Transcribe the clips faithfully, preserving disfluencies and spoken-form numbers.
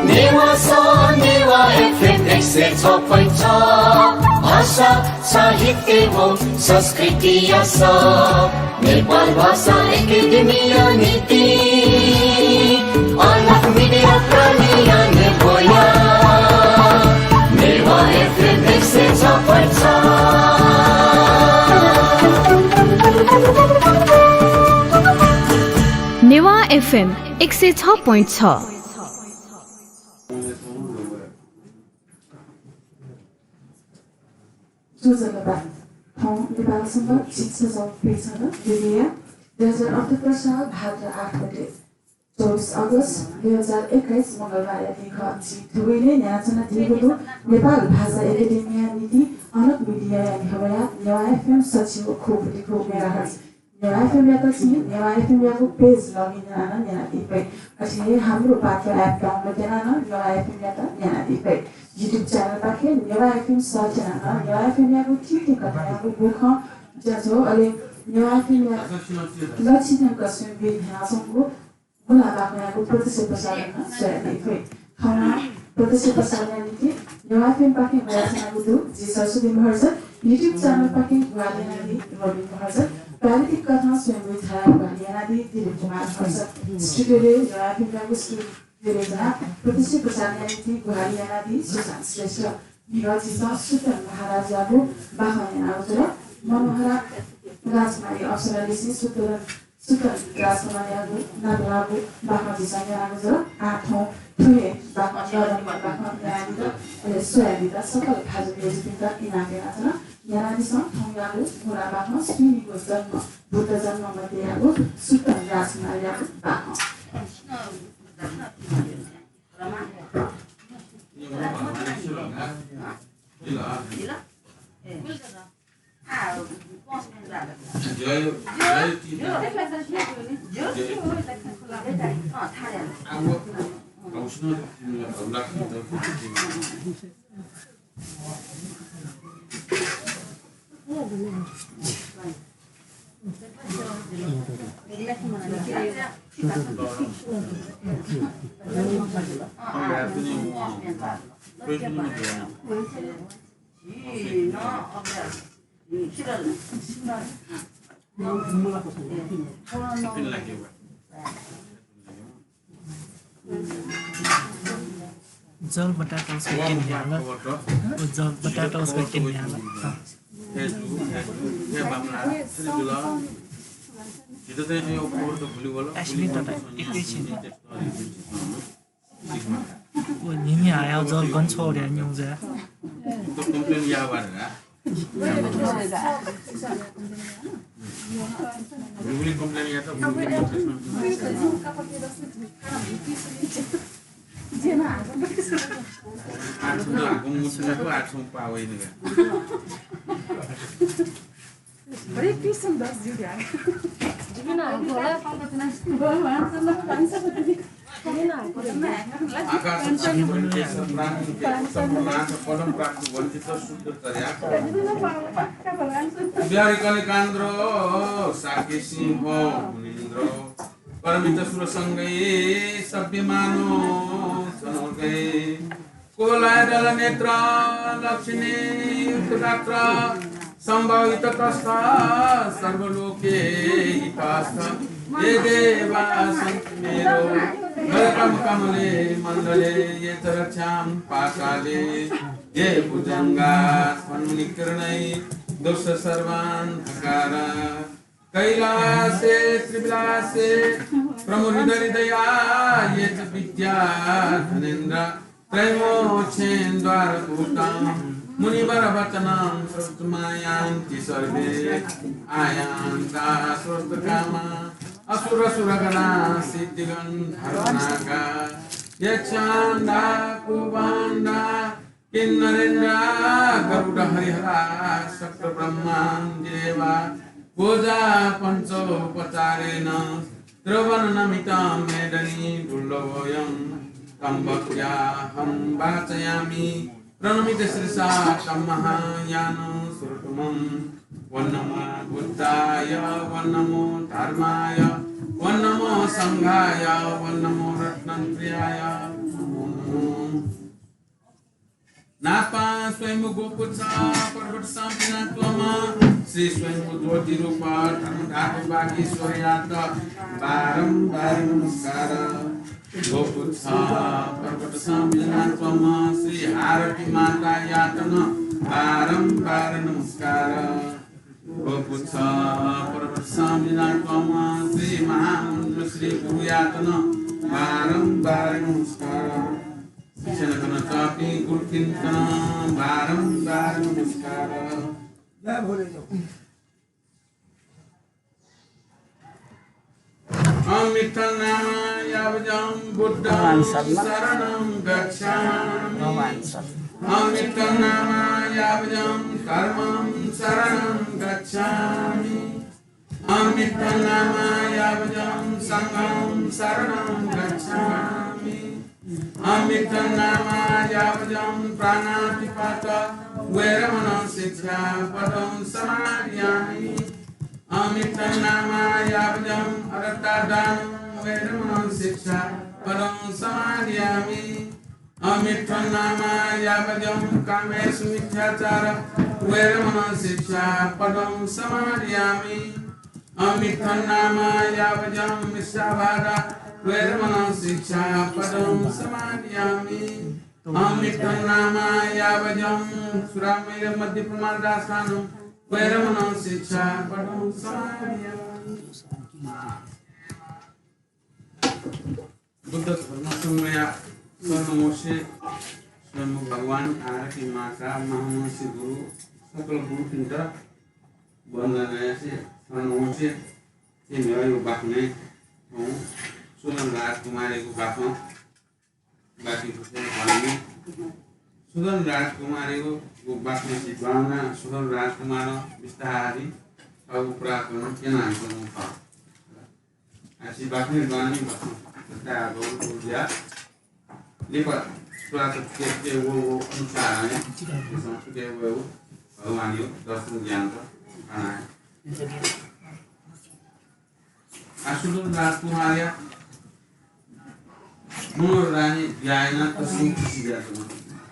नेवाः स, नेवाः एफएम एक सय छ point छ। भाषा, साहित्य व संस्कृति आस। नेपाल भाषा एकेडेमीया निंतिं अलग मिडिया प्रालिया नेब्वया। नेवाः एफएम एक सय छ point छ। नेवाः एफएम एक सय छ point छ। ज्वजलपा। थौं नेपाल संवत् झिंछसः प्यसः दुई हजार अठहत्तर साल भाद्र आठ गते, चौबिस अगस्त दुई हजार एक्काइस मंगलबारया दिं खः। झी थुबलय् न्ह्यानाच्वनादीगु दु नेपाल भाषा एकेडेमीया निंतिं अलग मिडियाया न्ह्यब्वया नेवाः एफएम सच्छि व खु point खु मेगाहर्ज। नेवाः एफएमयात छिं नेवाः एफएमयागु पेज लगइन यानाः नं न्यनादी फइ। अथे हे हाम्रो पात्रो एप डाउनलोड यानाः नं नेवाः एफएमयात न्यनादी फइ। YouTube च्यानलपाखें नेवाः एफएम सर्च यानाः नं नेवाः एफएमयागु थीथी कथंयागु गुखं, ज्याझ्वः, अले नेवाः एफएमया लक्षित स्वयम्भूइ न्ह्यानाच्वंगु मुनाबाखंयागु प्रत्यक्ष प्रसारण नं स्वयादी फइ। थौं प्रत्यक्ष प्रसारणया निंतिं नेवाः एफएमपाखें वयाच्वनागु दु जि सरस्वती महर्जन। YouTube च्यानलपाखें ग्वाहालि यानादी रोबिन महर्जन। प्राविधिक कथं स्वयम्भूइ थाय् ग्वाहालि यानादी दिलीप कुमार महर्जन। स्टुडियोय् नेवाः एफएमयागु स्टुडियोय् ज्वनाः प्रत्यक्ष प्रसारणया निंतिं ग्वाहालि यानादी सुशान्त श्रेष्ठ। म्हिगः झीसं सुतन महाराजयागु बाखं न्यनागु जुल। मनोहरा राजकुमारी अप्सरालिसे सुतन सुतन राजकुमारयागु नापलाःगु बाखं झीसं न्यनागु जुल। आः थौं थ्व हे बाखं, न्यनादीत, अले स्वयादीत सकल भाजु मय्जुपिन्त इनाप यानाच्वना। न्यनादिसँ थौंयागु मुनाबाखं सुइनिगु जन्म, बुद्ध जन्म मध्येयागु सुतन राजकुमारयागु बाखं। जल बटाटा उसको के न्याला? वो जल बटाटा उसको के न्याला? हाँ। Actually, दादा, एकैछिन। वो न्हिन्हि हाया जल गन छोड्या न्यू जा। आकाश प्राप्ति वंचित शुद्ध चर्या। बिहारी कलिकान्द्र शाक्य सिंह मुनीन्द्र परमित सुर संगै सभ्यमानो सनोगै कोलायदल नेत्र लक्ष्मी युक्त गात्र संभावित तस्थ सर्वलोके हितस्थ ये देवा सन्तु मेरो गलकम कमले मण्डले ये च रक्षां पाताले ये भुजंगा फन्मुनिकिरणै दोष सर्वान्धकार कैलासे त्रिविलासे प्रमुदित हृदया ये च विद्या धनेन्द्र त्रयमोक्षेन्द्वारभूतं मुनिवरवचनं श्रोतुमायान्ति सर्वे आयान्ता स्वस्थकामा असुरसुरगणा सिद्धिगन्धर्वनागा यक्षाण्डा कुभाण्डा किन्नरेन्द्रा गरुडहरिहरा शक्रब्रह्मादिदेवा भोजा पञ्चोपचारेण त्रिभुवननमितं मेदनी दुर्लभोऽयं तं भक्त्याहं वाचयामि प्रणमित शिरसा तं महायानं सुरतुमं। ॐ नमो बुद्धाय, ॐ नमो धर्माय, वं नमो संघाय, वं नमो रत्नत्रयाय। नापं स्वयम्भू गोपुच्छ पर्वतसं बिज्यानाच्वंम्ह श्री स्वयम्भू ज्योतिरूप धर्मधातु वागीश्वरयात बारम्बार नमस्कार। गोपुच्छ पर्वतसं बिज्यानाच्वंम्ह श्री हारती मातायात नं बारम्बार नमस्कार। गोपुच्छ पर्वतसं बिज्यानाच्वंम्ह श्री महामञ्जुश्री गुरुयात नं बारम्बार नमस्कार। स्यनाच्वनाच्वंपिं गुरुपिन्त नं बारम्बार नमस्कार। जय भोले। अमित्थनामा यावजं बुद्धं शरणं गच्छामि। अमित्थनामा यावजं धर्मं शरणं गच्छामि। अमित्थनामा यावजं संघं शरणं गच्छामि। अमित्थनामा यावजं प्राणातिपात वेरमणं शिक्षापदं समादियामि। अमित्थनामा यावजं अदत्तादानं वेरमणं शिक्षापदं समादियामि। अमित्थनामा यावजं कामेसु मिथ्याचार वेरमणं शिक्षापदं समादियामि। अमित्थनामा यावजं मिथ्यावाद वेरमणं शिक्षापदं समादियामि। अमित्थनामा यावजं सुरामेरय मद्यप मादलाधिष्ठानं वेरमणं शिक्षापदं समादियामि। बुद्ध धर्म संघया शरणवंसे स्वयम्भू भगवान, हारती माता, महामञ्जुश्री गुरु, सकल गुरुपिन्त वन्दना यासे शरणवंसे न्ह्यःया बाखनय् थौं सुदन राजकुमारयागु बाखं बाकी कुसे बानी। सुदन राजकुमारयागु बाखनय् बाखन सुदन राजकुमारं बिस्तारं थःगु प्रार्थना क्यनाच्वंगु खः। आः छि बाखनय् बानी बाखन। लिपा प्रार्थना के के वो वो अनुसार है। भगवान यो दर्शन ज्ञान त खाना है। आः सुदन राजकुमारया मनोहर रानी ब्याहा यानाः तसकं खुसी जुयाच्वन।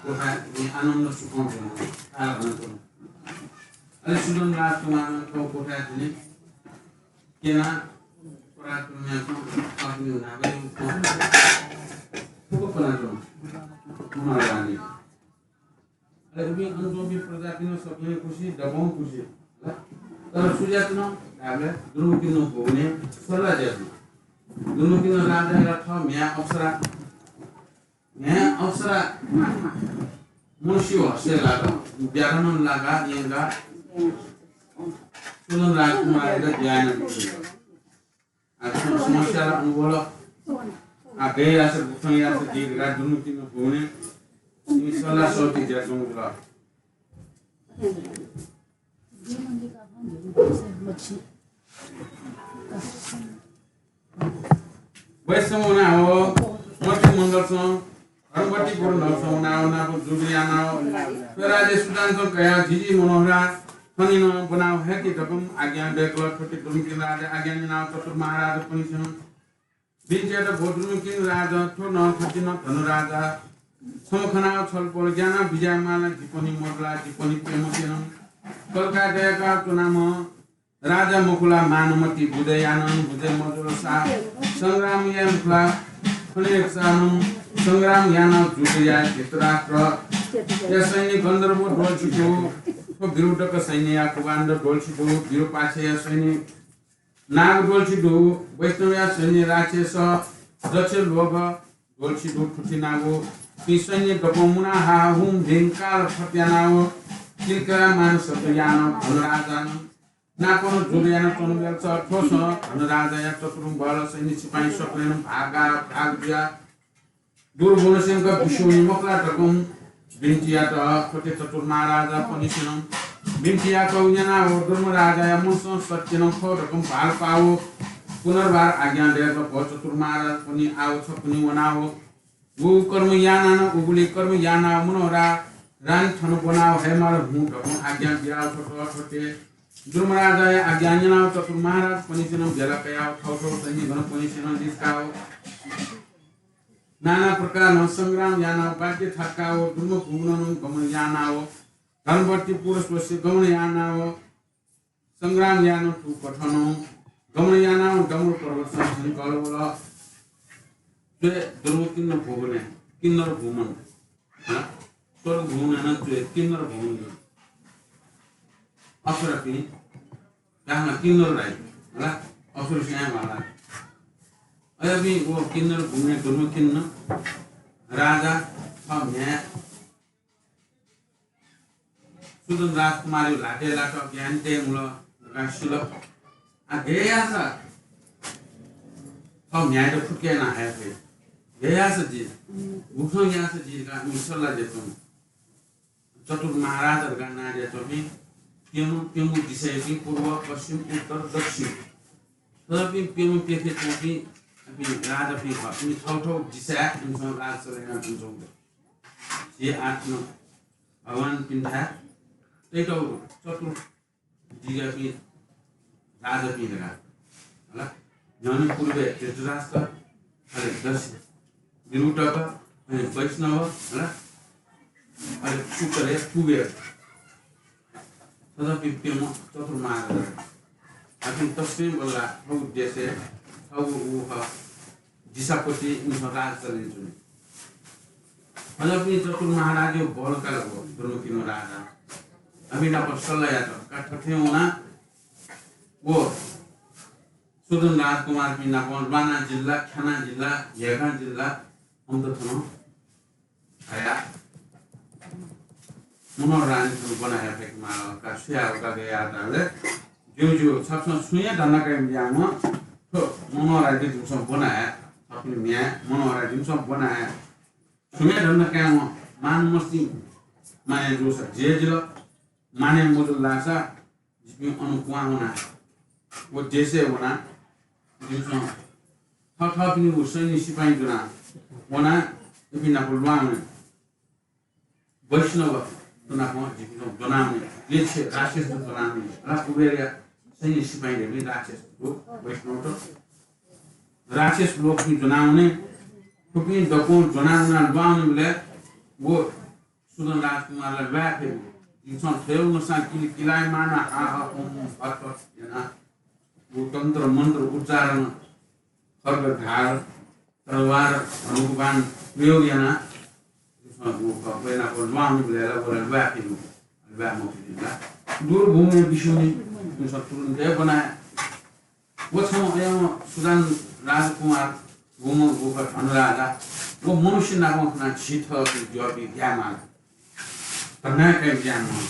कोठाय् आनन्द सुखं च्वन। आः भनच्वन। अले सुदन राजकुमारं थःगु कोठाय् दुने क्यनाः पराक्रमया अग्नि नागरी फुक्क कनाच्वन। मनोहर रानी। अले उपिं अन च्वंपिं प्रजापिं सकलें खुसी, दबं खुसी। तर छु जुयाच्वन धाःबलय् दुनुगलंनिसें भुवने सल्लाह जुयाच्वन। दुनुगलंनिसें राजाया थः म्ह्याय् अप्सरा, म्ह्याय् अप्सरा मनूया हस्तय् लाकाः, ब्याधनं लाकाः, यंकाः सुदन राजकुमारयात ब्याहा यानाबिल। आः थ्व समस्या ला अनुभव। आः गय् याःसा गुकथं याःसा जुइ धकाः दुनुगलंनिसें भुवने इमि सल्लाह सल्ति जुयाच्वंगु जुल। वैष्णव वनाव, मन्त्रिमण्डलसं, धर्मपति गुरुनाथसं वनाव, नाप जुजु यानाव, स्वराज्य सुजानसं कयाव, जिजि मनोहरा थनिं नं ब्वनाव हय्के धकं आज्ञा दय्कल। थथे दुनुगलंनिसें राजा आज्ञा न्यनाव चतुर महाराजपनिसेनं बिन्ति यात, भो दुनुगलंनिसें राजा, थ्व नं थथे नं धनराजा छम्ह खनाव छलपोल ज्ञानाव बिज्यायेमाल ला, जिपनि मदु ला, जिपनि प्यम्हसेनं कलकाय् दय्काव च्वनाम्ह राजा मखु ला, मानमति बुझे यानाव बुझे मजुल सा, संग्राम याये मखु ला, थन यक्सानं संग्राम यानाव जुद्ध याये। धृतराष्ट्रया सैन्य गन्धर्व द्वलछि दु, थ्व विरूढक सैन्यया कुभाण्ड द्वलछि दु, विरूपाक्षया सैन्य नाग द्वलछि दु, वैष्णवया सैन्य राक्षस, दक्ष लोभ द्वलछि दु, थुथिनागु थुपिं सैन्य दक्वं मुनाः हाहाहुं भिंकाल फत यानाव किलकिला मानसत यानाव धनराजानं नापं जुद्ध यानाच्वंगु बेलस थ्वसं धनराजाया चतुरंग बल सैन्य सिपाइँ सकलेनं भागा भाग जुयाः दुर्गुणसिंक बिस्युं मखु ला धकं बिन्ति यात। थथे चतुर महाराजापनिसेनं बिन्ति यात न्यनाव धर्मराजाया मनसं सत्य नं खः धकं भालपाव पुनर्वार आज्ञा दय्कल। भो चतुर महाराजपनि, आव छपनि वनाव उ कर्म यानानं उगुलि कर्म यानाव मनोहरा रानी थन ब्वनाव हयेमाल हुँ धकं आज्ञा बियाव छ्वत। थथे दुर्मराजाया आज्ञा न्यनाव चतुर महाराज पनिसेनं बेला कयाव थौथौ सैन्य गण पनिसेनं लिस्काव नाना प्रकारं संग्राम यानाव बाध्य थाकाव दुर्म भुवनं गमन यानाव धर्मवर्ती पुर स्वस्य गमन यानाव संग्राम यानाव थु कथनं गमन यानाव डमरु पर्वत संझन कलवल। द्वय दुर्म किन्नर भुवने, किन्नर भुवन। हला? स्वर्ग भुवन नं द्वय किन्नर भुवन। अप्सरापिं, गाहना किन्नर राई। हला? अप्सरा स्वयां वाला। अय्‌पिं व किन्नर भुवने दुर्म किन्नर राजा थः म्ह्याय् सुदन राजकुमारया ल्हातय् लात, ज्ञान तये मुल धकाः सिल। आ, गय् याःसा थः म्ह्याय्‌यात फुक्क याना हये फइ। गय् याःसा जि, गुकथं याःसा जि धकाः इमि सल्लाह दय्‌कं। चतुर महाराज धकाः नां दय्‌कंपिं प्यम्ह, प्यम्ह दिशायापिं पूर्व, पश्चिम, उत्तर, दक्षिण। थ्वपिं प्यम्ह प्यखे च्वंपिं, अपिं राजापिं खः। इमि थौथौ दिशाय् इमिसं राज चले यानाच्वंगु दु। झी आः थन भगवानपिन्थाय् तयातःगु चतुर दिगपिं राजापिं धकाः। हला? न्ह्यःने पूर्वय् धृतराष्ट्र, अले दक्षिण निरुक्तक, अले वैष्णव, हला? अले उत्तरय् कुबेर। थज्याःपिं प्यम्ह चतुर महाराजा। अपिं तसकं बल्लाः थःगु देशय्, थःगु उ ह, दिशापति इमिसं राज चले यानाच्वनी। अले अपिं चतुर महाराजया बल का ला व दुर्म किन्नर राजा। अपिं नाप सल्लाह यात। का थथे वना व सुदन राजकुमारपिं नाप ल्वाना जिल्ला, ख्याना जिल्ला, ह्याका जिल्ला, अन्त थन हया मनोहर रानी थन ब्वना हये फय्के माल का। छु याये का गय् याये धाःबलय् ज्यू ज्यू, छकसं छुं हे धन्दा काये मज्याःम्ह थ्व मनोहर रानी जिमिसं ब्वना हये, थःपिनि म्ह्याय् मनोहर रानी जिमिसं ब्वना हये। छुं हे धन्दा कायेम्ह मान मस्ति मानय् जूसा जि हे जिल, मानय् मजुल धाःसा जिपिं अन क्वहां वना, व देशय् वना, जिमिसं थःथःपिनिगु सैन्य सिपाइँ ज्वना वना, इपिं नाप ल्वाहां वने। वैष्णवत नाप जिपिं ज्वना वने। यक्ष राक्षसत ज्वना वने। अला कुबेरया सैन्य सिपाइँ धइपिं राक्षस दु, वैष्णवत। राक्षस लोकपिं ज्वना वने। थुपिं दक्वं ज्वना वना ल्वाहां वनेबलय् व सुदन राजकुमारया ल्वाये फइ मखु। जिमिसं थ्व हे वंसां किल किलायमान हा हा हुं हुं फत फत यानाः व तन्त्र मन्त्र उच्चारण, खड्ग धार, तरवार, धनुक बाण प्रयोग यानाः जिमिसं व क-, वय् नाप ल्वाहां वनेबलय् ला व ला ल्वाये फइ मखु। ल्वाये मफुनि ला। दुर्भूमे विष्णुनि, जिमिसं तुरुन्त हे ब्वना हये। व छम्ह अय्‌म्ह सुदन राजकुमार, गुम्ह गुखा धन राजा, व मनुष्य नाप खनाः झी थःपिं ज्याःपिं ग्याये माल। धन्दा काये ज्याः माल।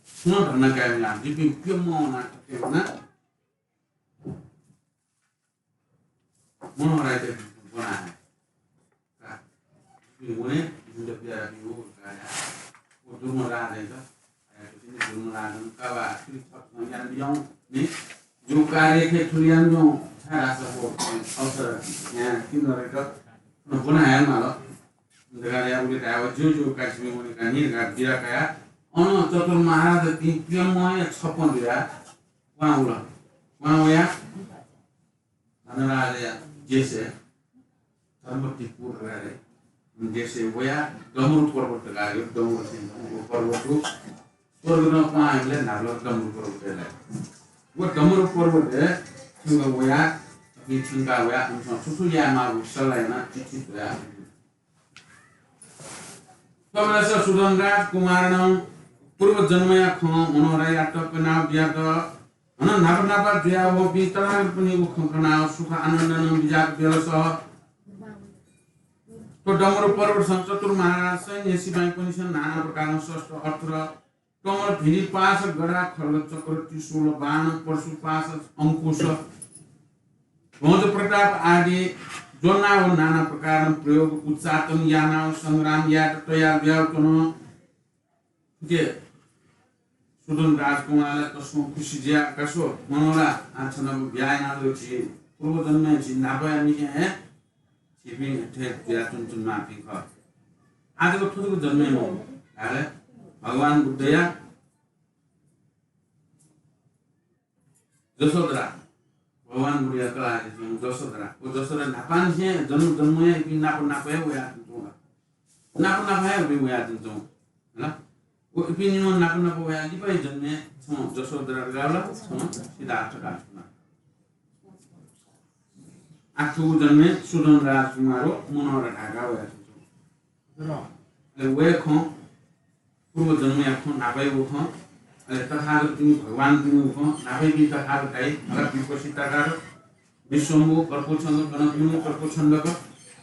छुं नं धन्दा काये ज्याः। जिपिं प्यम्ह वना, थथे वना। मनोहर राईत ब्वना हये। का। जिपिं वने, जिमित बिदा यानाबिउ का। व दुर्म राजायात, अय्‌तुसेंलि दुर्म राजां का वा, थुलि छकः यानाबिउ नि, जिगु कार्य खँय् थुलि यानाबिउ, छाय्‌धाःसा व अवसर यां किन्नरयात ब्वना हये माल धकाः धयाः उलि धायेवं ज्यू ज्यू का, जिपिं वने का नि धकाः बिदा कयाः अन चतुर महाराजापिं प्यम्हया छपँ जुयाः क्वहां वल। क्वहां वयाः धनराजया देशय् धर्मवती पुर धकाः देशय् वयाः डमरु पर्वत धकाः यो डमरु थें व पर्वत दु। स्वर्ग नं क्वहां वयेबलय् न्हापा डमरु पर्वतय् लाइ। व डमरु पर्वतय् थ्यंक वयाः, अपिं थ्यंका वयाः उमिसं छु छु यायेमाःगु सल्लाह यानाः चिठी धयाः थ्वबलय् सुदन राजकुमारं पूर्व जन्मया खँ मनोहर राईयात कनाबियात। अन न्हापा न्हापा जुयावःपिं ततागतपिनिगु खँ कनाव सुख आनन्दं बिज्याक बेलस। थ्व डमरु पर्वतसं चतुर महाराज सैन्य सिपाइँपनिसें नाना प्रकारं शस्त्र अस्त्र, कमल भिरी पाश, गदा, खड्ग, चक्र, त्रिशूल, बाण, परशु, पाश, अंकुश, ध्वज, प्रताप आदि ज्वनाव नाना प्रकारं प्रयोग उच्चाटन यानाव संग्राम यायेत तयार जुयाव च्वन। थुके सुदन राजकुमारं तसकं खुसी जुयाः, का स्व मनोहर, आः छन्त ब्याहा यानातःगु झी पूर्व जन्मय् झी न्हापाया मिखे हे झीपिं थथे जुयाच्वनाच्वनेमाःपिं खः। आः जक थुगु जन्मय् मखु, धाःसा भगवान बुद्धया, जसोधरा, भगवान बुद्धया कलाःया जु जसोधरा। व जसोधरा न्हापांनिसें जन्म जन्मया इपिं नाप नाप हे वयाच्वंगु। नाप नाप हे इपिं वयाच्वंगु। हला? व इपिं निम्ह नाप नाप वया लिपा जन्मे छम्ह जसोधरा धकाः वल, छम्ह सिद्धार्थ धकाः वल। आखुगु जन्मे सुधन राजकुमार व मनोहर धायेका वयाच्वंगु। अले वया खँ, पूर्व जन्मया खँ, न्हापायागु खँ, अले तथागतपिनि, भगवानपिनिगु खँ, न्हापायापिं तथागत धाइ, हला, विपश्चिताकार, विश्वम्भु, कर्पूछन्द, कनकमुनि, कर्पूछन्दक,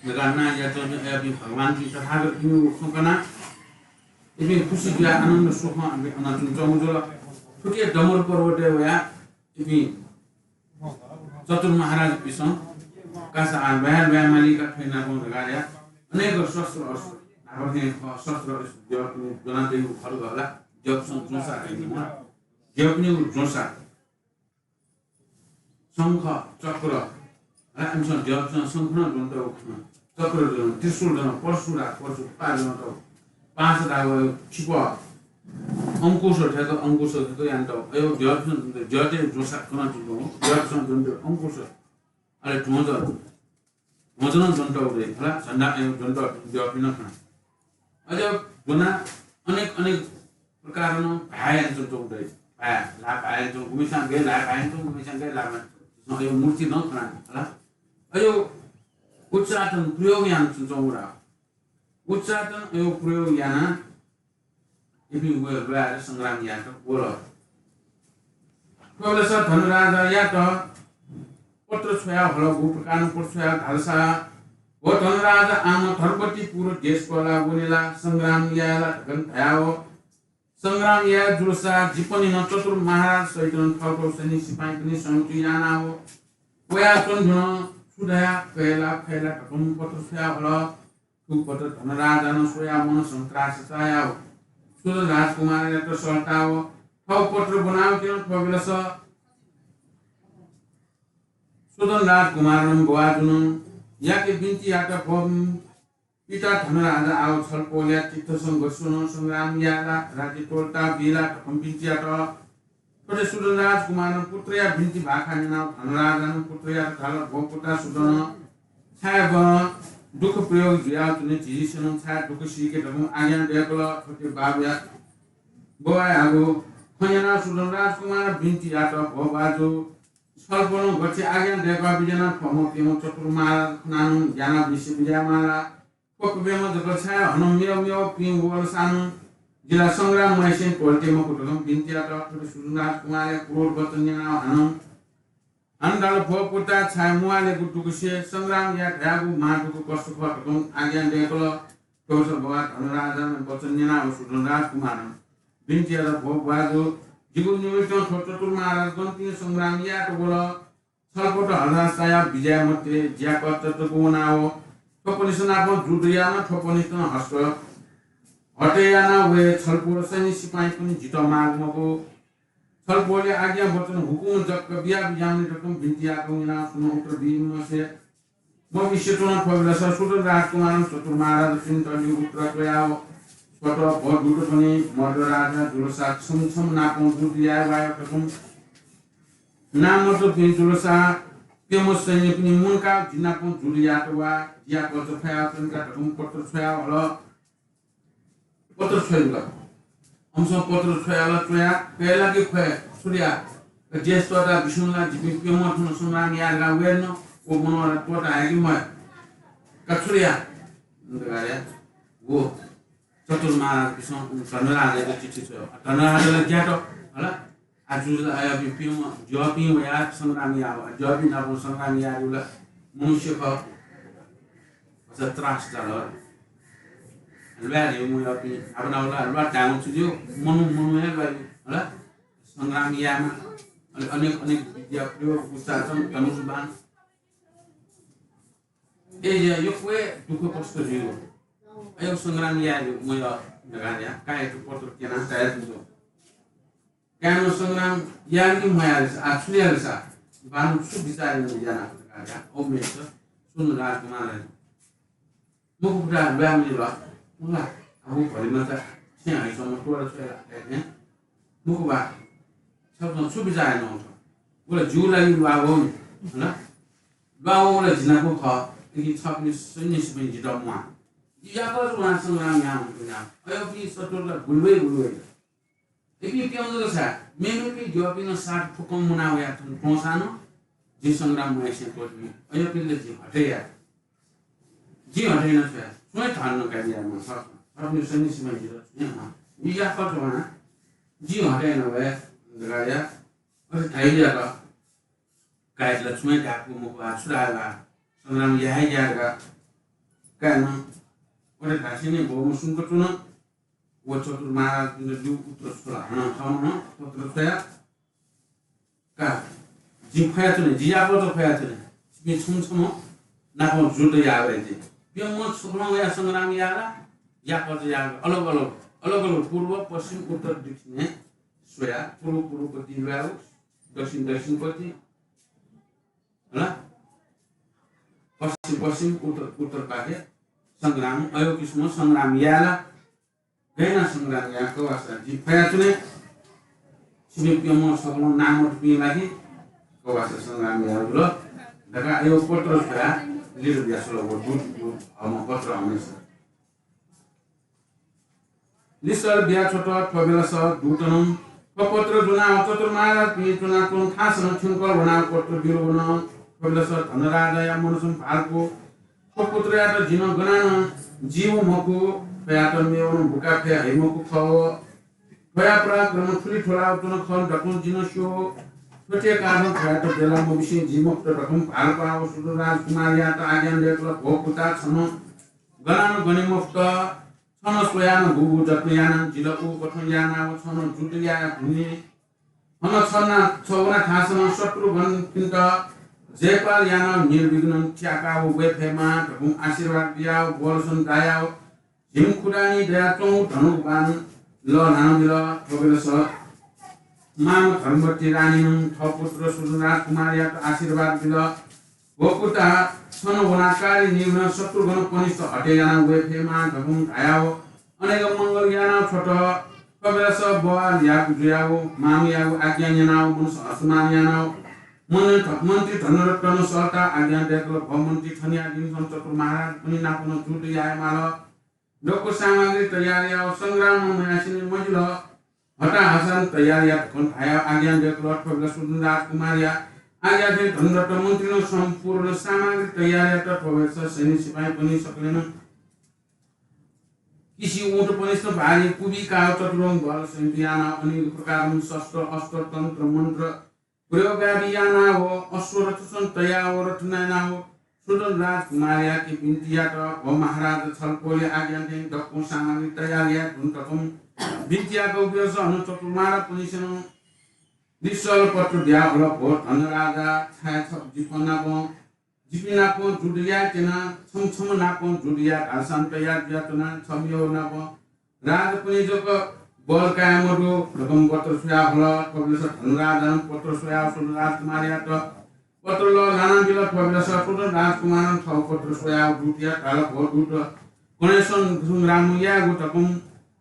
मेघानाथ, याचज्ञ, अय्‌पिं भगवानपिं तथागतपिनिगु खँ कनाः इपिं खुसी जुयाः आनन्द सुखं अन च्वंच्वंगु जुल। थुकी डमरू पर्वतय् वयाः इपिं चतुर महाराजपिसं कासा आः ल्वाये ल्वाये माली का थ्वयानापं धकाः अनेक शस्त्र अस्त्र, न्हापा थें खः शस्त्र अस्त्र द्यःपिनि ज्वनातयागु खड्ग हला, द्यःपिसं ज्वंसा धइगु, द्यःपिनिगु ज्वंसा, शंख, चक्र, हला, इमिसं द्यःपिसं शंख नं ज्वनातःगु खः, चक्र ज्वन, त्रिशूल ज्वन, परशुरा, परशु, पा ज्वनातःगु, पासा धाःगु छिपः, अंकुश थेक, अंकुश थेक यानातःगु, अय् द्यःपिसं, द्यःतय् ज्वंसा कनाच्वंगु, द्यःपिसं ज्वनातःगु अंकुश, अले ध्वज, ध्वज नं ज्वनातःगु दइ, हला, झण्डा अय् ज्वनातःगु द्यःपिं नं खना। अले ज्वनाः अनेक अनेक प्रकारं भाय् यानाच्वंगु दइ। भाय्, ल्हाः भाय् यानाच्वंगु, गुम्हेस्यां गय् ल्हाः भाय् यानाच्वंगु, गुम्हेस्यां गय् ल्हाः भाय् यानाच्वंगु, अय् मूर्ति नं खना, हला। अय् उच्चाटन प्रयोग यानाच्वंगु रा। उच्चाटन अय् प्रयोग यानाः इपिं व ल्वाय् संग्राम यायेत वल। थ्व बेलस धनराजायात पत्र छ्वया हल। गु प्रकारं पत्र छ्वया धालसा, व धनराजा, आम धर्मवतीपुर देश पहला वनेला संग्राम यायेला धकं धयाव। संग्राम याये जुलसा जिपनिनं चतुर महाराज सहितं थःथःगु सैन्य सिपाइँपनि संयुक्त यानाव वयाच्वन धुन। छु धया, कयेला, खयेला धकं पत्र छ्वया हल। थुगु पत्र धनराजानं स्वयाः मनसं त्रास चायाव सुधन राजकुमारयात सःताव थःगु पत्र ब्वनाव क्यन। थ्व बेलस सुधन राजकुमारं बवाजुनं याके बिन्ति यात, भो पिता धनराजा, आव छलपोलया तीर्थसं गथे स्वनं, संग्राम यायेला, राज्य त्वःता बियेला धकं बिन्ति यात। थथे सुधन राजकुमारं पुत्रया बिन्ति भाखा न्यनाव धनराजानं पुत्रयात धाल, भो पुता सुधन, छाय् बं दुःख प्रयोग जुयाव तुने झीसनं छाय् दुःख सीके धकं आज्ञा दयकल। थथे बाबुया बवायागु खँ न्यनाव सुधन राजकुमारं बिन्ति यात, भो बाजु, छलपोलं गथे आज्ञा दयकः बिज्याना, थ्वम्ह प्यम्ह चतुर महाराज खनानं ज्यानाव बिसे बिज्यायेमाला। थ्व प्यम्ह जक छाय् हनं मेव मेवपिं वलसानं जिला संग्राम मयासें त्वःते मखु धकं बिन्ति यात। थथे सुधन राजकुमारया क्रोध वचन न्यनाव हानं हानं धाल, भो पुता, छाय् म्वालेगु दुःख से, संग्राम याये धयागु महादुःख कष्ट खः धकं आज्ञा दयकल। थ्व बेलस बवा धनराजानं वचन न्यनाव सुधन राजकुमारं बिन्ति यात, भो बाजु, जिगु निमित्तं थ्व चतुर महाराज गनतिनि संग्राम यायेत वल। छलपोत हताश चायाव बिज्याये मते, ज्याकःचा तक वनाव थ्वपनिसें नापं जुद्ध यानाव थ्वपनिसें हस्त हटे यानाव वये। छलपोल सैन्य सिपाइँपनि जितः माःगु मखु। छलपोलया आज्ञा वचन हुकुम जक बिया बिज्याहुने धकं बिन्ति याकं न्यनाव सुनं उत्तर बी मसे। मबिसे च्वन। थ्व बेलस सुधन राजकुमारं चतुर महाराजपिन्त लिउ उत्तर च्वयाव स्वत, भो दूतपनि, मर्द राजा जुलसा छम्ह छम्ह नापं जुद्ध याये वाये धकं नामर्दपिं जुलसा प्यम्ह सैन्यपिनि मुंकाव जि नापं जुद्ध यायेत वा। ज्याकःचा फयाव च्वनेका धकं पत्र छ्वया हल। पत्र छ्वयेगु ला। अम्सं पत्र छ्वयाला च्वया, कयेला कि ख्वये, छु धया, देश त्वःता बिस्युं ला, जिपिं प्यम्ह थन संग्राम याये धकाः वये न, व मनोहर त्वःता हये कि महये? का छु धया? धकाः धया। व चतुर महाराजपिसं धनराजायात चिठी छ्वया। धनराजा ला ग्यात, हला? आ, जु ला, अय्‌पिं प्यम्ह, ज्यापिं वया संग्राम याव, ज्यापिं नाप संग्राम यायेगु ला मनुष्य खः। भचा त्रास चाल। ल्वाये धइगु मयाःपिं, आबा नावला ल्वाये धायेगु छु ज्यू, मनू, मनू हे ल्वाइ, हला? संग्राम यायेमा, अले अनेक, अनेक विद्या प्रयोग, उच्चाटन, धनुष बाण। ए, या, यक्व हे दुःख कष्ट जुइगु। अय् संग्राम याये मयाः धकाः धया, काय्‌यात पत्र क्यनाः काय्‌यात छु। काय्‌नं संग्राम याये कि मयाये सा, आ, छु याये सा, बांलाक छु बिचाः याना धकाः धया, ओ मेस्त, सुन राजकुमार। मखु पुता, ल्वाये मजिल। उला, अब भरिमा त छेँ हइसम्म त्वःता छ्वयेला, हे, मखु बा, छकलं छु बिचाः यानागु छ? व ला जिगु लागि ल्वाः वःगु नि, हला? ल्वाः वःगु ला जि नाप खः, लेकिन छपिनि सैन्य सिपाइँ जितः म्वाः। जि याकःचा वना संग्राम याना वंगु। अय्‌पिं शत्रुत गुलि वइ, गुलि वइ। इपिं प्यंगू जक छाय्, मेमेपिं द्यःपिं नं साथ फुक्कं मुना वया थन च्वंसां नं जिं संग्राम मयासें त्वःते मखु। अय्‌पिन्त जिं हटे याये। जिं हटे याना छु याये? छुं हे धन नं काये याये माः। छपिनि सैन्य सिपाइँ जितः छुं हे म्वाः। जि याकःचा वना, जिं हटे याना वये धकाः या। अथे धाइबलय् का काय्‌यात ला छुं हे धायेफु मखु, आः छु धाये ला, संग्राम या हे या धकाः काय्‌नं अथे धासेंलि ब्वः मसुंक च्वन। व चतुर महाराजपिन्त ल्यू उत्तर स्वल। हानं थःम्हं पत्र स्वया का, जिं फयाच्वने, जि याकःचा फयाच्वने। छिपिं छम्ह छम्ह नाप जुद्ध याये वये जि। प्यम्ह छकलं वया संग्राम याये ला, याकःचा याये ला, अलग अलग, अलग अलग पूर्व, पश्चिम, उत्तर, दक्षिणय् स्वया, पूर्व पूर्वपट्टि ल्वायेगु, दक्षिण दक्षिणपट्टि, हला? पश्चिम पश्चिम, उत्तर उत्तरपाखे संग्राम, अय् किसिमं संग्राम याये ला, गय् याना संग्राम याये का वास्ता जिं फयाच्वने। छिपिं प्यम्ह छकलं नां मदुपिं लागि का वास्ता संग्राम याये जुल धकाः अय् पत्र स्वयाः लित बियाछ्वल व दूत, व हःम्ह पत्र हःम्हं। लिस्सः बियाछ्वत। थ्व बेलस दूतं थ्व पत्र ज्वनाः चतुर महाराजपिं च्वनाच्वंगु थासं थ्यंक वनाः पत्र बिल वन। थ्व बेलस धनराजाया मनसं भालकू, थ्व पुत्रयात जिं गनं जीव मखु, थ्वयात मेवं बुका फये हइ मखु खः। थ्वया पराक्रम थुलि थ्वलाः च्वन खः धकं जिं स्यू। थ्व कारणं थ्वयात बेला मबिसें जि मखुत धकं भालकू व सुदन राजकुमारयात आज्ञा दय्‌कल, भो पुता, छं गनं गने मफुत। छं स्वयाः नं गुगु जत्न यानाः जितः उकथं यानाव छं जुद्ध याये हुनि। अन छं नं, छ वना थासं शत्रुगणपिन्त जयपाल यानाव निर्विघ्नं त्याकाव वये फयेमा धकं आशीर्वाद बियाव बोलसन दायाव झिंखुरानी दयाच्वंगु धनुक बाण लःल्हानाबिल। थ्व बेलस मां धर्मवती रानीनं थः पुत्र सुदन राजकुमारयात आशीर्वाद बिल। व पुता, छं वनाः कार्य निर्विघ्नं शत्रुगणपनिस्त हटे यानाव वये फयेमा धकं धायाव अनेक मंगल यानाव छ्वत। थ्व बेलस बवाल याकु जुयाव मांयागु आज्ञा न्यनाव मनसं असमान यानाव मन-, मन्त्री धनरत्नं सःताः आज्ञा दय्‌कल, भो मन्त्री, थनिया दिनसं चतुर महाराजपनि नापं जुद्ध याये माल। दक्व सामग्री तयार याव संग्राम मयासेंलि मजिल। हताहसं तयार या धकं धायाव आज्ञा दय्‌कल। थ्व बेलस सुदन राजकुमारया आज्ञा थें धनरत्न मन्त्रीनं सम्पूर्ण सामग्री तयार यात। थ्व बेलस सैन्य सिपाइँपनि सकलें नं किसि ऊँटपनिस्त भारी कुबी काव चतुरं बल संयुक्त यानाव अनेक प्रकारं शस्त्र, अस्त्र, तन्त्र, मन्त्र प्रयोग आदि यानाव अश्वरथसं तयाव रथ नयनाव सुदन राजकुमारयाके बिन्ति यात, भो महाराज, छलपोलया आज्ञा थें दक्व सामग्री तयार याये धुन धकं बिन्ति याकूबलय् अन चतुर महाराजपनिसेनं लिस्सःल पत्र बियाहल, भो धनराजा, छाय् छ जिपिं नापं जिपिं नापं जुद्ध याये त्यना, छम्ह छम्ह नापं जुद्ध याये धालसां तयार जुयाच्वना, छ मेव नापं राजपनि जक बल काये मदु धकं पत्र स्वयाहल। थ्व बेलस धनराजां पत्र स्वयाव सुदन राजकुमारयात पत्र लःल्हानाबिल। थ्व बेलस सुदन राजकुमारं थव पत्र स्वयाव दूतयात धाल, भो दूत, गणेशं संग्राम यायेगु धकं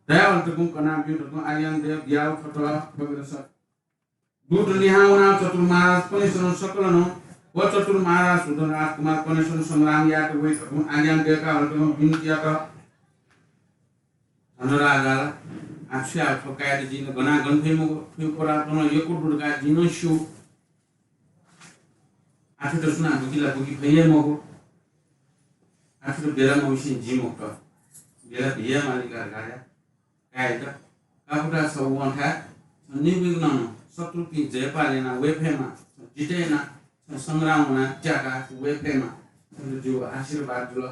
धयाहल धकं कनाब्यु धकं आज्ञा दे बियाव छ्वत। थ्व बेलस दूत लिहां वनाव चतुर महाराजपनिसेनं सकलें नं व चतुर महाराज सुदन राजकुमारपनिसेनं संग्राम यायेत वइ धकं आज्ञा दय्‌काहल धकं बिन्ति यात। धनराजा ला, आः छु याये, थ्व काय्‌यात जिं गनं गने फइ मखु, थुइ पराक्रम यक्व दु धकाः जिं नं स्यू। आः थुइत सुनां बुकी ला बुकी फइ हे मखु। आः थुइत बेला मबिसें जि मखुत बेला बिया माली का धकाः या काय्‌यात, का पुता, छ वं थाय्, छ निर्विघ्नं शत्रुपिं जयपाल यानाव वये फयेमा, छ जित यानाः, छ संग्राम वनाः त्याकाः वये फयेमा, छन्त जिगु आशीर्वाद जुल।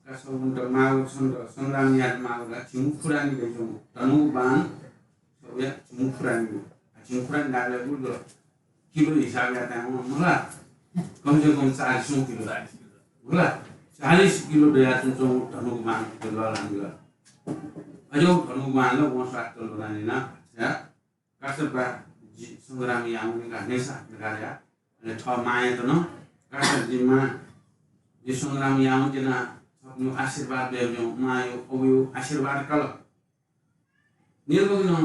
का छ वनेत माःगु, छन्त संग्राम यायेत माःगु ला झिंखुरानी दइच्वंगु धनुक बाण, छ वया झिंखुरानी दु। आ, झिंखुरानी धाःबलय् गुलि दु? किलो हिसाब यात धायेवं मला, कम से कम चालिसौं किलो। मला, चालिस किलो दयाच्वंगु धनुक बाण लःल्हानाबिल। अज्याःगु धनुक बाण ला वं स्वात्त ल्वनाः न्यना, या, कासब्बा, जि संग्राम याये वने का, न्ह्यसा धकाः या। अले थः मांयात नं, कासा, जि मां, जि संग्राम याये वने त्यना, छकूया आशीर्वाद दयाब्यु, मांया अबुया आशीर्वाद काल। निर्विघ्नं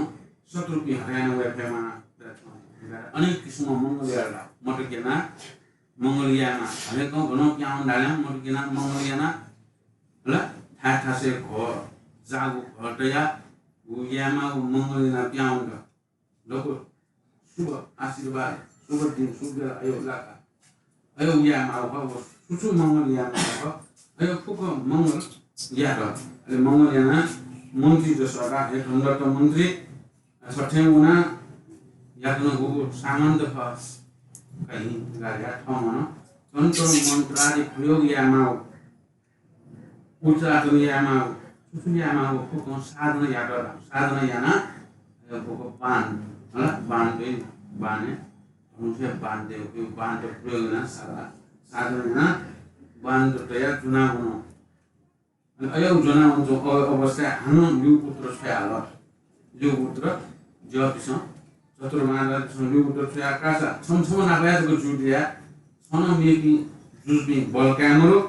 शत्रुपिं हटाय् यानाः वये फयेमा। अनेक किसिमं मंगल यायेत मत क्यना मंगल यायेमाः। हरेकं गनं पिहां वने धाःसां मत क्यना मंगल याना, हला, थाय् थासय् घः, जाःगु घः तया, व यायेमाः, व मंगल याना पिहां वनेत। दक्व शुभ आशीर्वाद, शुभ दिन, शुभ बेला अय् लाका। अय् यायेमाः, व छु छु मंगल यायेमाः, अय् फुक्क मंगल यात। अले मंगल याना मन्त्री जसः का, हे धनदत्त मन्त्री, थथे वना याकनं गुगु सामन्त खः। कहीं गाया थमन तन्त्र मन्त्रादि प्रयोग यायेमाः, उच्चाटन यायेमाः, छु छु यायेमाः, फुक्कं साधना यात। साधना याना फुक्क बाण, हला, बाण दे, बाणे, धनुषया बाण दे, बाण दे प्रयोग याना साधना, साधना याना बाण दे तया जुना वन। अले अय् ज्वना वंच्वंगु अव-, अवस्थाय् हानं ल्यूपुत्र छ्वयाहल। ल्यूपुत्र ज्याःपिसं, चतुर्महाराजपिसं ल्यूपुत्र छ्वयाः, कासा, छम्ह छम्ह नापया जक जूगु जुया, छं मेपिं जुजुपिं बल काये मरु,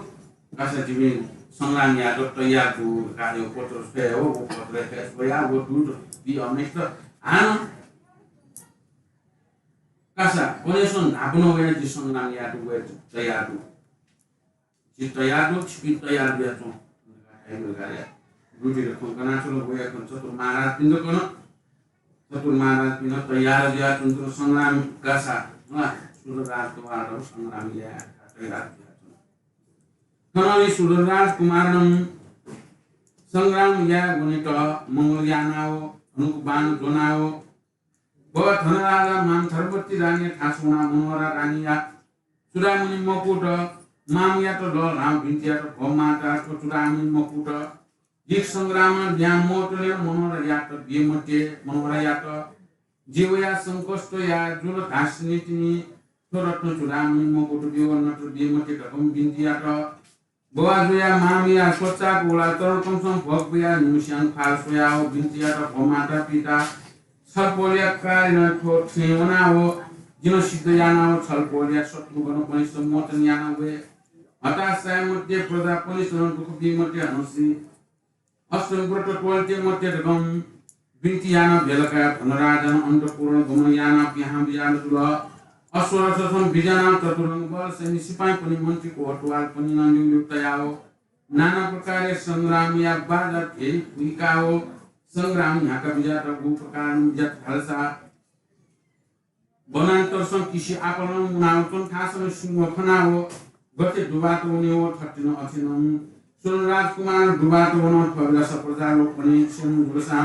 कासा जिपिं संग्राम यायेत तयार जु धकाः अय् पत्र छ्वयाः, व पत्र छ्वयाः, व दूत बी अमेष्ट हानं कासा, गणेशं न्हापनं वयाः जि संग्राम यायेत वये तयार जु। जि तयार दु, छिपिं तयार जुयाच्वँ धकाः धाइगु गाया। दूतया खँ कनाच्वन, वया खँ चतुर महाराजपिन्त कन। चतुर महाराजपिन्त तयार जुयाच्वंगु संग्राम कासा, हला, सुरराज कुमारं संग्राम यायेत तयार जुयाच्वन। थनंलि सुरराज कुमारं संग्राम याये वनेत मंगल यानाव, धनुक बाण ज्वनाव, व धनराजा माम धर्मवती रानीया थासय् वनाः मनोहरा रानीया चूडामणि मकुट मामयात लःल्हानाव बिन्ति यात, भो माता, थ्व चूडामणि मकुट दिक् संग्रामं ल्याहां मवतले मनोहरायात बिये मते, मनोहरायात जि वया संकष्टया जुल धास्नि तिनि थ्व रत्न चूडामणि मकुट ब्यु, नत्र बिये मते धकं बिन्ति यात। बवाजुया मामया स्वचाक उला चरण कमसं भोग बुया निमिस्यां फाल स्वयाव बिन्ति यात, भो माता पिता, छलपोलया कार्यनं थ्व थें वनाव जिं सिद्ध यानाव छलपोलया शत्रुगणपनिस्त मोचन यानाव वये। हताश साय मते, प्रजापनिस्तनं दुःख बी मते, हंसि अष्टमी व्रत त्वःते मते धकं बिन्ति यानाव बेलकाया धनराजानं अन्तःपुरं गमन यानाव पिहां बिज्यानाव जुल। अश्वरथसं बिज्यानाव चतुरंग बल सैन्य सिपाइँपनि मन्त्री कोतवालपनिनं ल्यूल्यू तयाव नाना प्रकारया संग्रामया बाजा धेरि पुइकाव संग्राम न्ह्याका बिज्यात। गु प्रकारं बिज्यात धालसा वनान्तरसं किसि आपालं मुनाव च्वंथासं सिंह खनाव गथे दुबात वनेव थथिनं अथेनं सुरराजकुमारं दुबात वनाव थ्व बेलास प्रजालोकपनि स्यन जुलसां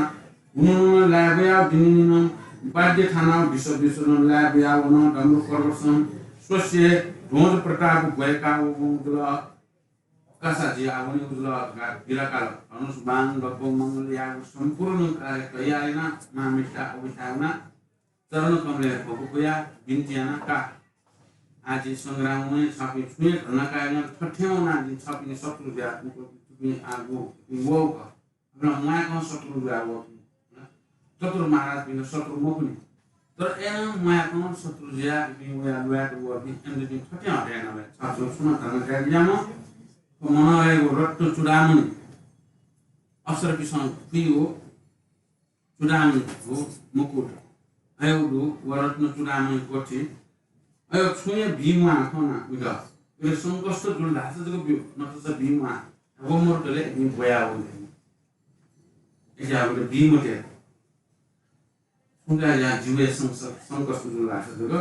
हुनहुनं लाय् बुयाव दिनिनिनं बाध्य थानाव बिस बिसनं लाय् बुयाव वन। डम्र पर्वतसं स्वस्यय् ध्वज प्रताप ग्वय्काव वंगु जुल। कासा जि आः वनेगु जुल धकाः बिदा काल। धनुष बाण दक्व मंगल यायेगु सम्पूर्ण कार्य तयार यानाः महामिष्टा अवस्थाय् वनाः चरण कमलय् भोक पुयाः बिन्ति याना का। आः जि संग्राम वने, छपिं छुं हे धन्दा कायेगु, थथें वनाः जिं छपिं शत्रु जुयाः तुं, तुपिं आः गु, तुपिं वःगु खः। अबलं म्वायेकं शत्रु जुयाः वःपिं, चतुर महाराजपिं शत्रु मखुनि। तर अय्नं म्वायेकं शत्रु जुयाः इपिं वयाः ल्वायेत वःपिं अय्नपिं थथें हटे याना वये। छाय् सुं नं धन्दा काये ज्याःम्ह, थ्व मनोहराया रत्न चूडामणि, अप्सरापिसं पुइगु चूडामणि दु, मुकुट अय् दु, व रत्न चूडामणि कोठी अय् छुं हे बी म्वाः खना उइत। उइत संकष्ट जुल धाःसा जक ब्यु, नतसा बी म्वाः। व मरुतले इपिं ब्वयाः वने। इज्याःगुलिं बी मते। छुं का या जिगु हे संस-, संकष्ट जुल धाःसा जक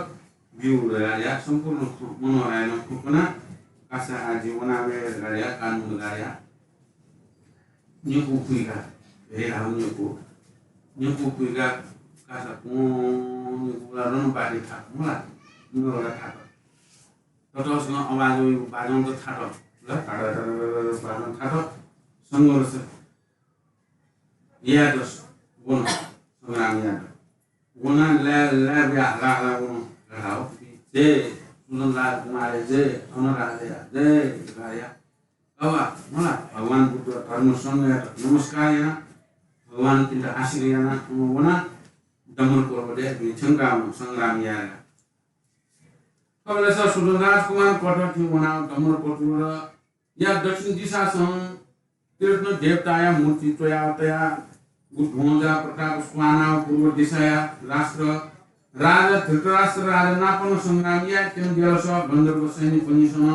ब्यु धकाः या सम्पूर्ण खँ मनोहरायानं खँ कनाः कासा आः जि वना वये धकाः या कानुन धकाः या न्यकू पुइका, हे धाउ न्यकू, न्यकू पुइका कासा कुं न्यकू ला रन बाटे थात, मला, न्यकू ला थात। ततःसकं आवाज वइगु बाजं त थात, ल, थात, थात, थात, बाजं थात, संघर्ष यात वन, संग्राम यात। वनाः लाय्, लाय् बुयाः हाला हाला वन, हाला हो। जय सुरराज कुमारया जय, धनराजया जय, राया। अवा, मला, भगवान बुद्ध धर्म संघयात नमस्कार यानाः भगवानपिन्त आशीर्वाद यानाः वनाः डम्बर पर्वतय् थ्यंकाः वन संग्राम यायेगु। थ्व बेलास सुरराज कुमार कथं थें वनाः डम्बर पर्वतया दक्षिण दिशासं त्रिरत्न देवताया मूर्ति च्वयाव तयागु ध्वजा प्रताप स्वानाव पूर्व दिशाया राष्ट्र राजा धृतराष्ट्र राजा नापं संग्राम यायेत्यंगु बेलस गन्धर्व सैनिकपनिसन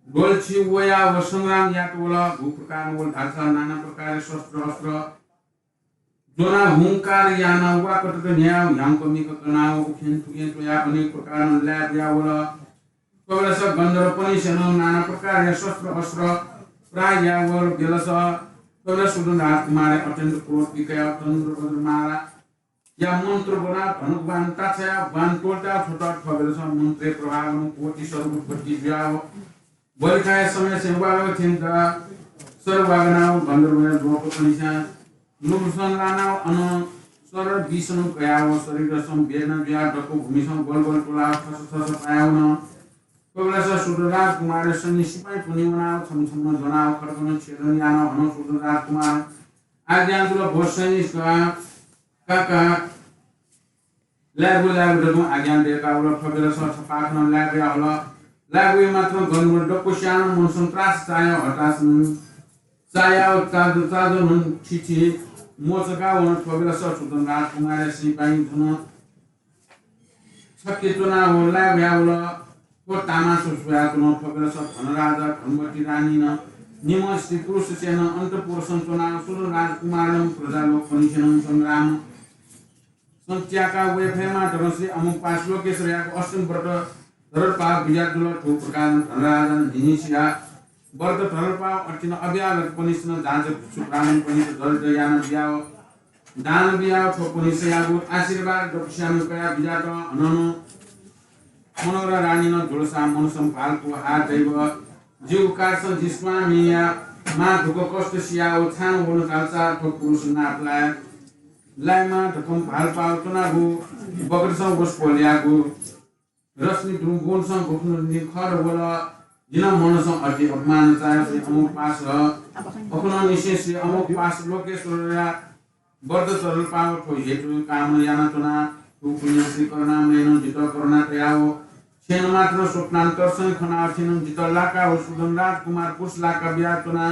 ल्वःल्छि वयाव संग्राम यात वल। गु प्रकारं वल धाःसा नाना प्रकारया शस्त्र अस्त्र ज्वनाव हुंकार यानाव वाकतत न्ह्याव ह्याउँक मिक कनाव उखें थुखें च्वयाव अनेक प्रकारं लाय् बुया वल। थ्व बेलस गन्धर्वपनिसेनं नाना प्रकारया शस्त्र अस्त्र प्रहार याव वल बेलस थ्व बेलस शूद्र राजकुमारया अत्यन्त क्रोध पिकयाव तन्द्र वज्रमालाया मन्त्र ब्वनाव धनुक बाण ताछ्याव बाण त्वःताव छ्वत। थ्व बेलस मन्त्रया प्रभावं कोटि सर्व उत्पत्ति जुयाव बलिखाया समयसं वागल थें सर्व वागनाव गन्धर्वया लोकपनिसें नुगलसं लानाव अन सरर विषनं कयाव शरीरसं वेदना जुयाव दक्व भूमिसं बलबल त्वलाव थस थस पाया वन। थ्व बेलस शूद्र राजकुमारया सैन्य सिपाइँपनि वनाव छम्ह छम्ह ज्वनाव खड्गनं छेदन यानाव हनं शूद्र राजकुमारं आज्ञा जुल, भो सैनिक का, का, लाय् बु, लाय् बु धकं आज्ञा दय्काव वल। थ्व बेलस छपाखनं लाय् बुया हल। लाय् बुया मात्रं गन्धर्व दक्वसियानं मनसं त्रास चायाव हतास चायाव चाज, चाजनं थिथि मोचका वन। थ्व बेलस शूद्र राजकुमारया सिपाइँ थन छक्के च्वनाव लाय् बुया वल। थ्व तामासं स्वयाच्वन। थ्व बेलस धनराजा धनवती रानीनं निम्ह स्त्री पुरुषसेनं अन्तःपुरसं च्वनाव शूद्र राजकुमारं प्रजा लोकपनिसेनं संग्राम सं त्याका वये फयेमा धकं श्री अमोघपाश लोकेश्वरयागु अष्टमी व्रत धरलपाव बिज्यात जुल। थ्व प्रकारं धनराजानं न्हिनिसिया व्रत धरलपाव अथिनं अभ्यागतपनिसेनं जाँच भिक्षु ब्राह्मणपनित दरिद्र याना बियाव दान बियाव थ्वपनिसयागु आशीर्वाद दक्वसियानं कया बिज्यात। हनं मनोहरा रानीनं जुलसा मनसं भालपु, हा दैव, जिगु कारणसं जि स्वामीया मा दुःख कष्ट सियाव छानं वन धालसा थ्व पुरुष नाप लाये, लायेमा धकं भालपाव च्वनागु बकतसं वसपोलयागु रश्मि दुगुणसं गुखुन्हु निखर वल। जिं मनसं अति अपमान चायाव श्री अमोघपाश, अखुन्हु निसें श्री अमोघपाश लोकेश्वरया व्रत धरलपाव थ्व हेतु कामना यानाच्वना। थुगुलिं श्री करुणामयनं जितः करुणा तयाव छेँनं मात्रं स्वप्नान्तरसं खनाव छेँनं जितः लाकाव शूद्र राजकुमार पुरुष लाका बियाच्वना।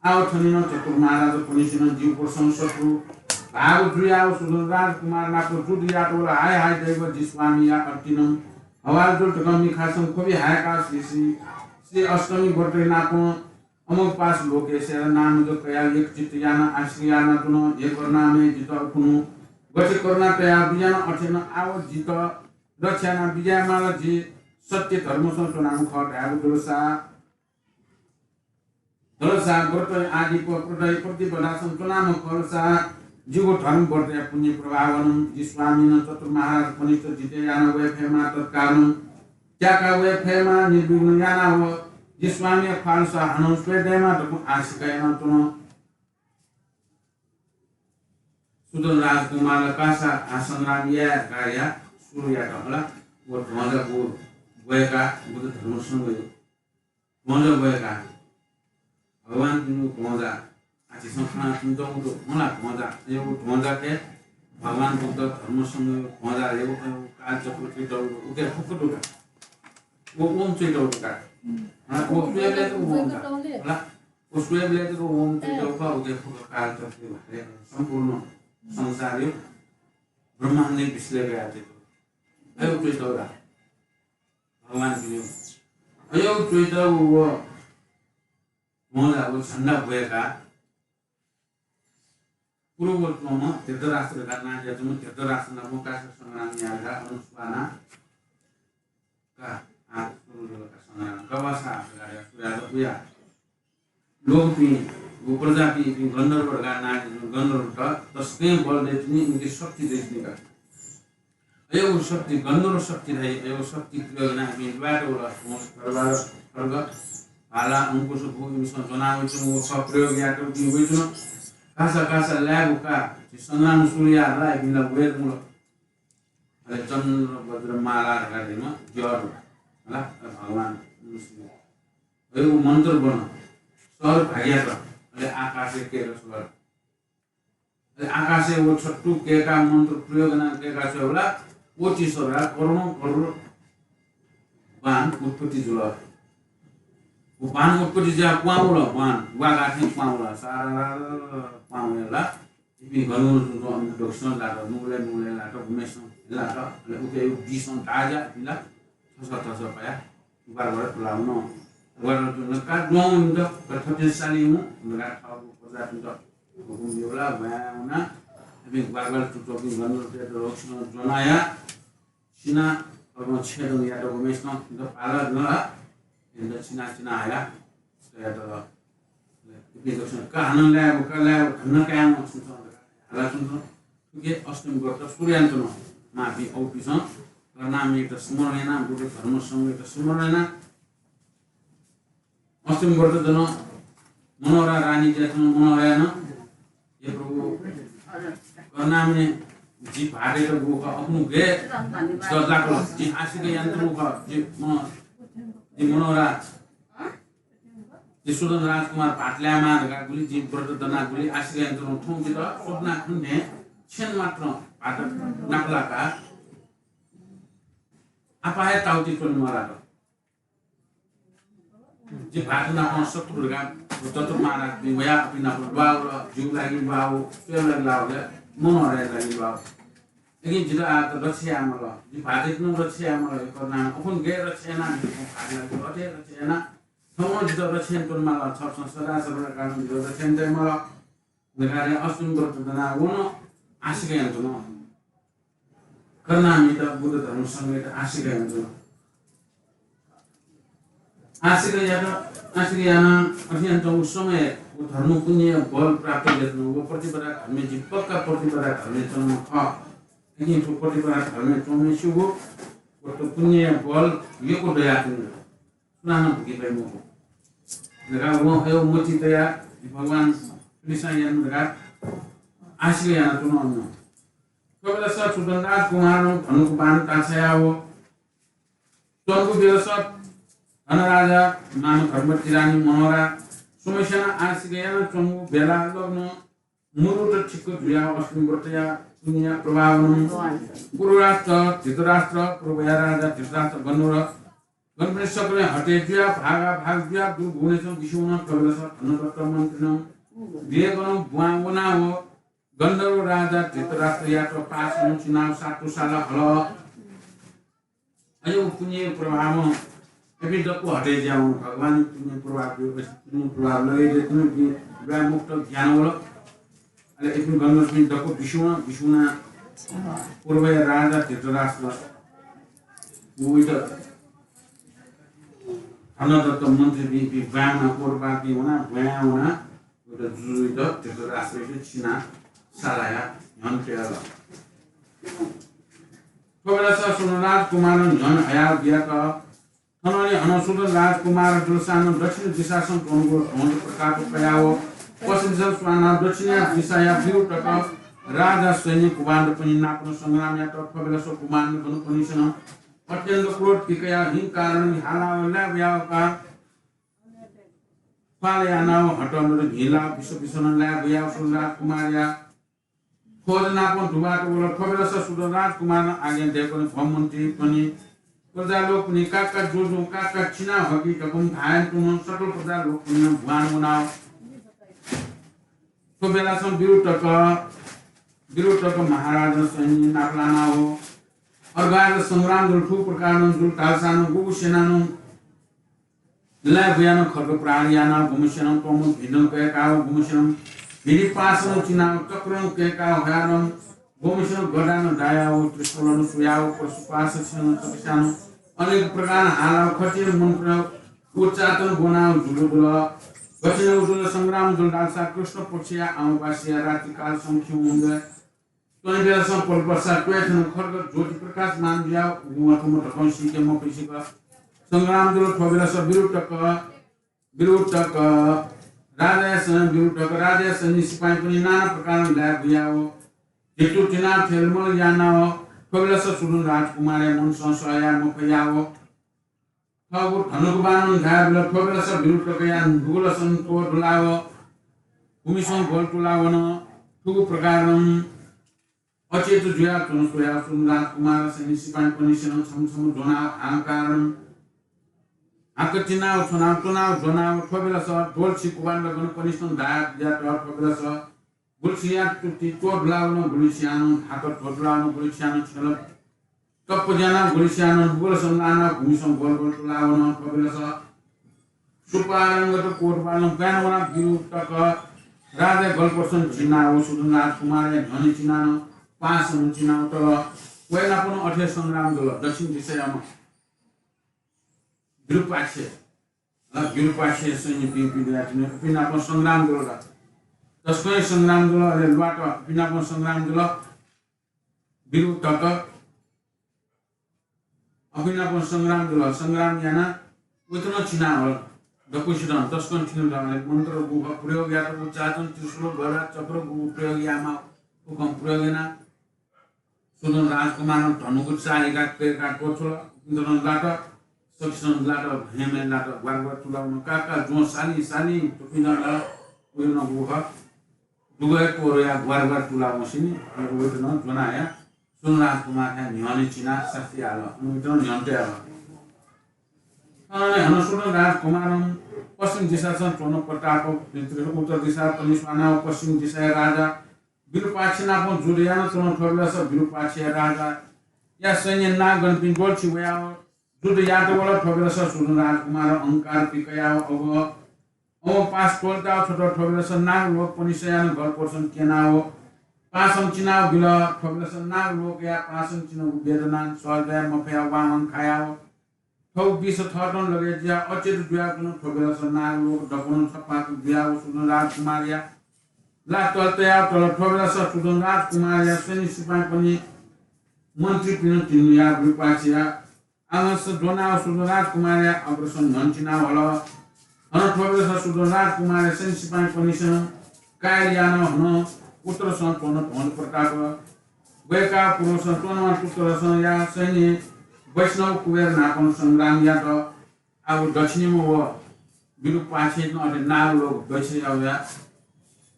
आव थनिनं चतुर महाराजपनिसेनं जिगु प्रसंग शत्रु भाव जुयाव शूद्र राजकुमार नाप जुद्ध यात वल। हाय हाय दैव, जि स्वामीया अथिनं हवाल जुल धकं मिखासं ख्वबि हाय्काव श्री, श्री, श्री अष्टमी व्रतया नापं अमोघपाश लोकेश्वरया नाम जप कयाव एकचित्त यानाव आशीर्वाद यानाच्वन। हे करुणामय, जितः अखुन्हु गथे करुणा तयाव बिज्यान अथेनं आव जितः रक्षा यानाव बिज्यायेमाल। जि सत्य धर्मसं च्वनाम्ह खः धायेगु दुलसा धलसा व्रत आदि प-, व्रत प्रतिपदासं च्वनाम्ह खलसा जिगु धर्म व्रतया पुण्य प्रभावनं जि स्वामीनं चतुर महाराजपनित जितः याना वये फयेमा, तत्कालं त्याका वये फयेमा, निर्विघ्न यानाव जि स्वामीया ख्वालसा हानं स्वये दयेमा धकं आशिका यानाच्वन। शूद्र राजकुमारं कासा आ संग्राम याये धकाः सुरु यात हला। व ध्वजा ब्वय्काः बुद्ध धर्म संघ ध्वजा ब्वय्काः भगवानपिनिगु ध्वजा आः झीसं खनाच्वनातःगु दु, हला ध्वजा। अय् व ध्वजा खः भगवान बुद्ध धर्म संघया ध्वजा, अय् व कालचक्र च्वइतःगु दु, उके फुक्क दु का। व ओम च्वइतःगु दु का। हला, व स्वयेबलय् जक ओम का। हला, व स्वयेबलय् जक ओम च्वइतःगु का, उके फुक्क कालचक्र सम्पूर्ण संसारया ब्रह्माण्डय् विश्लेषण याः च्वइतःगु। अय् व च्वइतःगु का। भगवानपिनिगु। अय् व च्वइतःगु व ध्वजा, व झण्डा ब्वय्काः पूर्ववलय् च्वंम्ह धृतराष्ट्र धकाः नां जुयाच्वंम्ह धृतराष्ट्र नाप कासा संग्राम यायेगु अनुस्वाना का, आ, सुरु जुल का संग्राम, का वासा धकाः सुरु यात। उया लोकपिं व प्रजापिं इपिं गन्धर्व धकाः नां जुयाच्वंम्ह गन्धर्वत तसकं बल दइतिनि, इमिके शक्ति दइतिनि का। अय् व शक्ति, गन्धर्व शक्ति धाइ, अय् व शक्ति प्रयोग यानाः इपिं ल्वायेत वल। खड्ग, भाला, अंकुश, गु इमिसं ज्वनाः वइच्वंगु व खः प्रयोग यायेत इपिं वइच्वन। कासा, कासा, लाय् बु का, झी संग्राम सुरु याये हला, इपिं ला वये धुंकल। अले चन्द्र वज्र माला धकाः धाइम्ह द्यः दु। हला, अले भगवान विष्णु। अय् व मन्त्र ब्वन, सर भाग्यात, अले आकाशय् केक छ्वल। अले आकाशय् व छत्तु केका मन्त्र प्रयोग यानाः केका छ्वयेबलय् कोटि सरया करोडौं करोड बाण उत्पत्ति जुल। व बाण उत्पत्ति जुयाः प्वां वल, बाण वाघा थें प्वां वल, सारा प्वां वल। इपिं गन गन च्वंच्वं अन दक्वसिनं लात, नुगलय् नुगलय् लात, गुम्हेसिनं लात। अले उके बिसं दाजा बिला थस थस पाया। बार बार तुलाउन। बार तुलाउन का दुआउन द कथते सालिमु। उनका थःगु प्रजातन्त्र हुकुम देवला भयाउना। अबि बार बार तुतोकि गन्धर्वतय्त रक्षण ज्वनाया। सिना अब छेदन यात उमेशनं द पाला नला। एन्द सिना सिना आया। तयात इपिं दक्षिण का हनं लाय् का लाय् धन्न काय् हाला छुन्त। थुके अष्टमी व्रत सूर्यान्तन मापि औपिसं कर्णामयत स्मरण याना, बुद्ध धर्म संघयत स्मरण याना। अष्टमी व्रत जन मनोहरा रानी जयसन मनोहरा याना, हे प्रभु, कर्णामय जि भागयत गुख अपुनु गे जलाकल जि आशिक यन्त्र गुख जि मन जि मनोहरा जि सुदन राजकुमार भात ल्याय् माः धकाः गुलि जि व्रत दना गुलि आशिक यन्त्र थौं जित स्वप्ना खन्ने छेन मात्र भात नापलाका आपा हे ताउति च्वने मलात। जि भात नापं शत्रु धकाः चतुर महाराज वया अपि नाप ल्वाउ ल, जिउ लागि ल्वाउ, स्वयं लागि ल्वाउ ल, मनोहरया लागि ल्वाउ। लेकिन जित आत रक्षा यामल, जि भात इतनं रक्षा यामल, हे कर्णामय अपुन गे रक्षा याना, भात लागि अथे रक्षा याना, थौं जित रक्षा याना तुन माल, छपसं सदा सर्वदा कारण जित रक्षा याना तय माल। धकाः अष्टमी व्रत दना वन आशिक यन्त्र न। कर्णामयत बुद्ध धर्म संघयत आशिक यन्त्र न। आशिक यात, आशिक याना अथे यन्त्र उ समय उ धर्म पुण्य बल प्राप्त यत न। व प्रतिपदा धर्म जि पक्का प्रतिपदा धर्म चलन खः। लेकिन थ्व प्रतिपदा धर्म चलन सिगु व त पुण्य बल यको दया तुन। सुनानं भुके फइ मखु। धकाः वं अयो मति तयाः भगवान कृष्ण यानु धकाः आशिक याना तुन अन्न। थ्व बेलस सुदन राजकुमारं धनुक बाण ताछाया व च्वंगु बेलस धनराजा माम धर्मवती रानी मनोहरा सुमैसना आशिक याना च्वंगु बेला लग्न मुहूर्त ठिक्क जुया अष्टमी व्रतया पुण्य प्रभावनं कुरुराष्ट्र धृतराष्ट्र पूर्वया राजा धृतराष्ट्र गन्धर्व गणपति सकलें हटे जुया भागा भाग जुया दुर्गुणेसं विषुवनं थ्व बेलस धनदत्त मन्त्रिनं विवेकनं बुवां वनाव गन्धर्व राजा धृतराष्ट्रयात पासनं चिनाव सातु साला हल। अयो पुण्य प्रभावं एपि दक्व हटे ज्यावं भगवान पुण्य प्रभाव, पुण्य प्रभाव लगे जे तुन कि मुक्त ज्ञान वल। अले इपिं गणपतिपिं दक्व विषुवं, विषुवना पूर्वया राजा धृतराष्ट्र उइत धनदत्त मन्त्रीपिं ब्वाँय् वना, कोटपालपिं वना, ब्वाँय् वना, उइत जुजुइत धृतराष्ट्रइत चिना सालाया न्ह्यःने तयाल। थ्व बेलस सुदन राजकुमारं न्ह्यःने हयाव बियात। थनंलि हनं सुदन राजकुमार जुलसानं दक्षिण दिशासं च्वंगु ध्वज प्रताप कयाव पश्चिम दिशां स्वानाव दक्षिण दिशाया बिरुतक राजा सैन्य कुभाण्डपनि नापनं संग्राम यात। थ्व बेलस कुभाण्ड गणपनिसनं अत्यन्त क्रोध पिकयाव हिंकारणं हालाव लाय् बुयाव का ख्वाल यानाव हटनर भिंलाव बिस बिसनं लाय् बुयाव सुदन राजकुमारया ध्वज नापं दुबात वल। थ्व बेलस सुदन राजकुमारं आज्ञा दयेकनं भ्वमन्त्रीपनि प्रजालोकपनि काका जुजु काका चिना हकि धकं धायेन तुनं सकल प्रजालोकपनिनं ब्वाँय् वनाव थ्व बेलासं बिरुतक, बिरुतक महाराजं सैन्य नापलानाव अर्घात संग्राम जुल। थुगु प्रकारनं जुल धालसानं गुगु सेनानं लाय् बुयानं खड्ग प्रहार यानाव गुम्हसेनं तोमर भिडं कय्काव गुम्हसेनं भिडि पासनं चिनाव चक्रं कय्काव हयानं गुम्हसेनं गदानं दायाव त्रिशूलं स्वयाव पशुपास सेनं चकस्यानं अनेक प्रकारं हालाव खटिन मन्त्र उच्चाटन ब्वनाव जुल जुल। गथे जुल संग्राम जुल धालसा कृष्ण पक्षया अमावास्या रात्रिकालसं खिउँगु त्वने बेलसं पलपसा त्वय् थन खड्ग ज्योति प्रकाशमान जुयाव उगुं अथुम धकं सीके मफइसिक संग्राम जुल। थ्व बेलस बिरुतक, बिरुतक राजाया सैन्य, बिरुतक राजाया सैन्य सिपाइँपनि नाना प्रकारं लाय् बुयाव धितु तिनाव थेलमल यानाव थ्व बेलस सुदन राजकुमारया मनसं सह याये मफयाव थःगु धनुक बाणं धायेबलय् थ्व बेलस बिरुतकया नुगलसं त्वधुलाव भूमिसं ग्वल तुलावन। थुगु प्रकारं अचेत जुयाच्वन स्वयाव सुदन राजकुमार सैन्य सिपाइँपनिसेनं छम्ह छम्ह ज्वनाव हाहाकारं हाकचिनाव छनाव च्वनाव ज्वनाव थ्व बेलस ध्वलछि कुभाण्ड गणपनिसेनं दायात। थ्व बेलस गुलिसिया तुति त्वधुलावन, गुलिसियानं हात त्वधुलावन, गुलिसियानं छेँ तप्प ज्यानाः गुलिस्यानं बुगलसं लानाः भूमिसं ग्वलग्वल तुलावन। थ्व बेलस सुपारंगत कोटपालं ब्वाँय् वनाः बिरु तक राजाया गलपसं चिनाव सुधन राजकुमारया न्ह्यःने चिनानं पासं चिनाव तल। वय् नापं अथे संग्राम जुल। दक्षिण दिशायाम्ह विरूपाक्ष, अ, विरूपाक्ष सैन्यपिं पिंपिं दयाच्वनी। उपिं नाप संग्राम जुल ला? तसकं संग्राम जुल, अले ल्वात, उपिं नाप संग्राम जुल। बिरु तक अपिं नाप संग्राम जुल। संग्राम यानाः वय्‌त नं चिनावल। दक्वसितं तसकं थिन धाःसा मन्त्र गुगु प्रयोग यात, उच्चाटन, त्रिशूल, गदा, चक्र गुगु प्रयोग यायेमाः, उकं प्रयोग यानाः सुधन राजकुमारं धनुगु चाःहिका कय्‌का त्वःछ्वल। उपिन्त नं लात, सकसितं लात, हेमे लात, ग्वारग्वार तुलावन। काका ज्वँ सालिं सालिं, उपिन्त नं उयो नं गुगु दुगु हे कोरया ग्वारग्वार तुलावंसिनि, अले वय्‌त नं ज्वनाया सुधन राजकुमारया न्ह्यःने चिनाः सास्ति याल। अन वय्‌त नं न्ह्यःने तयावल। अले हनं सुधन राजकुमारं पश्चिम दिशासं च्वन प्रताप, उत्तर दिशा पनिस्वाना व पश्चिम दिशाया राजा विरूपाक्ष नापं जुद्ध यानाच्वन। थ्व बेलस विरूपाक्षया राजाया सैन्य नागगणपिं ग्वलछि वयाव जुद्ध यात वल। थ्व बेलस सुधन राजकुमारं अहंकार पिकयाव अव अमोघ पास त्वःताव छ्वत। थ्व बेलस नागलोक पनिसयानं गलपसं क्यनाव पासं चिनाव बिल। थ्व बेलस नागलोकया पासं चिनागु वेदनां सहज याये मफयाव वां वां खायाव थःगु विष थःतं लगय् जुयाव अचेत जुयाच्वन। थ्व बेलस नागलोक दक्वं छपाक जुयाव सुधन राजकुमारया लात तयाव तल। थ्व बेलस सुधन राजकुमारया सैन्य सिपाइँपनि मन्त्रीपिन्त तिन्हुयाव विरूपाक्षया आगमनसं ज्वनाव सुधन राजकुमारया अग्रसं न्ह्यःने चिनावल। हनं थ्व बेलस सुधन राजकुमारया सैन्य सिपाइँपनिसं कायल यानाव हनं उत्तरसं च्वन भौंडी प्रताप, वय्‌काः पूर्वसं च्वनाव उत्तरसंया सैन्य वैष्णव कुबेर नापं संग्राम यात। आव दक्षिणयाम्ह व विरूपाक्षयात नं अथे नागलोक दक्षिणयाव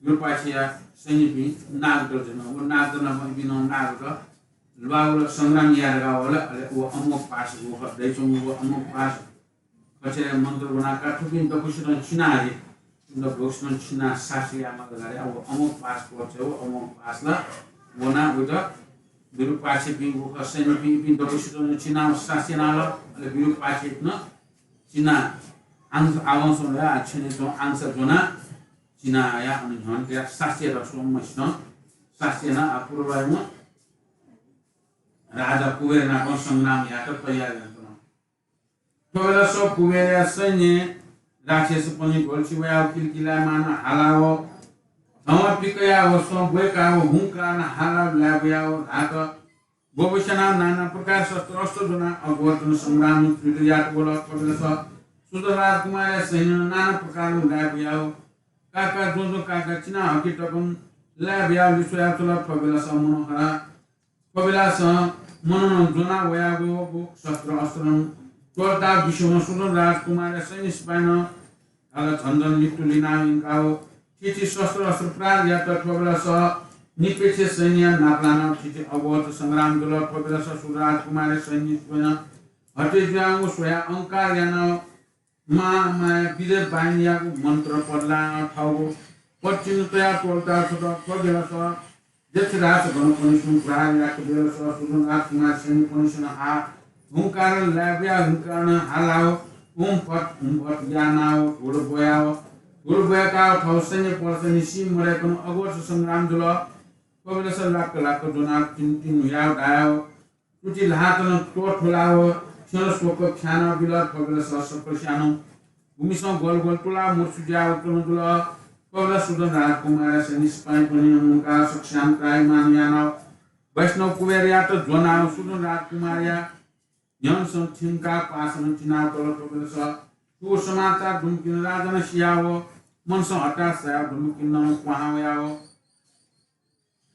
विरूपाक्षया सैन्यपिं नागत जुल। व नागत नापं इपिं नं नागत ल्वावल, संग्राम याये धकाः वल। अले व अमोघ पास, व दइच्वंगु व अमोघ पास खचय् मन्त्र ब्वनाः का थुपिं दक्वसितं चिनाः हे, थुपिं दक्वसितं चिनाः सास्ति यायेमाः धकाः व अमोघ पास क्वःछ्वय् व अमोघ पास ला वनाः वइत विरूपाक्षपिं व सैन्यपिं इपिं दक्वसितं चिनाः सास्ति यानाः ल। अले विरूपाक्षयात नं चिनाः आंस, आगमनसं या छेनय् च्वं आंसा ज्वनाः चिनाया अन न्ह्यःने तयाः सास्ति यात। स्वम्हसितं सास्ति यानाः आ पूर्वयाम्ह राजा कुबेर नापं संग्राम यायेत तयार यानाच्वन। थ्व बेलस कुबेरया सैन्य राक्षसपनि ग्वलछि वयाव किलकिलायमान हालाव धवं पिकयाव स्वं ब्वय्‌काव हुंकारं हालाव लाय् बुयाव ल्हात ग्वब्वस्यानाव नाना प्रकार शस्त्र अस्त्र ज्वनाः अघोरतन संग्रामं जुद्ध यात वल। थ्व बेलस सुधन राजकुमारया सैन्यं नाना प्रकारं लाय् बुयाव काका ज्वँ ज्वँ काका चिनाः हकि तकं लाय् बुयाव लिस्वयाच्वल। थ्व बेलस मनोहरा थ्व बेलस मननं ज्वनाः वयागु शस्त्र अस्त्रं त्वःताः बिस्युं सुधन राजकुमारया सैन्य सिपाइँनं अले झन झन नित्तु लिनाव यंकाव थीथी शस्त्र अस्त्र प्रहार यात। थ्व बेलस निपेक्षया सैन्य नापलानाव थीथी अघोरत संग्राम जुल। थ्व बेलस सुधन राजकुमारया सैन्य सिपाइँनं हटे जुयावंगु स्वयाः अहंकार यानाव मां मांया विजय वाहिनीयागु मन्त्र पदलानाव थःगु पद चिन्ह तयाः त्वःताः छ्वत। थ्व बेलस यक्षराज गणपनिसं प्रहार यात। बेलस सुधन राजकुमार सैन्यपनिसं हा हुंकारं लाय् बुयाः हुंकारं हालाव हुं फट हुं फट यानाव धुल ब्वयाव धुल ब्वय्‌काव थःगु सैन्य पर्सा निसें मदय्‌कं अघोरत संग्राम जुल। थ्व बेलस लाक्क लाक्क ज्वनाव तिन्तिन्हुयाव धायाव तुति ल्हातं त्वःथुलाव छ्यं स्वक्वः फ्यानाव बिल। थ्व बेलस सकसियां नं भूमिसं ग्वलग्वल तुलाव मृत्यु जुयाव च्वन जुल। थ्व बेलस सुधन राजकुमारया सैन्य सिपाइँपनिसं मुंकाः सकसियां नं त्राहिमाम यानाव वैष्णव कुबेरयात ज्वनाव सुधन राजकुमारया न्ह्यःनेसं थ्यंकाः पासं चिनाव तल। थ्व बेलस थुगु समाचार दुम्हकिन राजानं सियाव मनसं हताश याव दुम्हकिनं क्वहां वयाव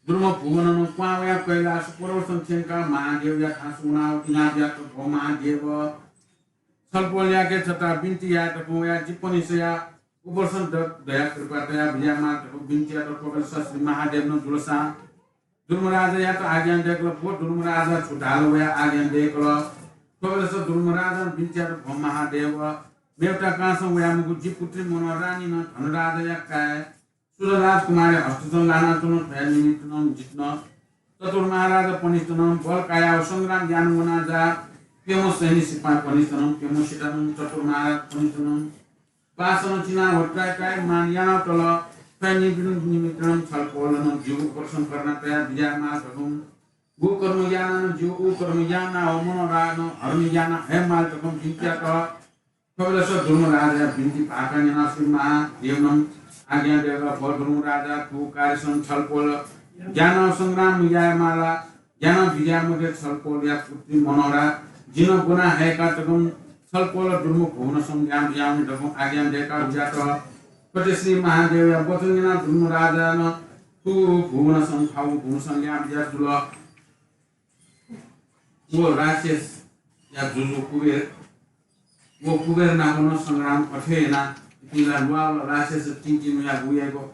दुर्म भुवनं क्वहां वयाव कैलाश पर्वतं थ्यंकाः महादेवया थासं वनाव इनाप यात, भो महादेव, छलपोलयाके छता बिन्ति यायेत वया, जिपनिसया उपरसं द-, दया कृपा तया बिज्यायेमाः धकाः बिन्ति यात। थ्व बेलस श्री महादेवनं जुलसां दुर्मराजायात आज्ञा दय्‌कल, भो दुर्मराजा, छु धाल वया आज्ञा दय्‌कल। थ्व बेलस दुर्मराजानं बिन्ति यात, भो महादेव, मेवता कांसं वयाम्हगु जि पुत्री मनोहरानीनं धनराजाया काय् सुधन राजकुमारया हस्तसं लानाच्वन। थ्वया निमित्तं जितः चतुर महाराज पनिस्तनं बल कायाव संग्राम यान वना जा। प्यम्ह सैन्य सिपाः पनिस्तनं प्यम्ह सिटानं चतुर महाराज पनिस्तनं पासन चिना व ट्राइ ट्राइ मान याना तल। सैन्य निमित्तं छलपोलं जिगु उपरक्षण करना तया बिया माल धकं। गु कर्म याना न जिगु उ कर्म याना व मनोरानं हरम याना हे माल धकं बिन्ति यात। थ्वबेलस दुर्मराजया बिन्ति भाखा न्यनाः श्री महादेवनं आज्ञा दयेका, भो दुर्मराजा, थुगु कार्यसं छलपोल ज्यानाव संग्राम याये माला, ज्यानाव बिज्याये मते। छलपोलया पुत्री मनोहरा जिं ब्वना हयेका धकं छलपोल दुर्म भुवनसं ल्याहां बिज्याहुने धकं आज्ञा दयेका बिज्यात। थथे श्री महादेवया वचन न्यनाः दुर्मराजानं थुगु भुवनसं थःगु भुवनसं ल्याहां बिज्यात जुल। व राक्षसया जुजु कुबेर, व कुबेर नाप नं संग्राम अथे याना, इपिं ला ल्वाः व राक्षस तिंतिनुया गुयागु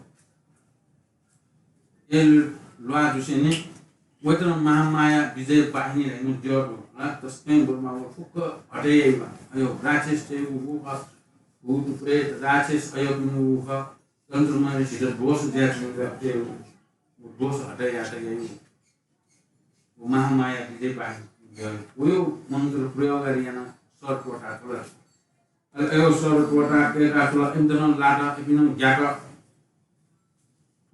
ए ल्वाः जुसेंनि, वय्‌कलं महामाया विजय वाहिनी धाइम्ह द्यः दु ला, तसकं ब्वंमाः व फुक्क हटे याइम्ह। अयो राक्षस तयेगु व खः, भूत प्रेत राक्षस अयोपिं व खः, तन्त्रमय झीत दोष ज्या जुइगु, व दोष हटे यात याइगु। व महामाया विजय वाहिनी। वयो मन्त्र प्रयोग याना सर्प त्वःता छ्वल। अले अयो सर्प त्वःता कय्‌का छ्वल, इमित नं लात, इपिं नं ग्यात।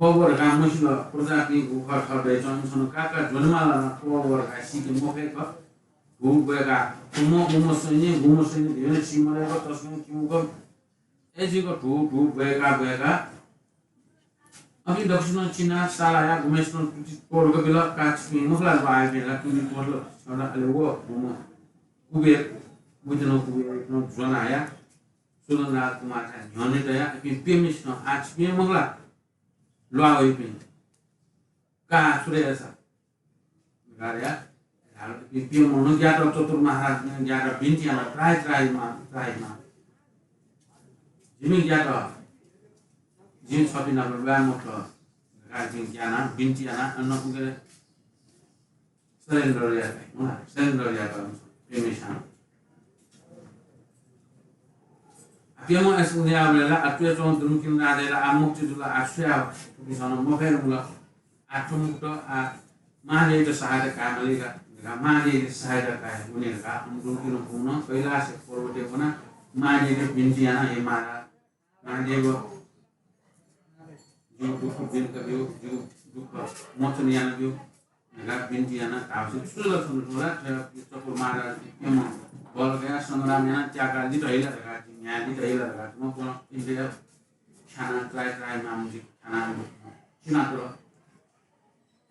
थ्व व धकाः मसिल, प्रजापिं गुखः थः दय्‌च्वंम्ह इमिसं नं काका ज्वनेमाल ला, थ्व व धकाः सीके मफय्‌क। धू ब्वय्‌का, उम्ह उम्ह सैन्य, गुम्ह सैन्य, धिबा नं सी मदय्‌क, तसकं क्यंक। अय्‌जुक धू धू ब्वय्‌का ब्वय्‌का अपिं दक्वसिनं चिना सालाया गुम्हय्‌सिनं तुति त्वःधुक बिल, का छिपिं मखु ला ल्वाः याइपिं ला, तुति त्वःधल। अले व गुम्ह कुबेर बुद्धिनं कुबेरनं ज्वनाया सुदन राजकुमारया न्ह्यःने तया, अपिं प्यम्हसिनं, आ छिपिं मखु ला ल्वाः याइपिं, का छु रे यासा। गार्या, प्यम्ह नं ग्यात, चतुर महाराजनं ग्यात, बिन्ति याना, त्राहि, त्राहि मां, त्राहि मां। जिमि ग्यात, जिं छपिं नाप ल्वाये मफुत धकाः जिं ग्याना, बिन्ति याना, अन उके surrender यात, surrender यात प्यम्हसिनं। प्यम्हं अय्‌सा उयाबलय् ला, आ, त्वःताच्वंम्ह दुनुकिनि राजाया ला, आ, मुक्ति जुल, आ, सुयां थुकिसं नं मफये धुंकल। आ, थ्व मुक्त, आ, महादेवयात सहायता काये माली का, धकाः महादेवयात सहायता काये वने धकाः अन दुनुकिनि भुवनं कैलाश पर्वतय् वनाः महादेवयात बिन्ति याना, हे महाराज, महादेव, जिगु दुःख बिन्त ब्यु, जिगु दुःख मोचन याना ब्यु धकाः बिन्ति याना धाःसा छु जुल छन्हु धुंकल, थ्व चतुर महाराज प्यम्हं बल कयाः संग्राम यानाः त्याकाः लित हइ ला धकाः, जिं न्ह्याः लित हइ ला धकाः थुम्ह इन्द्रिय ख्यानाः त्राहि त्राहि मांम्ह जि ख्यानाः चिनातल।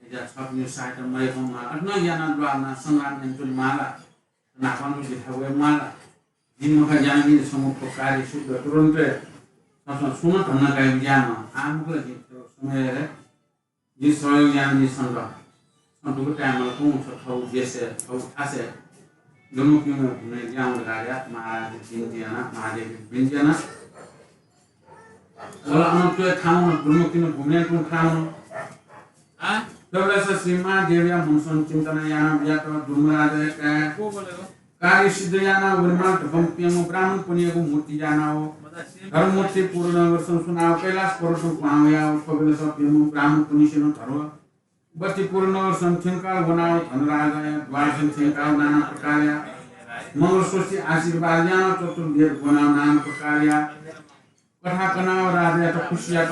अय्‌सा छपिनि सहायता मयाकं मां अथे नं यानाः ल्वाः यानाः संग्राम यानाच्वने मां ला, न्हापां नं जिथाय् वये मां ला। जिं मखा ज्यानाः जिं छंगु थ्व कार्य सिद्ध तुरुन्त हे। छं सुं नं धन्दा काये ज्या मं। आः मखु ला जिं थ्व समय हे जिं सहयोग यानाः जिं छन्त, छं दुःख ताये माल, कुं छ थःगु देशय्, थःगु थासय् दुनुकिनि भुवनय् ल्याहां वने धकाः महाराजयात बिन्ति याना, महादेवयात बिन्ति याना। वल अन तुं थाहां वन, दुनुकिनि भुवनय् तुं थाहां वन। आ? थ्वबलय् श्री महादेवया मनसं चिन्तन याना बिज्यात, दुर्मराजया काय् कार्य सिद्ध याना वनेमाल धकं प्यम्ह ब्राह्मणपनियागु मूर्ति यानाव धर्ममूर्ति पुरनगरसं सुनाव कैलाश पर्वतं क्वहां वयाव थ्वबलय् प्यम्ह ब्राह्मणपनिसेनं धर्मवती पुरनगरसं थ्यंकाव वनाव धनराजाया द्वारसं थ्यंकाव नाना प्रकारया मंगल स्वस्ति आशीर्वाद यानाव चतुर्वेद ब्वनाव नाना प्रकारया कथां कनाव राजायात खुसि यात।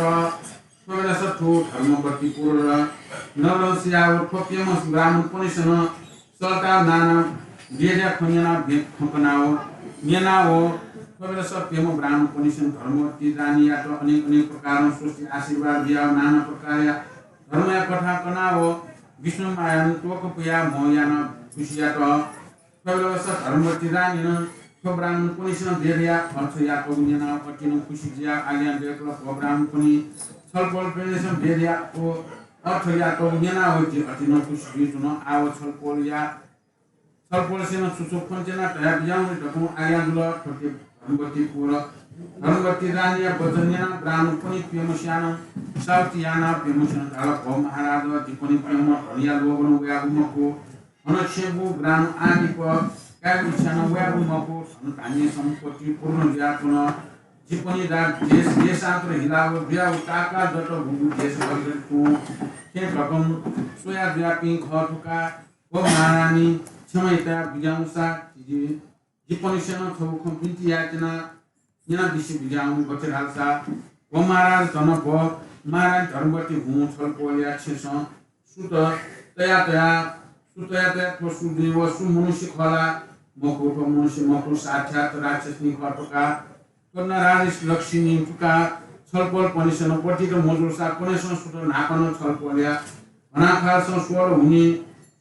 थ्वबलय् थ्व धर्मवती पुरनगरं स्वयाव थ्व प्यम्ह ब्राह्मणपनिसेनं सल्ताव नाना वेदया खँ न्यनाव, खँ कनाव न्यनाव। थ्वबलय् प्यम्ह ब्राह्मणपनिसेनं धर्मवती रानीयात अनेक अनेक प्रकारं स्वस्ति आशीर्वाद बियाव नाना प्रकारया धर्मया कथां कनाव विष्णु मायां तोका पुयाव म्हो यानाव खुसि यात। थ्वबलय् धर्मवती रानीनं थ्व ब्राह्मणपनिसेनं वेदया अर्थ याकूगु न्यनाव अतिनं खुसि जुयाव आज्ञा दयेकल, भो ब्राह्मणपनि, छलपोलपनिसेनं वेदया अर्थ याकूगु न्यनाव जि अतिनं खुसि जुयाच्वना। आव छलपोलया, छलपोलसेनं छु छु खँ च्यना धया बिज्याहुने धकं आज्ञा जुल। थथे धर्मवती पुर, धर्मवती रानीया वचन न्यनाव ब्राह्मणपनि प्यम्हसिनं साहुति यानाव प्यम्हसिनं धाल, भो महाराज, जिपनि प्यम्ह धनया लोभनं वयागु मखु। थन छेँगू ब्राह्मण आदिप कायेगु इच्छानं वयागु मखु। धन धान्य सम्पत्ति पूर्ण जुयाच्वन। जिपनि रा देश देशान्तर हिलाव जुयाव ताका जत गुगु देश भरिगत तुं हे धकं स्वया जुयापिं खः थुका। व महारानी क्षमा तया बिज्याहुँसा जि, जिपनिसें नं छगू खँ बिन्ति यायेत्यना, न्यनाबिसे बिज्याहुँ। गथे धालसा व महाराज धन व महारानी धर्मवती हुँ छलपोलया छेँसं सुत तया तया, सु तया तया थ्व सु जुइ व सु मनुष्य खः ला? मखु, थ्व मनुष्य मखु, साक्षात राक्षसनी खः थुका। कन्या राजलक्ष्मी थुका। छलपोलपनिसें पतित मजूसा पनिसें सुत न्हापां नं छलपोलया भनाखालसं स्वल हुनि,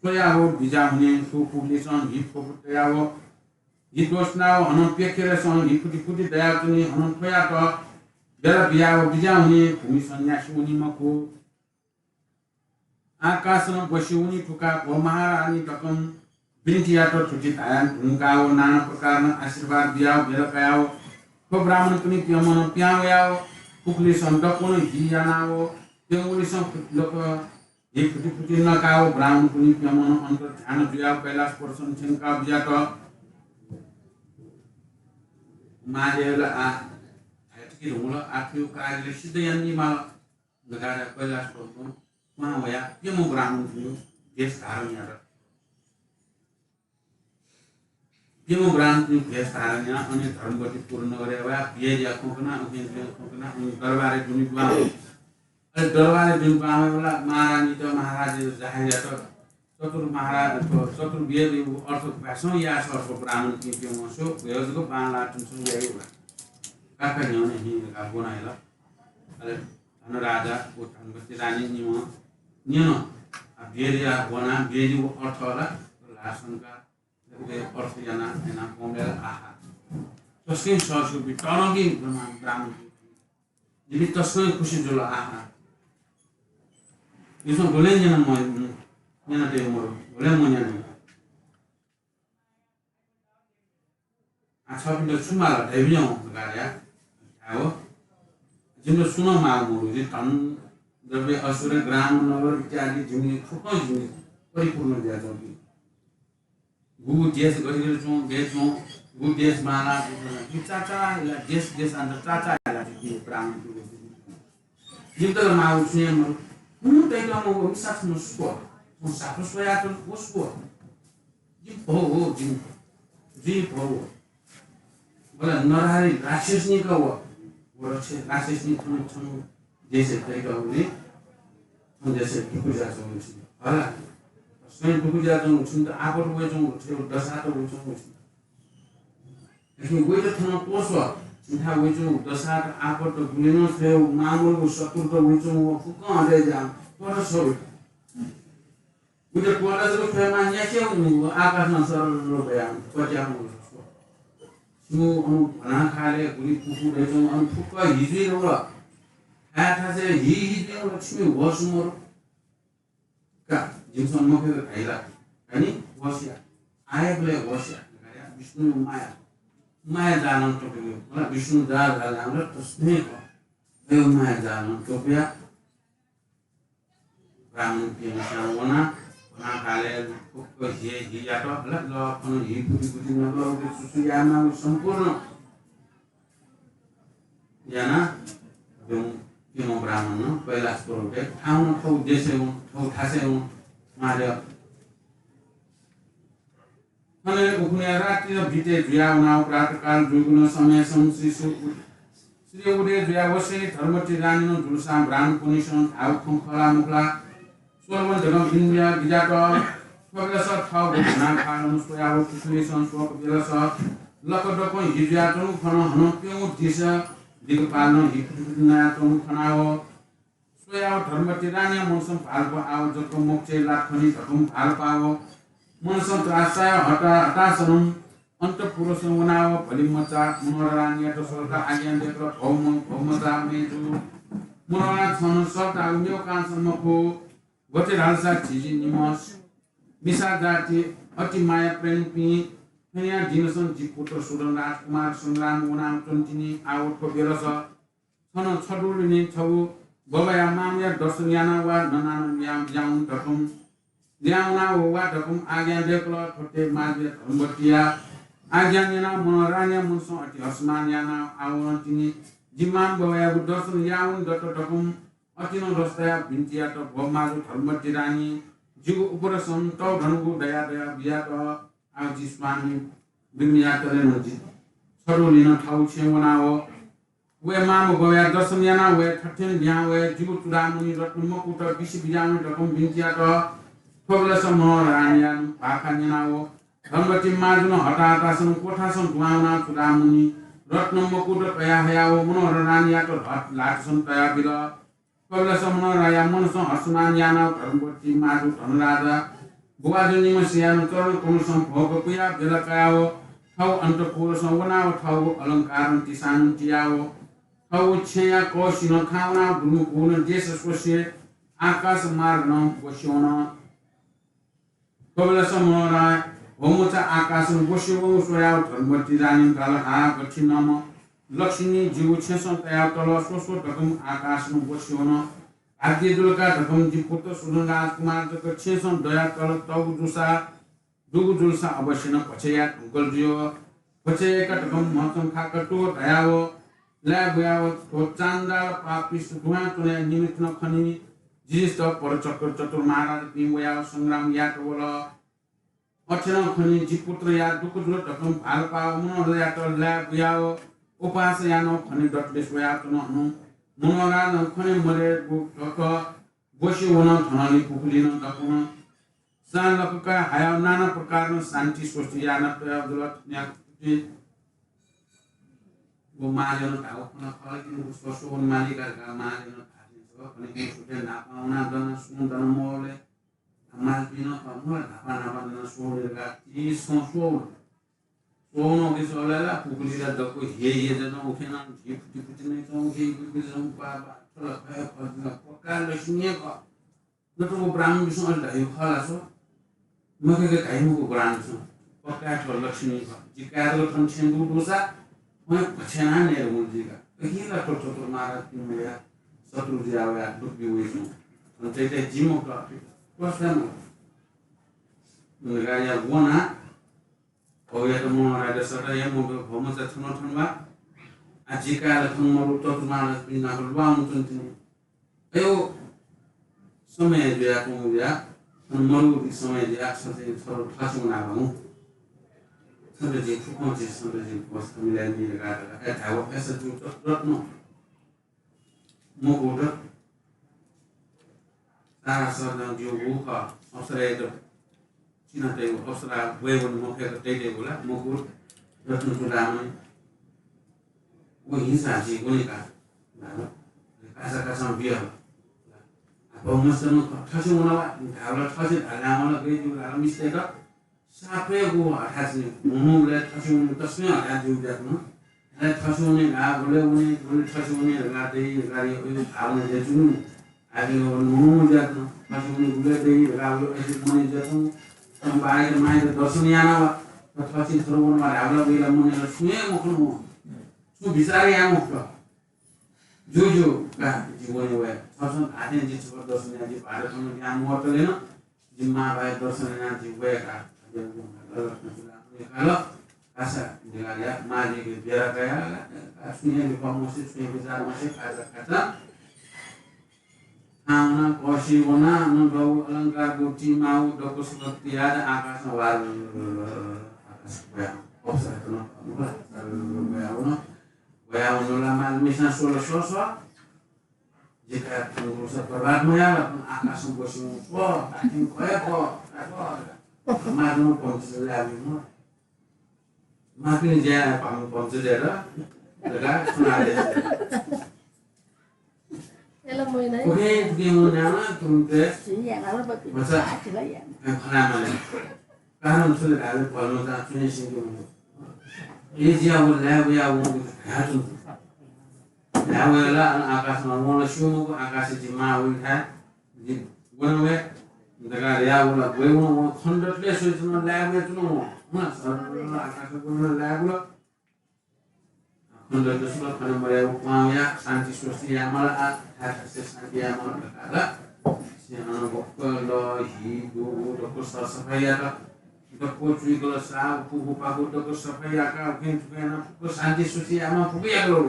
स्वया व बिज्या हुनि। थ्व पुगलिसं हि फोकु तया व हि दोष नाव हनं प्यखेरसं हि फुति फुति दयाच्वनी। हनं थ्वयात बेला बिया व बिज्या हुनि। भूमिसं न्यासि वनी मखु। आकाशं बसि वनी थुका। व महारानी धकं बिन्ति यात। थुति धाया धुंकाव नाना प्रकारं आशीर्वाद बियाव बेला कयाव थ्व ब्राह्मणपनि प्यम्हं प्यां वयाव पुखुलिसं दक्वं हि यानाव प्यंगुलिसं लक हि फुति फुति नकाव ब्राह्मणपनि प्यम्हं अन्तर ध्यान जुयाव कैलाश पर्वतं थ्यंकाव बिज्यात। महादेवला आ धाय्‌तके धुंकल। आ थ्व कार्य सिद्ध यानानिमाल। नगारा कैलाश पर्वतं क्वहां वयाः प्यम्ह ब्राह्मणपिनिगु भेष धारण यात। प्यम्ह ब्राह्मणपिनिगु भेष धारण यानाः अन धर्मवतीपुर नगरय् वयाः बिहेरिया खँ कनाः, उखें जुया खँ कनाः, उनि दरबारय् दुने दुहां वल। अले दरबारय् दुने दुहां वयेबलय् महारानीत महाराजयात जाहेर यात। चतुर महाराज, चतुर वेदयागु अर्थ भाषां याःसा अर्थ ब्राह्मणपिं प्यम्हं स्व, वय्‌कः जक बांलाः तुं छु याइ ला। काका न्ह्यःने हिं धकाः ब्वना हल। अले धनराजा व धनवती रानी निम्हं न्यन। आ, वेदया ब्वना, वेदयागु अर्थ ला, ला शंका, उके अर्थ याना, याना कमले आहा। तसकं सःस्यूपिं, तःधंपिं ब्राह्मण, ब्राह्मण। जिमि तसकं खुसी जुल आहा। इमिसं गुलें न्यना म-, न्यना तये मरु, गुलें मन्यना। आ, छपिन्त छु माल धयाबिज्याहुँ धकाः धायेव। जिमित सुं नं माल मरु, जि धन, द्रव्य, ऐश्वर्य, ग्राम, नगर इत्यादि जिमि फुक्कं जिमि परिपूर्ण जुयाच्वंपिं। गुगु देश गथे गथे च्वं, गथे च्वं, गुगु देश माला, गुगु चाचा इला देश, देशान्तर चाचा इला ब्राह्मण। जिमित ला माःगु छुं हे मरु। हुँ तइतःम्ह व मिसा छम्ह सु खः? थौं साप स्वयाच्वन, व सु खः? जिमि भौ हो, जिमि, जिमि भौ हो। बला नरहारी राक्षसनी का व। व रक्ष-, राक्षसनी थन, थन देशय् तइतःगुलिं थन देशय् दुःख जुयाच्वंगु छिं। हला। स्वयं दुःख जुयाच्वंगु छिं त आपत वयाच्वंगु, थ्व दशा त वयाच्वंगु छिं। लेकिन वइत थन त्वःस्व, छिन्थाय् वइच्वंगु दशात, आपत, गुलिनं स्वयेगु मामूलगु शत्रुत वइच्वंगु व फुक्कं अथे ज्यां त्वःता छ्वइ। वइत त्वःता जक छ्वयेमाः न्यासि वंगु आकाशं सरल बयां पत्याः वंगु। छिमि अन भनाखालय् गुलि पुखू दइच्वंगु अन फुक्क हि जुइ धुंकल। थाय् थासय् हि हि जुइ धुंकल, छिमि होश मरु। का, जिमिसं मखुगु धाइ ला? का नि, होश या। आःबलय् होश या। विष्णु माया। माया जालं त्वपुया। मला विष्णु जाल जाल नाम तस्मै को। अयो माया जालं त्वपुया। ब्राह्मण पियंसां वना, वना काले फुक्क हे हि यात, हला ल, खन हि फुति फुति नगल, उके सुसु याना सम्पूर्ण याना, ब्यं, प्यम्ह ब्राह्मण कैलाश पर्वतय् थाउन थौ देशय् हुँ, थौ थासय् हुँ, महादेव। थन उखुन्हु रात्रि बिते जुया वनाव प्रातःकाल जुइगुलिं समयसं श्री सु-, श्री उदय जुया वसेंलि धर्मवती रानीनं जुलसां ब्राह्मणपनिसें धाउ खँ खला मुखला स्वल वं धकं बिन्ति याना बिज्यात। थ्व बेलस थःगु घना खालं स्वयाव पुखुलिसं स्वःगु बेलस लकदकं हि जुयाच्वंगु खन। हनं प्यंगू दिस दिगपालं हि फुति फुति नयाच्वंगु खनाव स्वयाव धर्मवती रानीया मनसं भालपा आव जक मोक्षय् लात खनी धकं भालपाव मनसं त्रासाय हता-, हतासनं अन्तःपुरसं वनाव भलिमचा मनोहर रानीयात सल्लाह आज्ञा दय्‌कल, भौ म-, भौ मचा मय्‌जु। मनोहर रानी छं सल्लाह मेव कांसं मखु। गथे धालसा झी जि निम्ह मिसा जाति अति माया प्रेमपिं थनिया दिनसं जि पुत्र सुधन राजकुमार संग्राम वनाव च्वंतिनि। आव थ्व बेलस छन छदुलिनि छगू बबया मामया दर्शन याना वा ननानं यां, यां धकं, यां वनाव वा धकं आज्ञा दय्‌कल। थथे माजुया धर्मवतीया आज्ञा न्यनाव मनोहर रानीया मनसं अति हर्षमान यानाव आवंतिनि। जि मां बबयागु दर्शन यावं दत धकं अति नं रस तयाः बिन्ति यात, भो माजु धर्मवती रानी, जिगु उपरसं तःधंगु दया दया बियात। आः जि स्वामी बिम्यातले नं जि छदुलिं थःगु छेँय् वनाव वये माःम्ह गवया दर्शन यानाव वये, थथें लिहां वये, जिगु चूडामणि रत्न मकुट बिसि बिज्याहुँ धकं बिन्ति यात। थ्वबलस मनोहर रानीया भाखा न्यनाव धर्मवती माजुं हताहतासं क्वथासं दुहां वनाव चूडामणि रत्न मकुट कयाहयाव मनोहर रानीयात ल्हात ल्हातसं तयाबिल। थ्वबलस मनोहरया मनसं हर्षमान यानाव धर्मवती माजु धनराजा बुवाजु निम्हसियानं चरण कमलसं भोग पुयाव बेला कयाव थःगु अन्तःपुरसं वनाव थःगु अलंकारं तिसानं तियाव थःगु छेँया कौशिनं थाहां वनाव दुनुगुनं देश स्वसे आकाश मार्गनं ग्वसे वन। थ्वबलस मनोहरया भौमचा आकाशनं ग्वसे वंगु स्वयाव धर्मवती रानीं धाल, हा, गथिंम्ह लक्ष्मी जिगु छेँसं तयाव तल, स्व स्व धकं आकाशनं ग्वसे वन। भाग्य जुल का धकं जि पुत्र सुधन राजकुमार जक छेँसं दयातल, तःगु जूसा दुगु जुलसा अवश्य नं भचय् याये धुंकल जुइ। भचय् याये का धकं म्हसं खाका तु धयाव लाय् बुयाव थ्व चाण्डाल पापिष्ट दुहां च्वने निमित्तं खनी। जिजिस्त परचक्र चतुर महाराजपिं वयाव संग्राम यायेत वल। अथे नं खनी जि पुत्रया दुःख जुल धकं भालपाव मनोहरयात लाय् बुयाव उपहास यानाव खनी दतले स्वयाच्वन। हनु मनोहरानं खने मलेगु धक ग्वसे वन। थनंलि पुखुलिनं दक्वं सां लकका हायाव नाना प्रकारनं शान्ति स्वस्ति याना तयाव जुल। थन्या खुति व मालेनं धाव खन खल कि व स्वस्व वन मालिका का मालेनं धातिन छ खने कि सुते नापा वना दना सुं दन मोले मालपिनं खन धापा नापा दना सुं का ती सं सुं सोनो के सोला ला पुकुली ला दक्व हे हे जन उखेन झी फुटी फुटी नै तं उखे इबुली जन पा पा थोला खय खजना पक्का लक्ष्मी ख। नतुगु ब्राह्मण विष्णु अले धाइ खला सो। मखे के धाइ मुगु ब्राह्मण विष्णु पक्का थो लक्ष्मी ख। जि काय् थन छेँ दु दुसा वं पछेना ने मुल जिका। अहिला तो तो महाराज पिमया शत्रु जिया वया दुख बि वइ छु। अन तैते जिमो क प्रश्न नगाया वना भौयात मनोहरयात सदा या मग भौमचा थन थन वा। आ जिकाय् ला थन मरु ततुमाला पिना ल्वाउ च्वंतिनि। अयो समय जुया कुं जुया थन मरु समय जुया सते थरो थासु ना भाउ। सते जे फुकं जे सते जे बस मिला मिला गाता ए धाव पैसा जु रत्न मकुट तारा सरदन ज्यू हु ख अप्सरायात चिना तयेगु अप्सरा वयेवन मफयेक तयेतयेगु ला मकुट रत्न चूडामणि। व हिंसा झी वने का धाल। कासा कासा बिया। अब मस्तन थसे वना वा धाल थसे धाल आमला गई जू धाल मिस्ते का सापय् गु हठात् चाहिँ हुनु उले थसे हुनु तस्मै हठात् जिउ जातन। अले थसे हुने घा उले हुने उले थसे हुने घा दे घा रे उले भावना दे जुनु। आगे हुनु जातन थसे हुने उले दे घा उले ऐसे मने जातन। तम बारे के माय दर्शन याना वा थसे थरो वन वा धावला बेला मने सुने मखन मो। सु विचार या मखन। जु जु का जीवन वे थसे आते जि छबर दर्शन या जि भारत में ज्ञान मोटलेन। जिम्मा बाय दर्शन यानाः जि वय्‌काः काल। कासा निगाल या मालिक बेरा कया सुने लिपा मसे सुने विचार मसे काचा काचा। थाना कौशी वना न गौ अलंकार गो टीमाउ दको सुगत याद आकाश वार आकाश वया अवसर न वया वन वया वन ला माल मिसा सोल सो सो। जिका तुमको सब बर्बाद मया आकाश में बसुं को ताकिन कोया को मालूम पहुंच लावी मो। माकिन ज्या पाम पहुंच दे र लगा सुना दे। एला महिना ओके दियो ना तुमते। बच्चा खना माने कारण सुले गाले पलनो ता सुने सिंगो। ए जिया वो ला वो या वो ता तुम ला वो ला आकाश में वो ला शिव को आकाश जी मा वो था। जी वन वे दगा या वो ला वो वो खंडत ले सोचनो ला वो तुनो वो ना सर आकाश वो ला वो। खंडत सुख खन मरे वो पाया शांति स्वस्ति या मला आ था से शांति या मला का। से अनुभव ल ही दो वो तो सरसफाई या का। तो को चुई गल सा पुगु पागु तो सरसफाई या का उखेन चुके ना को शांति स्वस्ति या मा पुगु या गल।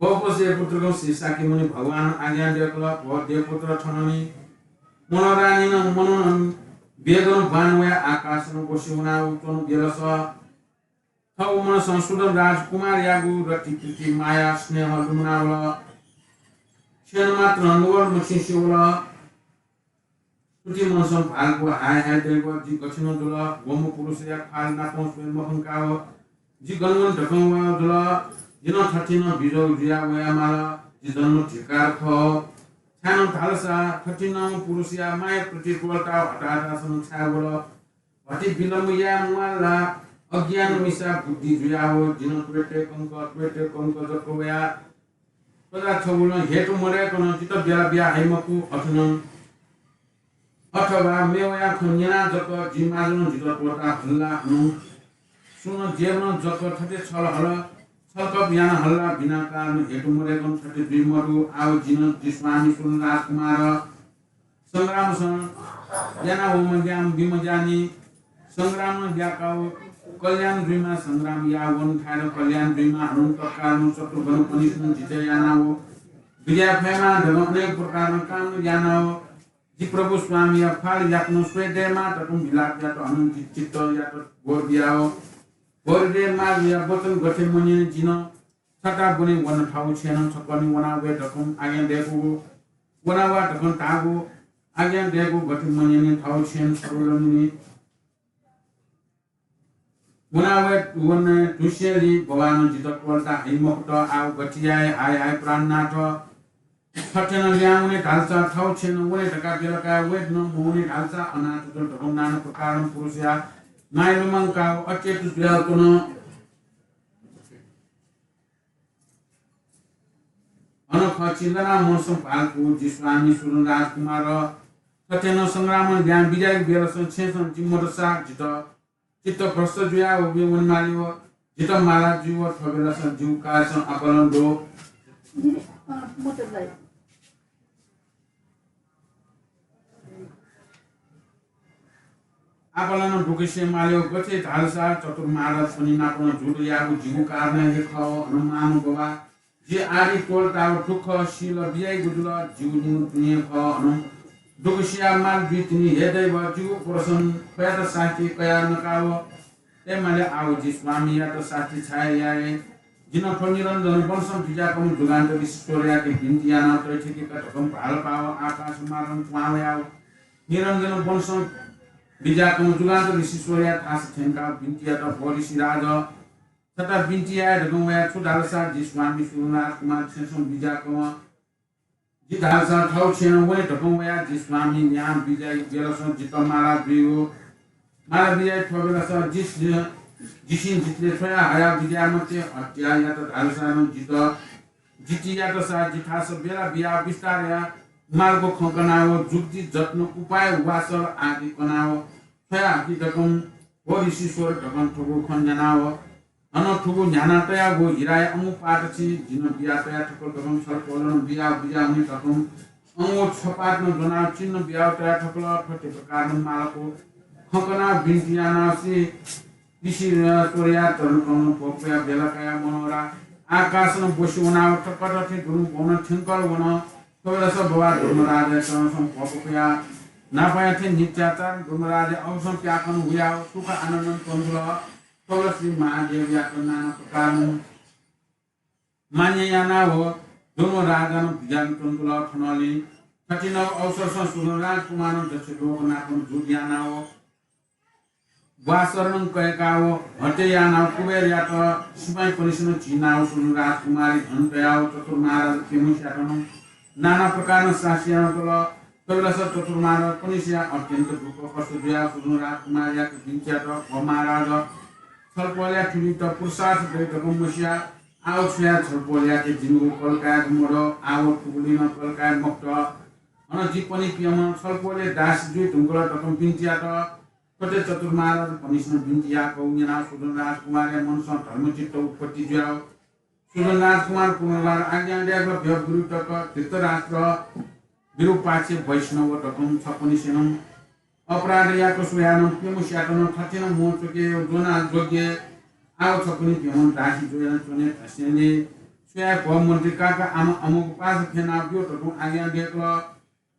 भवपुरुषया पुत्रकं श्री शाक्यमुनि भगवान आज्ञा दयकल, भो देवपुत्र थननि मनोरानीनं मनोनं वेगनं बाण वया आकाशनं बसि वनाव च्वनु बेलस थव मनसं सुधन राजकुमारयागु रति प्रीति माया स्नेह लुमनावल। क्षण मात्र नवल मछिं सिवल। सुति मनसं भालगु हाय हाय दयेव जि गथिनं जुल, वम्ह पुरुषया ख्वाल नापं स्वये मखंकाव जि गन वने धकं वया जुल। जिनं थथिनं बिजोग जुया वया माल, जि जन्म धिक्कार खः। छाय्नं धालसा थथिनं पुरुषया माया प्रति त्वलताव हताहतासनं छाय् वल। भति विलम्ब याये म्वाल ला अज्ञान मिसा बुद्धि जुयाव जिनं त्वय्तय् कंक, त्वय्तय् कंक जक वया। कदा छगुलं हेतु मदय्कनं जितः बेला बिया हइ मखु, अथनं अथवा मेवया खँ न्यना जक जि माजुनं जितः त्वःता हल्ला हनु। सुनं जेवनं जक थथे छल हल, छलकप याना हल्ला बिना कारण हेतु मदय्कनं थथे जुइ मदु। आव जिनं जि स्वामी सुन राजकुमार संग्रामसं याना वमज्यां बिमज्यानि। संग्रामं ब्याकाव कल्याण जुइमा, संग्राम या वन थाय् कल्याण जुइमा, हनुन तत्कालं शत्रुगणपनिसनं जितः यानाव विजय फयेमा धकं अनेक प्रकारं काम यानाव जि प्रभु स्वामीया ख्वाल याकनं स्वये दयेमा धकं विलाप यात। हनुन जि चित्तयात गोर बियाव गोर दयेमा या वचन गथे मन्यने जिनं छता बुने वन थव छेनं छकनि वना वये धकं आज्ञा दयेकूगु, वना वा धकं धाःगु आज्ञा दयेकू गथे मन्यने थव छेन सरुलनिनि वना वये वने धुस्यंलि बवानं जितः त्वलता हइ मखुत। आव गथे याये हाय हाय प्राणनाथ। थथेनं ल्याहां वने धालसा थव छेनं वने धकाः बेला काये वये नं मवने धालसा अनाथ जुल धकं नाना प्रकारं पुरुषया माया लुमंकाव अचेत जुयाव च्वन। अन खँ चिन्तनाव मनसं भालकू जि स्वामी सुन राजकुमार। थथेनं संग्रामं ल्याहां बिज्याइगु बेलसं छेँसं जि मदसा जितः चित्त भ्रष्ट जुयाव वने मालीव जितः माला जुइव थ्व बेलसं जिगु कायसं आपालं दु। आपालं दुःख से मालेव गथे धालसा चतुर महाराज पनि नापं जुद्ध याःगु जिगु कारणं हे खः। हनुमान बाबा जि आदि त्वलताव दुःख सिल बियाइगु जुल। जिगु निगु दुने खः। हनुम दुःख सिया माल जुइ तिनि हे दैव जिगु प्रसन्न ख्वयात शास्ति कया नकाव ए माले आव जि स्वामीयात शास्ति छाय् याये। जिनं थ्व निरञ्जन वनसं बिज्याकं जुगान्त ऋषीश्वरयाके बिन्ति यानाव तैथेके धकं भालपाव आकाश मार्गं क्वां वयाव निरञ्जन वनसं बिज्याकं जुगान्त ऋषीश्वरया थासय् थ्यंकाव बिन्ति यात, भो ऋषिराज, छता बिन्ति याये धकं वया छु धालसा जि स्वामी सुन राजकुमार छेँसं बिज्याकं जि धालसा थव छेँ वने धकं वया जि स्वामी ल्याहां बिज्याइ बेलसं जितः माला जुइव माला बिज्याइ थ्व बेलसं जिस-, जिसिं जितले छ्वया हया बिज्याये मते। हत्या यात धालसा नं जितः जिति यातसा जिथासं बेला बियाव बिस्तारया मालगु खँ कनाव जुक्ति जत्न उपाय वासल आदि कनाव छ्वया हकि धकं भो ऋषीश्वर धकं थुगु खँ न्यनाव हनं थुगु न्ह्याना तयागु हिराया अंगु पात छि जिनं बिया तया थकल धकं छलपोलं बिया बिया हुने धकं अंगु छपात नं ज्वनाव चिन्ह बियाव तया थकल। थथे प्रकारं मालगु खँ कनाव बिन्ति यानाव श्री ऋषीश्वरया चरणकमलं भ्वपुया बेला काया मनोहरा आकाशनं बसि वनाव थकथथे दुनु भवन थ्यंकल वन। थ्व बेलस बवा धर्मराजया चरणसं भ्वपुया नापया थें नित्याचार धर्मराजया अवसं प्याकन हुयाव सुख आनन्दं च्वंजुल। थ्व बेलस श्री महादेवयात नाना प्रकारं मान्य यानाव धर्मराजानं बिज्यान च्वंजुल। थनंलि थथिनव अवसरसं सुधन राजकुमारं दक्ष लोकनाथं जुद्ध यानाव ग्वासरनं कय्काव हत्या यानाव कुबेरयात सिपाइँपनिसनं झिनाव सुधन राजकुमारया धन तयाव चतुर महाराज प्यम्हस्यातनं नाना प्रकारं सास्ति यानातल। थ्व बेलस चतुर महाराजपनिसया अत्यन्त दुःख कष्ट जुयाव सुधन राजकुमारयात बिन्ति यात, भो महाराज, छलपोलया थुलित पुरुषार्थ दइ धकं मसिया आव छु याये छलपोलयाके जिमिगु कल कायेगु मदु, आव थुगुलिं नं कल काये मखुत। अन जिपनि प्यम्ह छलपोलया दासी जुइ धुंकल धकं बिन्ति यात। थथे चतुर महाराजपनिसनं बिन्ति याकव न्यनाव सुधन राजकुमारया मनसं धर्मचित्त उत्पत्ति जुयाव सुधन राजकुमार पुनर्वार आज्ञा दयकल, भ्यगुरु तक धृतराष्ट्र विरूपाक्ष वैष्णव धकं छपनिसेनं अपराध याक स्वयानं प्यम्हस्यातनं थथेनं म्वचुके ज्वना जोग्य आव छपनि प्यम्ह दासी जुयानं च्वने धस्यंलि छु याये भो मन्त्री काका, आम अमुक पासा फ्यना ब्यु धकं आज्ञा दयेकल।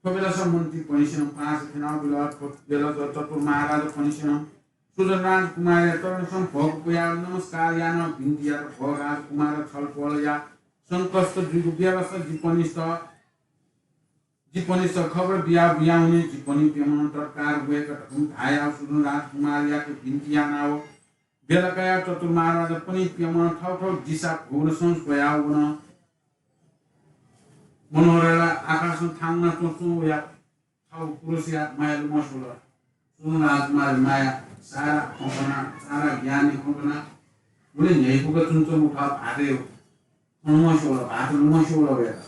थ्व बेलस मन्त्रीपनिसेनं पासा फ्यना बिल। थ्व बेलस चतुर महाराजपनिसेनं सुधन राजकुमारया चरणसं भोग पुयाः नमस्कार यानाः बिन्ति यात, भो राजकुमार, छलपोलया संकष्ट जुइगु बेलस जिपनिस्त, जिपनिस्त खबर बिया बियाहुने जिपनि प्यम्हं तत्काल वय्क धकं धायाः सुधन राजकुमारयाके बिन्ति यानाः बेला कयाः चतुर महाराजपनि प्यम्हं थःथः दिसा भुवनसं स्वयाः वन। मनोहरया आकाशं थांगुना च्वंच्वं वया थःगु पुरुषया माया लुमंसे वल। सुधन राजकुमारया माया सारा खँ कना, सारा ज्ञानया खँ कना, उलि न्ह्यइपुक च्वंच्वंगु थः भाःतय् लुमंसे वल, भाःत लुमंसे वल वयात।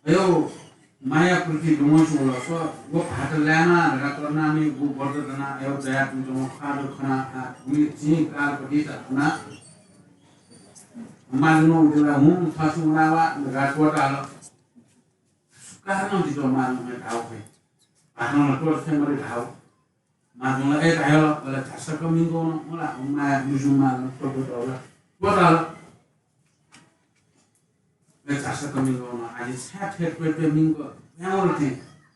अय् माया प्रीति लुमंसे वल। स्व, व भाःत लायेमा धकाः करुणामयगु व्रत दना, अय् दया तुं च्वं खादु खना, आ, उलि चिं कालपति चा खना। माजुन उतिला हुँ थसि उनावा धकाः त्वःताल। सुकानं जितः माजुन धाउ फइ। भाःतं ला त्वःते मते धाउ। माजुं ला ए धायल, अले झासक्क मिंक वन, मला, माया मुजु माल, त्वःत होला, त्वःताल। ए झासक्क मिंक वन, आजि छाय् थथे त्वःते मिंक वल थें,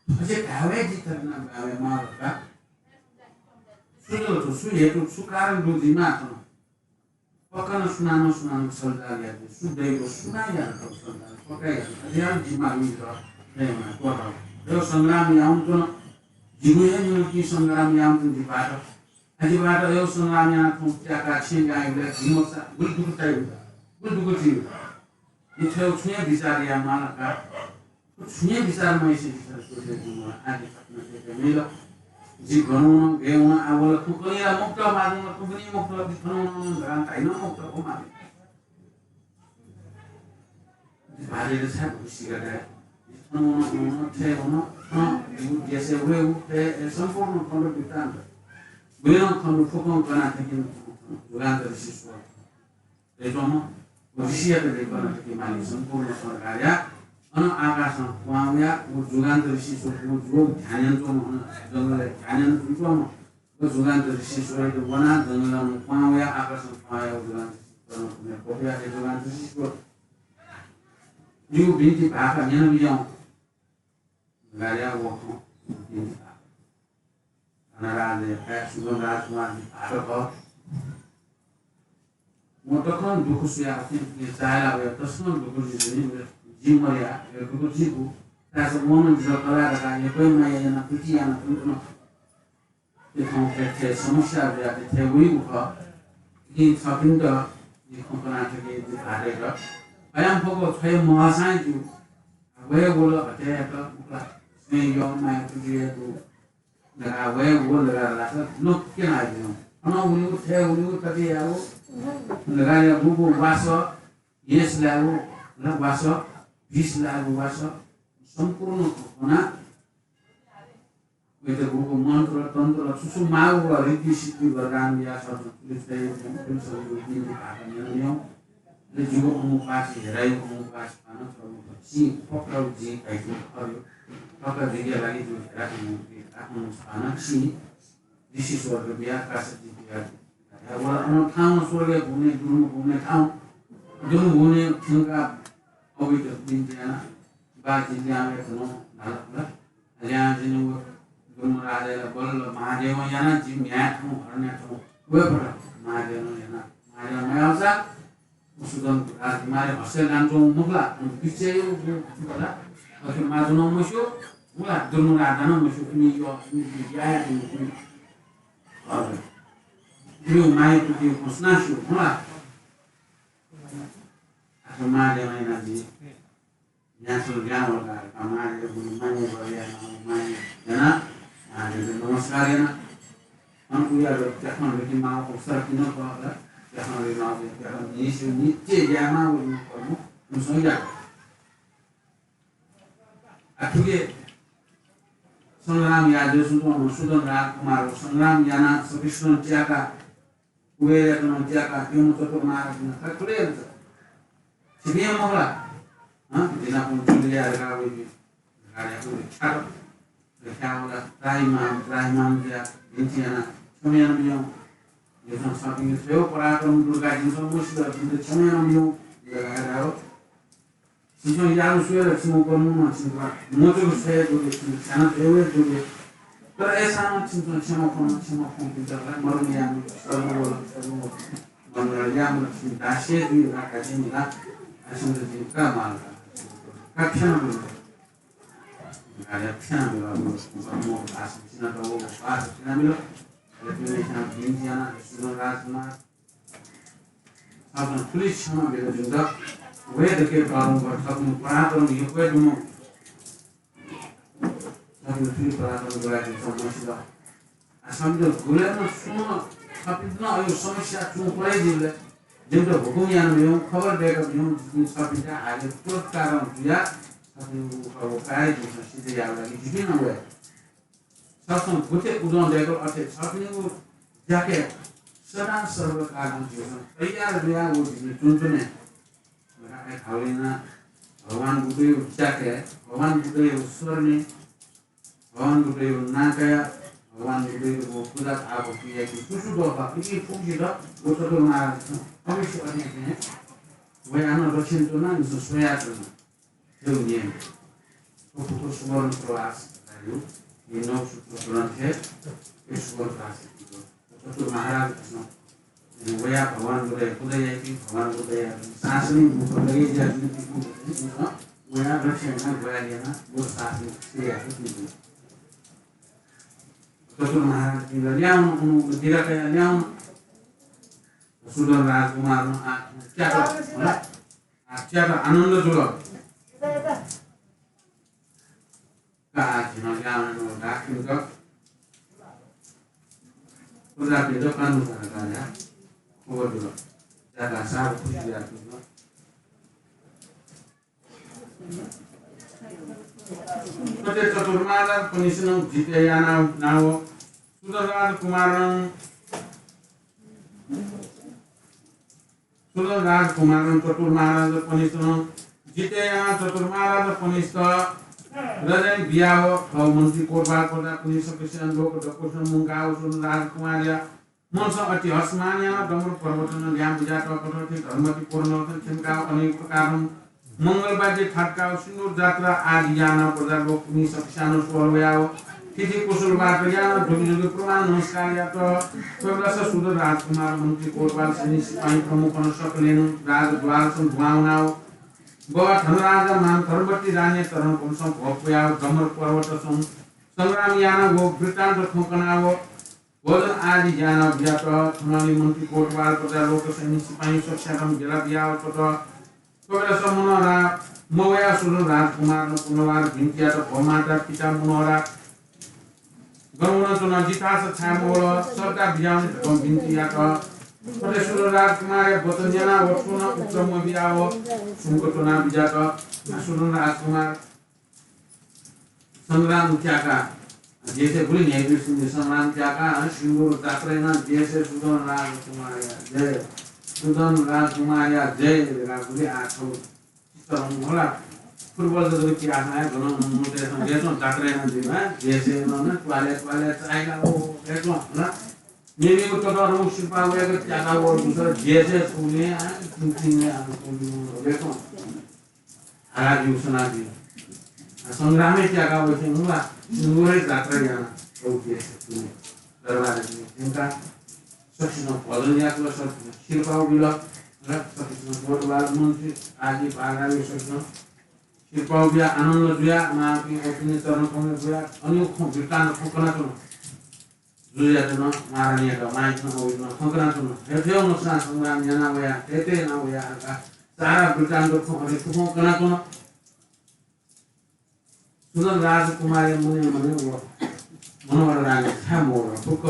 थथे धावे जि थथे ना बावे माल का। सु जुल थ्व, सु हेतु, सु कारण दु जिमा थन। पक्का नं सुनानं सुनानं छलजाल यात, सु दैव सुनां यात थ्व छलजाल, पक्का यात। अज्याल जिमा मित्र दयवना त्वःताल। अय् संग्राम याउन च्वन, जिगु हे निंतिं संग्राम याउन च्वन जि भाःत। आ जि भाःत अय् संग्राम याना थौं त्याका छेँ गायेबलय् जिमसा गुलि दुःख चाइ हुता, गुलि दुःख चाइ हुता। जि थ्व छुं हे बिचाः याये माल का। छुं हे बिचाः मयासें जितः सोचे जुल, आः जि थथे नं सोचे मयाल। जि गन वन, गय् वन, आः वल, थुकनिया मुक्त, माजुं ला थुकनिया मुक्त, जि थन वन धकाः धाइ नं मुक्त हो माले। जि भाःतयात छाय् भुसिका धाये? जि थन वन, वन, थथे वन, थन जिगु देशय् वयेगु, थथे सम्पूर्ण खण्ड वृत्तान्त। गुलिं खण्ड फुक्कं कना थकिन जुगान्त ऋषि स्वर। दय्‌च्वंम्ह व ऋषियात दय्‌कल थुकी माली सम्पूर्ण संसारया। अन आकाशं क्वहां वया व जुगान्त ऋषीश्वर व जुगु ध्यान यानाच्वंम्ह, अन जंगलय् ध्यान यानाच्वंम्ह व जुगान्त ऋषीश्वरयात वनाः जंगलं क्वहां वया आकाशं क्वहां वया व जुगान्त ऋषीश्वर जुगान्त ऋषीश्वर जिगु बिन्ति भाखा न्यनाबिज्याहुँ। गार्या वखं धनराजया काय् सुधन राजकुमार जि भाःत खः। वं तकं दुःख स्वयाः अत्यन्त चाहेला वया तसकं दुःख जुइ, जि मर्या, वया दुःख जुइगु। ताय्‌सं वं नं जितः कलाः धकाः यक्व हे माया यानाः प्रीति यानाः तुं तुं थथे समस्या जुयाः थथे वइगु खः। जिं छपिन्त जि खँ कना थके जि भाःतयात। अय्‌नं फक्व छ्वये महसां ज्यू। वये वल हतय्‌यात उकला स्वयं यः माया तुजुयागु धकाः वये वल धकाः धाःसा नक्की नाइदिनु। अन उलिउ, थथे उलिउ, तथे याउ धकाः या गुगु वासः, येस लायेगु वासः, विष लायेगु वासः, सम्पूर्ण घटना वइत गुगु मन्त्र तन्त्र छु छु माःगु व ऋद्धि सिद्धि वरदान बियाः छ पुलिस तयाः पुलिस बिन्ति भाखा न्यनाबिज्याहुँ। अले जिगु अमुपास हेरायु अमुपास पान थ्व मुख छि पक्राउ जि भाइजु खर्‍यो। पक्का जिगु लागि जु हेरा अमुपास पान छि ऋषि स्वर्ग बिया कास जि बिया। या व अन ठाउँ स्वर्ग घुम्ने दुर्म घुम्ने ठाउँ दुर्म घुम्ने थ्यंका अवैत बिन्ति याना बा जिज्ञान धन धाल। अज्यां जिं व दुर्म राजाया बल्ल महादेवं याना जि म्ह्याय् थौं हरण्या थौं वये फत। महादेवं याना, महादेवं मयाःसा व सुधन राजकुमारया हस्तय् लानाच्वंगु मखु ला, अन बिचय् व फुत ला। अथे माजुनं मस्यू, व ला दुर्म राजानं मस्यू, इमि य-, इमि याया दुर्म, इमि। हजुर। इमि माया तुति घोषणा स्यू, होला। आखिर महादेवं याना जि न्यासुर ज्ञान वल का, का मारे गुरु माने बल याना, माने याना, माने नमस्कार याना। हम उया रो त्याखन रो कि माव अवसर किन पावला, त्याखन रो माव, त्याखन निसु नित्य यामा वो नु कर्म, हम संज्ञा। आ थुके संग्राम याये जूसां सुधन राजकुमार संग्राम याना सकृष्ण त्याका कुबेरयात नं त्याका, प्यम्ह चतुर महाराज नं खः, थुलि यात। छिपिं मखु ला? हँ, जिनापुं चुलिया धकाः वइपिं। धकाः याकु छात। ख्यावला, त्राहिमाम, त्राहिमाम ज्या, भिन्ति याना, क्षमा यानाबिज्याहुँ। जिमिसं छपिं थ्व पराक्रम दुर्गा जिमिसं मस्यू, जिमित क्षमा यानाबिज्याहुँ। लगायत आयो। छिमिसं याःगु स्वयाः छिमु कर्मं छिमित मजूगु स्वये दुगे, छिमित स्याना जुइ वये दुगे। तर अय्‌सां नं छिमिसं क्षमा फ्वं, क्षमा फ्वंपिन्त ला मरुम याःम्ह, सर्वबल, सर्वबल, मरुम याःम्ह छिमि दासय् जुइ धकाः जिं ला आशंका जिं का माल का। का क्षमा फ्वं। का क्षमा फ्वं। मरुम आशंका दव पास क्षमा फ्वं। अले तिनि छां बिन्ति याना सुदन राजकुमार छापं पुलिस क्षमा बिल जुन्त वये दके बाबुं वर थपनि पराक्रम यक्वय् दुनु। थपनि पुलिस पराक्रम दुराके समस्या। आ समझ गुलेन सुन थपिन अयो समस्या चुं परे जिले। जिन्त हुकुम यान मियो खबर देक मियो जिन सपिता आगे तुरंत कारण जुया थपनि वो कार्य जिन सिद्ध यावला कि जिन वये। छसं गुते उजं दय्‌कल अथे छपिनिगु ज्याके सदां सर्वकालं जिमिसं तयार जुयाः व जिमि च्वंच्वने। मखा ए धाउलिना भगवान बुद्धयो ज्याके, भगवान बुद्धयो स्वरने, भगवान बुद्धयो नाकाया, भगवान बुद्धयो व पुजा आभक्ति याकी सुसु दोफा इति फुक्सित व चतुर्मार अवश्य अनेक वयानं रक्षण च्वना, निसं स्वया च्वना। थ्व नियम। थ्व फुक्क सुवर्ण प्रवास धायेगु। यि नौ सूत्र ग्रन्थय् थ्व सुवर्ण प्रवास। चतुर महाराज कृष्ण वया भगवान बुद्धया पुजा याइपिं, भगवान बुद्धया शासनिक रूपमा लगे ज्या जुइपिं वया रक्षा याना ग्वाहालि याना व शासनिक श्रेय याःपिं। चतुर महाराज पिंला ल्याउन उनु दिरकया ल्याउन सुदन राजकुमार आ च्यात होला। आ, च्यात आनन्द जुल। का आ झिन ल्याउन डाकिन्त। प्रजापिन्त कानुन सना गाया। खबर जुल। ज्यादा साब खुसी याकिन्त। कते चतुर्मार पनिसनं जिते याना नाव सुदन राजकुमारं सुदन राजकुमारं चतुर्माराज पनिसनं जिते याना चतुर्माराज पनिस्त रजनी बियाव थव मन्त्री कोटबार प्रजा पनिस कसियान लोक दक्वसिनं मुंकाव सुदन राजकुमारया मनसं अति हर्षमान याना डमरु पर्वतनं ल्यां बुझात कथं थें धर्मति कोरनलसं थ्यंकाव अनेक प्रकारं मंगल वाद्य थातकाव सिन्दूर जात्रा आदि यानाव प्रजा लोक पनिस कसियान स्वल वयाव तिथि कुशल वार्ता यानाव जुगे जुगे प्रमाण नमस्कार यात। थ्व बेलस सुदन राजकुमार मन्त्री कोटबार सैनिक सिपाही प्रमुखनं सकलेनं राजद्वारसं दुहां वनाव बवा धनराजा मान धर्मवती रानीया चरण कमलसं भोग पुयाव डमरु पर्वतसं संग्राम यानाव वृत्तान्त खँ कनाव भोजन आदि यानाव बियात। थनंलि मन्त्री कोटबार प्रजा लोक सैनिक सिपाही सकसियात बेला बियाव तत। थ्व बेलस मनोहरा मवया सुदन राजकुमारं पुनर्वार बिन्ति यात, भो माता पिता मनोहरा गन वनाच्वन, जिथास छाय् मवल, सत्ता बियावने धकं बिन्ति यात। थथे सुदन राजकुमारया वचन न्यनाव छुं नं उत्तर मबियाव सुम्क च्वना बिज्यात। सुदन राजकुमार संग्राम त्याका, देशय् गुलि न्ह्याइपिं संग्राम त्याका, सिन्दूर जात्रा याना देशय् सुदन राजकुमारया जय, सुदन राजकुमारया जय धकाः गुलि आः थौं चित्त रंग होला। फुटबल त जक पियाः हे गन मनूतय्‌सं देशं जात्रा याना जुइमा, देशय् नं त्वालय् त्वालय् चाइला ओ देशं होला। मेमेगु ततःधंगु सिरपाः वय्‌क त्याका वःगु दुसः देशय् छुने आ, तिनि तिनि आ, देशं। हालादिउ सनादिउ। आ, संग्रामय् त्याका वःथें हुँ ला, सिन्दूरय् जात्रा याना, औ देश, दरबार थ्यंका, सकसिनं भजन यात, सकसिनं सिरपाः बिल, सकसिनं कोटबार मन्त्री आदि बागाय् सकसिनं सिरपाः बिया आनन्द जुया, मांपिं अपिनि चरण कमलय् जुया, अनेक खँ वृत्तान्त खँ कनाच्वन। जुजुयात नं महारानीयात मांयात नं औयात नं खँ कनाच्वन। थथे नं संग्राम याना वया, थथे याना वया धकाः सारा वृत्तान्त खँ अथे थुखं कनाच्वन। सुदन राजकुमारया मनय् मनय् व मनोहर रानी छाय् मवल। फुक्क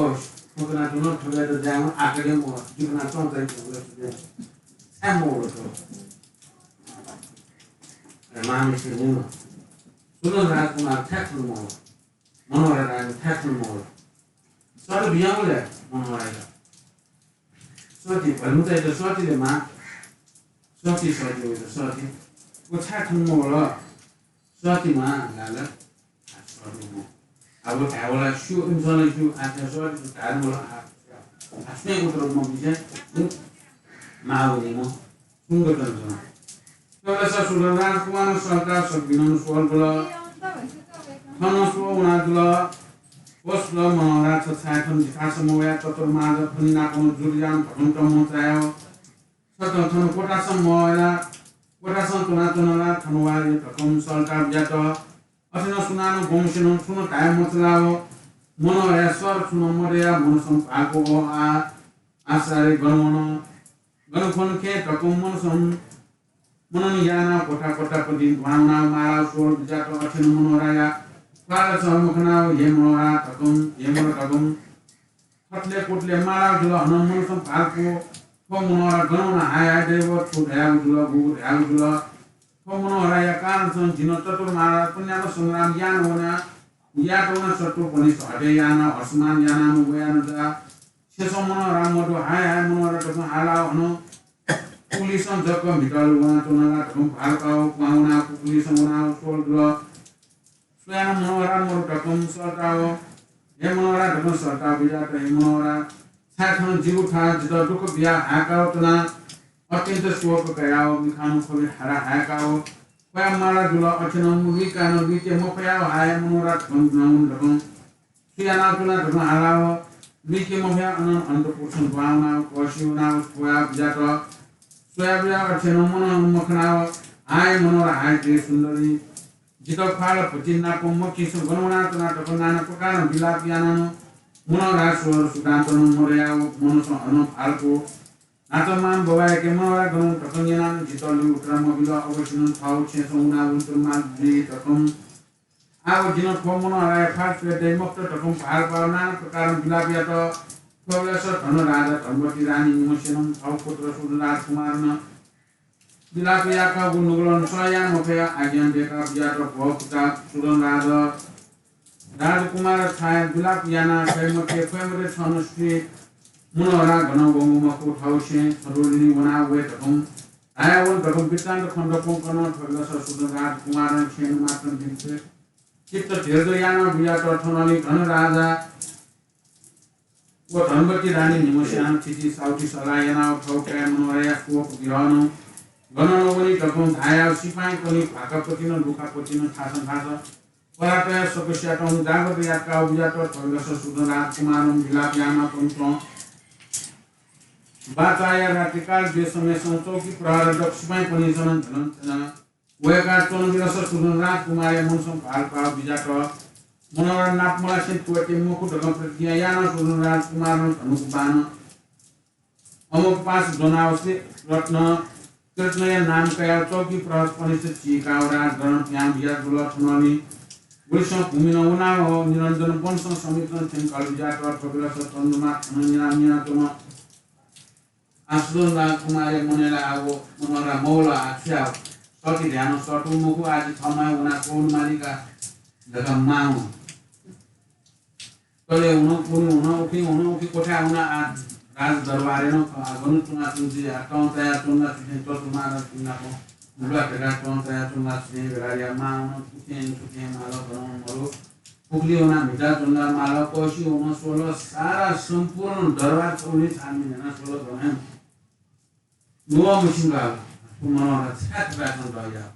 खँ कनाच्वन, थुकियात जायेवं आकर्यं मवल। जिं कनाच्वन, छाय् मवल थ्व। अरे मांम्हेसिनं न्यन। सुदन राजकुमार छाय् थन मवल। मनोहर रानी छाय् थन मवल। सती बियावल मनोहरयात। सती भलिमुचायात सती ले मां। सती सती वयात सती। व छाय् थन मवल। सती मां लाल। आ, सती मवल। अब धायेवला स्यू, इमिसं ला स्यू, आ, सती धायेवला, आ, आ, सुनां उत्तर मबिसे, हँ? मां वनीम्ह। सुम्क च्वन। थ्व बेलस सुधन राजकुमारं सल्टा सकबिनं स्वल जुल। थन स्व वना जुल। व सुधन मनोहरा, छ छाय् थन जिथासं मवया? चतुर्मार थन नापं जुलियान भटुन्त मचायो। छ थन कोठासं मवया, कोठासं च्वनाच्वन ला थन वा धकं सल्टा बियात। अथे नं सुनानं गंसेनं छुं नं धाये मचलाव। मनोहराया सर छुं नं मदया, मनसं भाःको। ओ आ, आश्चर्य, गन वन, गन ख्वने खये धकं मनसं मनन यानाव कोठा कोठा पतिं दुहां वनाव मालाव स्वल बियात। अथे नं मनोहराया ख्वालस मखनाव हे मनोहरा धकं, हे मनोहरा धकं खटले कोटले मालाव जुल। हनं मनसं भाःको, थ्व मनोहरा गन वन, हाय हाय दैव, छु धयागु जुल, गुगु धयागु जुल। थ्व मनोहराया कारणसं जिं चतुर्मार पुण्यात्म संग्राम याना वना, यात वना शत्रुपनिस हटे याना, हर्षमान याना नं वया नं जा। छेँसं मनोहरा मदु, हाय हाय मनोहरा धकं हालाव हनं पुलिसं जक म्हितल वनाच्वन ला धकं भाःकाव क्वहां वनाव पुलिसं वनाव स्वल जुल। स्वयानं मनोहरा मदु धकं सल्टाव, हे मनोहरा धकं सल्टाव बियात। हे मनोहरा, छाय् थन जिगु थाः जितः दुःख बियाव हाय्काव च्वना, अत्यन्त शोक कयाव मिखां नं ख्वबि हारा हाय्काव क्वया माला जुल। अथे नं लुइकानं लुइके मफयाव हाय मनोहरा धकं दुहां वन धकं छु यानाव च्वना धकं हालाव लुइके मफयाव अनं अन्तपुरसं दुहां वनाव कःसि वनाव स्वया बियात। स्वया बियाव अथे नं मनन मखनाव, हाय मनोहरा, हाय जय सुन्दरी, जितः ख्वाल भतिं नापं मखिसं गन वनाच्वना धकं नाना प्रकारं विलाप यानाव नं मनोहरा स्वर सुधां नं मदयाव मनसं हनं भाःको। न्हाचः मां बबायाके मनोहरा गन वन धकं न्यनाव जितः लुइ उत्तरा मबिल। अवश्य नं थःगु छेँसं वनाव उत्तरा मां जुइ धकं। आव जिं नं थ्व मनोहराया ख्वाल स्वये दइ मखुत धकं भाःपाव नाना प्रकारं विलाप यात। थ्व बेलस धन राजा धनवती रानी निम्हसिनं थःगु पुत्र सुधन राजकुमारं विलाप याकाव व नुगलं सह याये मफयाव आज्ञा दय्काव बियात। भो पुता सुधन राज, राजकुमार, छाय् विलाप याना फये मते, फये मते, छं नं स्वीं मनोहरा गनं वंगु मखु, थःगु छेँ छरुलिनि वनाव वये धकं धाया वन धकं वृत्तान्त खँ दक्वं कन। थ्व बेलस सुधन राजकुमारं छेँय् नं मात्रं चित्त धैर्य यानाव बियात। थनंलि धन राजा व धनवती रानी निम्हसिनं थीथी साहुथी सल्लाह यानाव थःगु काय् मनोहराया शोक विरहं गनं नं वनी धकं धायाव सिपाइँपनि, भाकापतिनं, लुखापतिनं, थासं थासं परातया सकसियातं जाग्रत याकाव बियात। थ्व बेलस सुधन राजकुमारं विलाप यानाव च्वंच्वं बाचाया रात्रिकाल जुया समयसं चौकी प्रहरा दक्व सिपाइँपनिसनं झनं झनं वय्काच्वन। बेलस सुधन राजकुमारया मनसं भाःपाव बियात। मनोहरा नाप मलासें त्वःते मखु धकं प्रतिज्ञा यानाव सुधन राजकुमारं धनुक बाण अमोघपाश ज्वनाव श्री रत्न, रत्नया नाम कयाव चौकी प्रहरापनिस चीकाव राजगणं पिहां बिया जुल। थनंलि गुलिसं भूमिनं वनाव निरञ्जन वनसं समीपसं थ्यंकाव बियात। थ्व बेलस चन्द्रमा थनं न्यना न्यनाच्वन। आ सुधन राजकुमारया मनय् ला आव मनोहरा मवल, आ छु याव? सःति ध्यानं सःतू मखु, आ जि थःम्हं वनाव स्वये माली का धकाव मां वन। तले वन, पुन्हि वन, उखे वन, उखे कोठाय् वन, आ राजदरबारय् नं खः, आ गन च्वनाच्वन जि, आ तं चायाच्वन ला छु थें, चतुर्मार थुनाप नुगः धकाः तं चायाच्वन ला छु थें धकाः या मां वन, उखें थुखें माल, गनं मरु। पुखुली वनाव म्हिताच्वन ला माल, कःसि वन, स्वल, सारा सम्पूर्ण दरबार छगुलिं छानबिन यानाव स्वल, गनं नुगः मछिंकाः ला, मनोहरा छाय् थपाय् च्वंतः याव?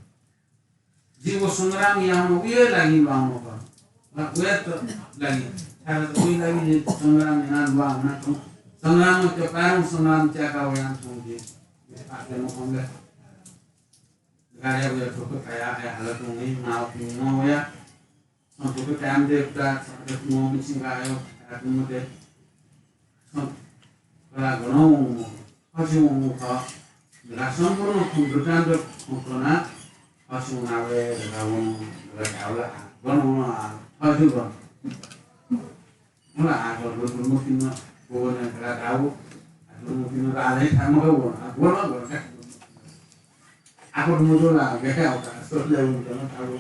जि व संग्राम याःम्ह उहे लागि ल्वाःम्ह खः। ला उहेत लागि, छाय्धाःसा उहे लागि जि संग्राम यानाव ल्वाः वनाच्वं। संग्रामं त्य पाय्‌धुंगु संग्राम त्याकाः वयाच्वं जि। पापया मखंले गाड्या उया थुक कयाः हालाच्वंगु माःपिं नं वया। छं थुक काय् मते, पुता, छं थुक मछिंकाः आयो, काय् मते। छं कलाः गनं वंगु मखु, थथे वंगु खः धकाः सम्पूर्ण खँ वृत्तान्त खँ कनाः थथे वनावये धकाः वन धकाः धाःबलय् गन वन, थथे गन। मला आः, गुरुमुखिनं गन धकाः धाःगु, गुरुमुखिनं राजाया थाय् मखु वन, आ, गन, गन। आफत मजू ला, गथे आः का, ससलय् वंकन थाकु।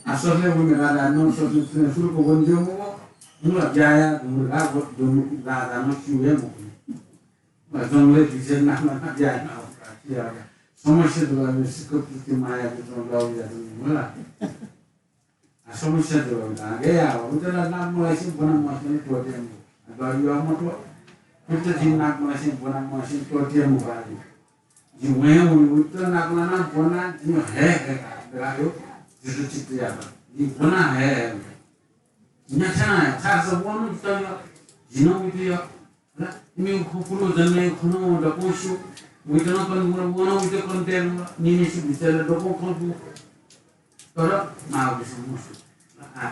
आ, ससलय् वंकन राजा नं ससलय् सुरु को वन ज्यू मो, मुला ब्याया धुंगु ला, व धुंगु राजा नं स्यू हे मखु। आ, जंगलय् बिचय् नाना ब्याया आः का, स्यू आः का। समस्या दुला, सिक्क पुष्टि माया को जंगल या धुंगु मला। आ, समस्या जुल धाःसा, गय् याः, उतला नाप मलासें ब्वना मलासें त्वःते मखु। आ, डर याः मत्वः। उत जिं नाप मलासें ब्वना मलासें त्वःते मखु आः। जिं वये वने, उइत नापलाना ब्वना, जिं हये हये का, बेला यो, जितः चित्त यात। जिं ब्वना हये हये। न्याख्याना हये, छाय्‌धाःसा व नं जितः यः, जि नं उइत यः। हला, इमिगु खँ पूर्वजन्मया खँ नं दक्वं स्यू, उइत नं कने दु, व नं उइत कने दयेधुंकल, निम्हसिगु बिचय् ला दक्वं खँ दु। तर माःगु विषय मस्यू। आ,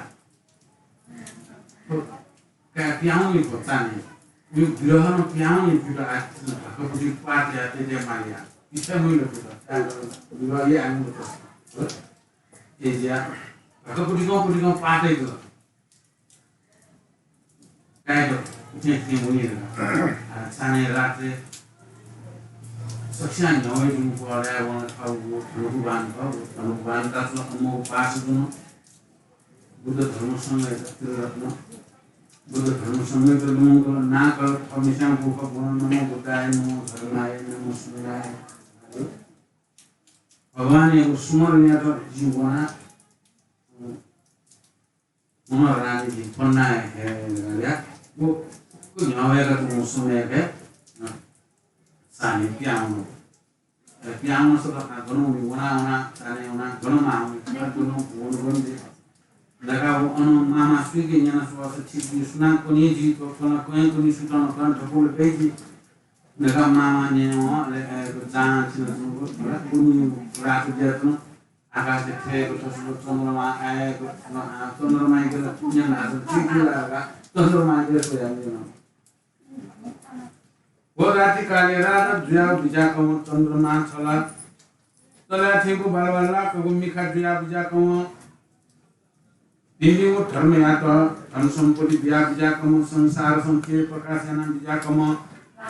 काय् पिहां वनी थ्व चान्हय्। उगु विरहं पिहां वनी थ्व आः, ढाकापुटि पाः तया तया माली या। पिछ्या मुइल थ्व। काय् विरह या आनि मत। ए ज्या। ढाकापुटिकं पुटिकं पाः तयातल। काय्‌त उथें थें वनी धकाः। आ, चान्हय् रात्रे सकसियां न्ह्यः वये धुंकल, ला वं थःगु धनुकूपान खः, धनुकूपान दात, अम्मू पास दुन। बुद्ध धर्म संघयात त्रिरत्न, बुद्ध धर्म संघयात लुमंकल, नांकल, थःम्हस्यां बुक बुन, नमो बुद्धाय, नमो धर्माय, नमो संघाय। भगवानयागु स्मरण यात जिं वना। मनोहर रानी जिं पन्ना हे, हे, हे, व, व न्ह्यः वय्‌कः तुं समय हे, अ, चान्हय् पिहां वन। अ, पिहां वनस ला गनं वनी, वना, वना, चान्हय् वना, गनं माः वनी, गनं, गनं, गनं दे। दकाः व अन मामा सुइके न्यना स्वःसा ठीक जुइ, सुनां कनी जुइ, क-, कन, कहें कनी सुतं, कन धपुल बे जुइ। दकाः मामा न्यन, अले, अ, जां छिना तुं, अले कुनी रात जुयाच्वन। आकाशय् थ्यंगु थसुगु चन्द्रमा आयेगु, अ, चन्द्रमायाके ला न्यना, झीके ला का, चन्द्रमायाके स्वयाः न्यन। व रात्रिकालय् राजा जुयाः बिज्याकं चन्द्रमा छला, चला थेंगु बालबालाकगु मिखा जुयाः बिज्याकं भिंभिंगु धर्मयात धन सम्पत्ति बिया बिज्याकं संसार संसार प्रकाश याना बिज्याकं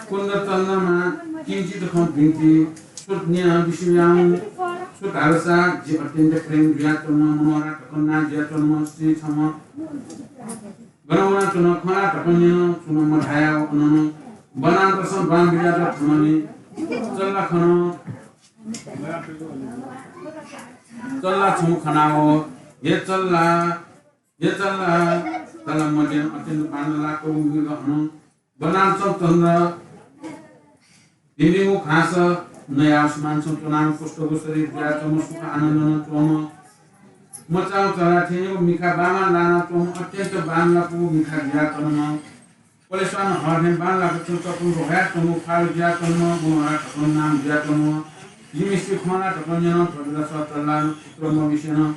कुण्ड चन्द्रमा किंचित खँ बिन्ति, सुत न्यं बिस्युं यां, सुत धालसा जि अत्यन्त प्रेम जुयाच्वंम्ह मनोहरा धकं नां जुयाच्वंम्ह स्त्री छम्ह गन वनाच्वन, खँ ला धकं न्यन, छुं नं मधाया अननं वनान्तरसं बां बिज्यात थनंलि चल्ला खन। चल्ला छम्ह खनाव, हे चल्ला, हे चल्ला, चल्ला मध्यं अत्यन्त बांलाक उंगु हनं वनान्तरसं चन्द्र भिंभिंगु घास नयाव सुमानसं च्वनाव पुष्टगु शरीर जुयाच्वंम्ह सुख आनन्दनं च्वंम्ह मचाव चल्ला थेंगु मिखा बांबां लानाच्वंम्ह अत्यन्त बांलाकूगु मिखा जुयाच्वंम्ह पलेस्वान हः थें बांलाक च्वं चकुंक ह्वयाच्वंगु ख्वाल जुयाच्वंम्ह मनोहरा धकं नाम जुयाच्वंम्ह जिमिसं खँ ला धकं न्यन, थ्व बेलस चल्लां पुत्र मबिसेनं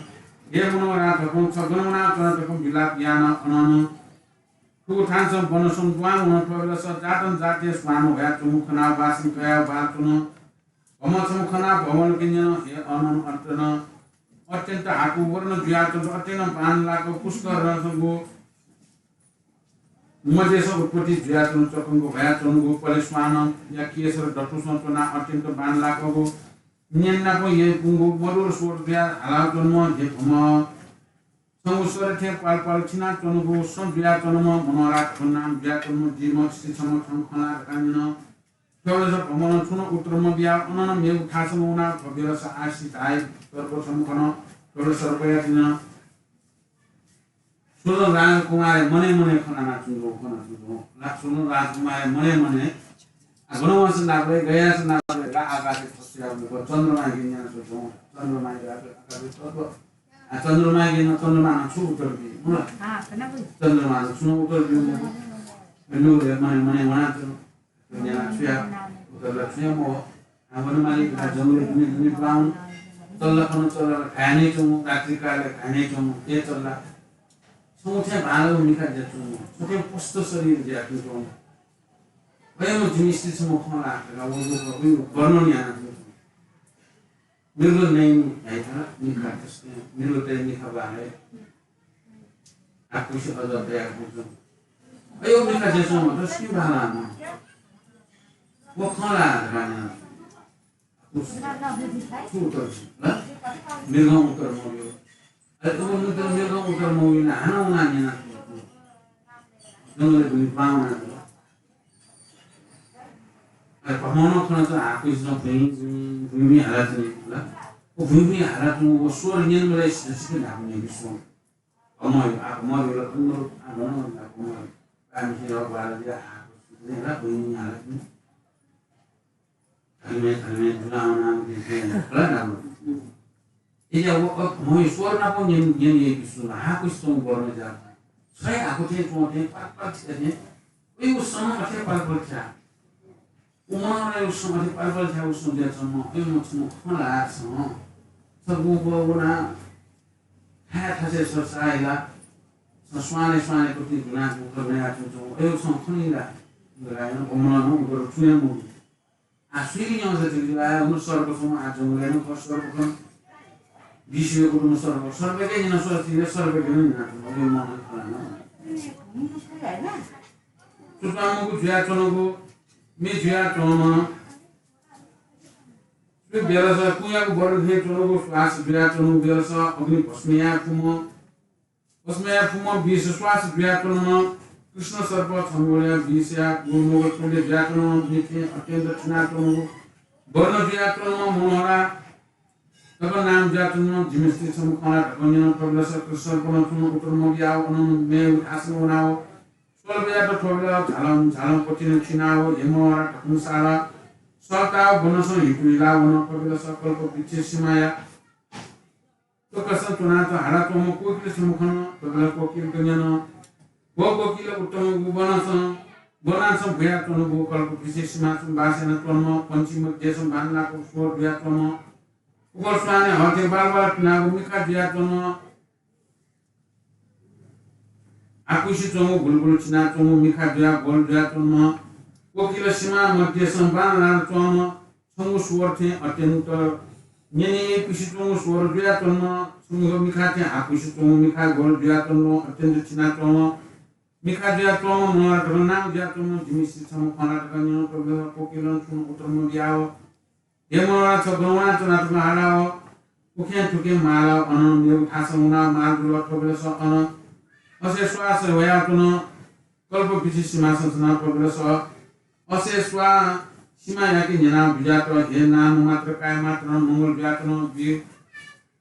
हे मनोहरा धकं छ गन वनाच्वना धकं बिलाप यान। अननं थुगु थासं वनसं दुहां वन। थ्व बेलस जातं जातय् स्वान ह्वयाच्वंगु खनाव बासं कयाव बांलाच्वन। भम्ह छम्ह खनाव भम्हलके न्यन, हे अननं अत्यन्त हाकु वर्ण जुयाच्वंगु अत्यन्त बांलाक पुष्करसंगु मध्यस उत्पत्ति जुयाच्वंगु चकुंक ह्वयाच्वंगु पलेस्वानया केसर दथुसं च्वनाव अत्यन्त बांलाकगु न्यनेनापं यय्‌कूगु मधुर स्वर जुयाः हालाच्वंम्ह हे भम्ह छंगु स्वर थें प्वाल प्वाल थिनाच्वंगु सँ जुयाच्वंम्ह मनोहरा धकं नाम जुयाच्वंम्ह जिमिसं स्त्री छम्ह छंगु खँ ला धकाः न्यन। थ्व बेलस भम्हं छुं नं उत्तर मबियाव अननं मेगु थासं वनाव थ्व बेलस आशित धाइ सर्प छम्ह खन। थ्व बेलस सर्पयात न्यन। सुन राजकुमारया मनय् मनय् खँ ल्हानाच्वंगु, खनाच्वंगु। ला सुन राजकुमारया मनय् मनय्, आ, गन वंसा नापलाइ, गयासा नापलाइ, ला आकाशय् थस्याःगु चन्द्रमायाके न्यनाच्वंगु, चन्द्रमायाके आकाशय् थस्याःगु। आ, चन्द्रमायाके नं, चन्द्रमां नं छु उत्तर बी, मखु ला? चन्द्रमां नं छुं नं उत्तर ब्यूगु मखु। मनय् मनय् वनाच्वन। न्यनाः छु याये? उत्तर ला छुं याये मवः। आ, वन माली का जंगलय् दुने दुने बाहुन। चल्ला खन, चल्ला ला घाय् नयाच्वंगु, रात्रिकालय् घाय् नयाच्वंगु, हे चल्ला। छं थें बांलाक मिखा जुयाच्वंगु, छं थें पुष्ट शरीर जुयाच्वंगु। अय्‌नं जिमि स्त्री छम्ह खँ ला धकाः व वर्णन यानाच्वंगु। मृग नयनी धाइ थन मिखा तसकं, मृगतय् मिखा बांलाइ। आकुसे अजः तयाः बुझ्वं। अय्‌यो मिखा जुयाच्वंम्ह तसकं बांलाःम्ह। व खँ ला धकाः न्यन। आकुस छु उत्तर बिल? मृगं उत्तर मब्यू। अले व मृगं उत्तर मब्यून हानं वनाः न्यना। जंगलय् दुने बां वनाच्वन। अले भम्हं खनाच्वन आकुसं भुइँ, भुइँ, भुइँ, भुइँ हालाच्वनी ला। व भुइँ, भुइँ हालाच्वंगु व स्वर न्यनेबलय् सिधसिधे न्हापा न्यंके स्वं। भम्हया, आ, भम्हया ला अनुरूप, आ, भम्हया ला भम्हया। आ, मिसिं ला ग्वाहालि जुयाः आकुसं ला भुइँ, भुइँ हालाच्वन। धर्मे धर्मे जुलावना देखे। होला ना। इया वो अब मोहि स्वर ना पो न्यन न्यन ये विश्व ना हाकुस तो बोलने जा। सही हाकु थे तो थे पार पार थे। ए वो सम अथे पार पार था। उमर ए वो सम अथे पार पार था वो सम दे सम। ए मो सम खला सम। सब वो वो ना। था था से सर साइला। स्वाने स्वाने कुति गुना गुकर नया तुम तो। ए वो सम खनीला। गरायन उमर नो गुकर थुने मो। आ, सुइली न्याउँछ तिमी, आ, उन सर्वप्रथम आ जंगलय् नं सर्वप्रथम। विश्वको उन सर्व, सर्वकै निना स्वर तिले सर्वकै निना तुम, यो मन खलाना। सुतामुगु जुया चुनुगु, मे जुया चुनुमा। सुइ बेलस, कुयाको बरु हे चुनुगु, श्वास जुया चुनुगु बेलस, अग्नि भस्मया कुम। भस्मया फुम्ह विष श्वास जुयाच्वंम्ह कृष्ण सर्प छंगुया विषया गुमोग तुल्य जुयाच्वंम्ह मिथें अत्यन्त थिनाच्वंगु वर्ण जुयाच्वंम्ह मनोहरा तक नाम जुयाच्वंम्ह जिमिस्ति छम्ह खला धकं न्यन। थबलस कृष्ण सर्पनं छुं उत्तर मबियाव अनं मे उठासन वनाव स्वल्पयात थोबल झालं झालं पतिन थिनाव हे मनोहरा धकं साला सल्ताव वनसं हितु हिला वन। थबलस कल्प वृक्ष सीमाया तकसं च्वनाच्वं हालाच्वंम्ह कोकिल छम्ह खन। तबला कोकिलत न्यन। व कोकिल उत्तम वनासं, वनासं भुयाच्वंगु कल्प विशेष सीमासं बास यानाच्वंम्ह पञ्चम देशं बांलाक स्वर जुयाच्वंम्ह उखल स्वाने हथे बालबाल पिनागु मिखा जुयाच्वंम्ह आकुसि च्वंगु गुलगुल चिनाच्वंगु मिखा जुया गोल जुयाच्वंम्ह कोकिल सीमा मध्यसं बांलानाच्वंम्ह छंगु स्वर थें अत्यन्त न्यने पिसिच्वंगु स्वर जुयाच्वंम्ह छंगु मिखा थें हाकुसिच्वंगु मिखा गोल जुयाच्वंम्ह अत्यन्त चिनाच्वंम्ह मिखा जुयाच्वंम्ह मनोहरा धकं नाम जुयाच्वंम्ह जिमिस्ति छम्ह खला धकं न्यन। कोकिलं छुं उत्तर मबियाव हे मनोहरा छ गन वनाच्वना धकं हालाव उखें थुखें मालाव अनं मेगु थासं वनाव माल जुल। थबलस अन असे श्वास वयाच्वन। कल्प विशेष सीमासं च्वनाव थबलस असे स्वा सीमायाके न्यनाव बिजात हे नाम मात्र काय मात्र मंगल जुयाच्वन। बि-,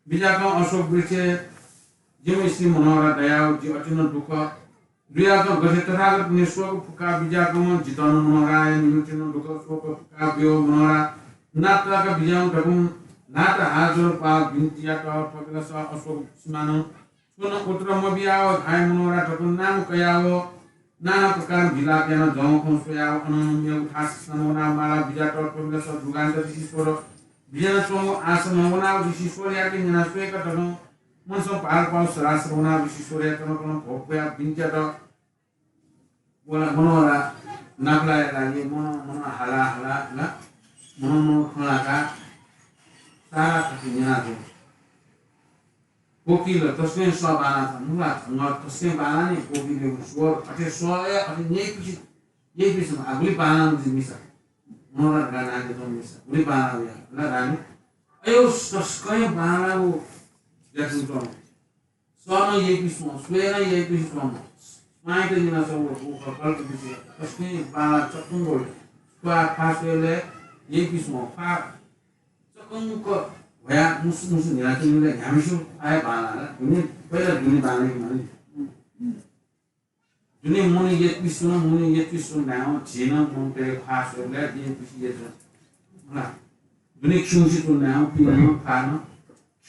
बिजाकं अशोक वृक्ष जिमिस्ति मनोहरा दयाव जि अति नं दुःख जुयाच्वन। गथे तथागतपिनि शोक फुक्का बिजाकं जितः नं मनोहराया निमित्तं नं दुःख शोक फुक्का ब्यव। मनोहरा नाताक बिजाव धकं न्हात हाजर पाव बिन्ति यात। थबलस अशोक सीमानं छुं उत्तर मबियाव धाये मनोहरा धकं नाम कयाव नाना प्रकार विलाप यानाव जंखं स्वयाव अनं मेगु थासं वनाव माला बिजात। थबलस जुगान्त ऋषीश्वर बिज्यानाच्वंगु आसनं वनाव ऋषीश्वरयाके न्यनाव स्वयेक धकं मनसं भालपाव सरासर वनाव ऋषीश्वरयात नं कनं भोग कयाव बिन्ति यात। वला मनोहरा नापलाया लागि मन, मन हाला हाला ला, मन, मन खँ ल्हाका सारा थथे न्यनाच्वन। कोकिल तसकं सः बांलाच्वन, नुला झंगः तसकं बांलानि कोकिलयागु स्वर, अथे सः हे अथे न्यइपिसि, न्यइपिसि आ गुलि बांलाःगु जि मिसा। मनोहरा धकाः नां दय्‌कं मिसा, गुलि बांलाःगु या, ला धानि। अयो तसकं बांलाःगु याचुं च्वन। सः नं यइपिसं, स्वये नं यइपिसं, स्वाइत निना सः व, व कल्प विशेष, तसकं बांलाः चक्कं गोल, स्वाः फाः स्वयेबलय् यइपिसं, फाः चक्कं क भया मुसु मुसु न्हिलाच्वंबलय् न्ह्याम्हस्यू आः बांलाः ला, दुने, पहिला दुने बांलाइ मानि। दुने मुने यइपिसं, मुने यइपिसं नायं, झी नं मुने तये फाः स्वयेबलय् यइपिसं यइपिसं। होला। दुने खिउँसे च्वनाव पिनं फानं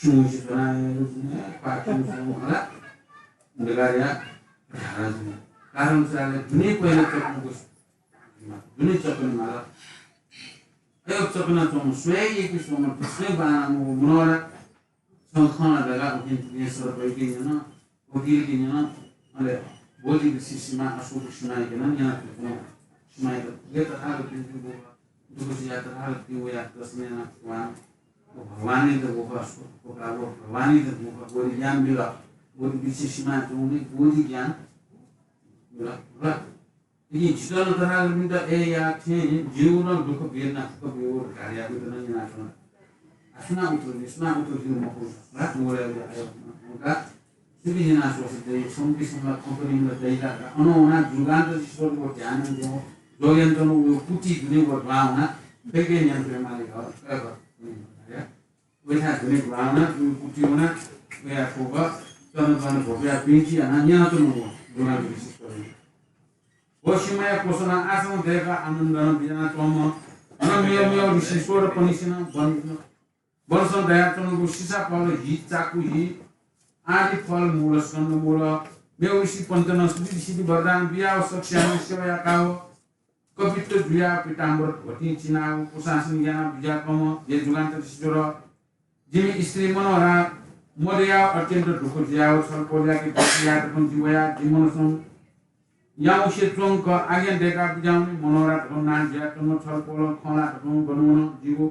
खिउँसे च्वनाव दुने फा खिउँसे च्वनाव, होला। दगारिया धारा जुने। कारण चाहिँ दुने पहिला चक्कं गोस। दुने चक्कं माला। अयो चक्कं च्वंम्ह स्वये यइपिसं, तसकं बांलाःम्ह मनोहरा छं खँ ल्हाका उखें थुखें सर्पयाके न्यन, कोकिलके न्यन, अले बोधिवृक्ष सीमा, अशोक सीमायाके नं न्यन। सीमायात गे तथागतपिं दुःख जुयाः तथागतपिं वयाः दर्शन यानाच्वंगु भगवानयात व, व भगवानयात बोधि ज्ञान बिल। बोधिवृक्ष सीमाय् च्वंगुलिं बोधि ज्ञान बिल। इपिं जितः नं तथागतपिन्त अय्‌या थें जिगु नं दुःख वेदना फुक्क ब्यू धकाः याकूत नं न्यनाच्वन। आ, सुनां उत्तर बी, सुनां उत्तर बी मखु। ला, मोलय् अय्, उनका सुबि न्यना स्वसे दइ, संगति संगत company नं दइ ला, अन वना जुगान्त ऋषीश्वरयागु ध्यान नं द्यं, जोगयन्त्रं व कुटी दुने व द्वां वना, फैके नियन्त्रण मालिक, अ, अ, अ, वय्‌थाय् दुने ग्वाहां वना, उगु कुटी वना, वया थ्वक तन तन भ्वपुया पिंचि यानाः न्यनाच्वंगु दुराग्रह सित। व सीमाया क्वसलं आसन दय्‌काः आनन्दनं बिज्यानाच्वंम्ह अन मेव मेव ऋषि सोह्रपनिसेनं वन, वनसं दयाच्वंगु सिसाफल, हि, चाकु, हि आदि फल, मूल, स्कन्दमूल, मेव ऋषि पञ्चनस्पति ऋषिति वरदान बियाव सकसियानं सेवा याकाव कपित्त जुयाव पीताम्बर धोतिं चिनाव कुशासन यानाव बिज्याकंम्ह हे जुगान्त ऋषीश्वर, जिमि स्त्री मनोहरा मदयाव अत्यन्त दुःख जुयाव छलपोलयाके गथे याये धकं जि वया। जि मनसं याउँसे च्वंक आज्ञा दय्काः बिज्याहुने। मनोहरा धकं नां जुयाच्वंम्ह छलपोलं खँ ल्हाः धकं गन वन। जिगु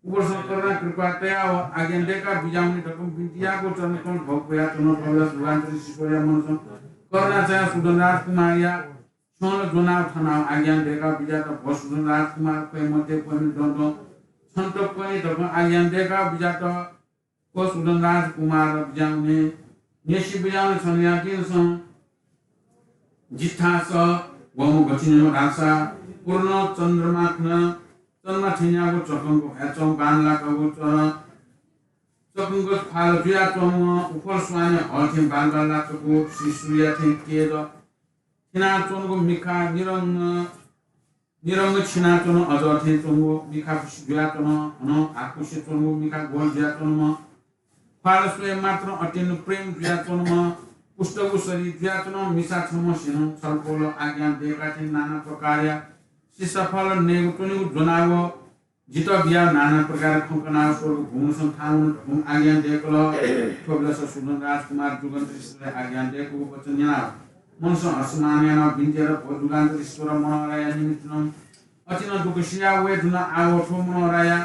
उपरसं करुणा कृपा तयाव आज्ञा दय्काः बिज्याहुने धकं बिन्ति याःगु चरणकमल भोग कयाच्वन। थुबलय् जुगान्त ऋषीश्वरया मनसं करुणा चायाव सुधन राजकुमारया छ्यलं ज्वनाव थनाव आज्ञा दय्काः बिज्यात। भो सुधन राजकुमार, ख्वये मते, ख्वये मते, दँ दँ, छन्त कने धकं आज्ञा दय्काः बिज्यात। व सुधन राजकुमार बिज्याहुने, न्यसि बिज्याहुने छन्हुयापिन्सं जिथासं वःम्ह गथिंम्ह धाःसा पूर्ण चन्द्रमा खन, चन्द्रमा थेंज्याःगु चकंक भ्वाय् च्वंम्ह बांलाकागु चर, चकंक ख्वाल जुयाच्वंम्ह उफल स्वांया हल थें बालबांलाकागु, श्री सूर्य थें तेज, थिनाच्वंगु मिखा निरंग निरंग छिनाच्वन। अजः थें च्वंगु मिखा खुसि जुयाच्वन। अन हाकुसे च्वंगु मिखा ग्वल जुयाच्वंम्ह, ख्वाल स्वये मात्रं अत्यन्त प्रेम जुयाच्वंम्ह, पुष्टगु शरीर जुयाच्वन। मिसा छम्हसिनं छलपोलं आज्ञा दय्काः थें नाना प्रकारया सिसाफल नयेगु त्वनेगु ज्वनाव जितः बियाव नाना प्रकारया खँ कनाव स्वर्ग भुवनसं थाहां वन धकं आज्ञा दय्कल। थ्वबलय् सुधन राजकुमार जुगान्त ऋषीश्वरया आज्ञा दय्कूगु वचन न्यनाव मनसं हर्षमान यानाव बिन्ति यात, भो जुगान्त ऋषीश्वर, मनोहराया निमित्तं अति नं दुःख सिया वये धुन। आव थ्व मनोहराया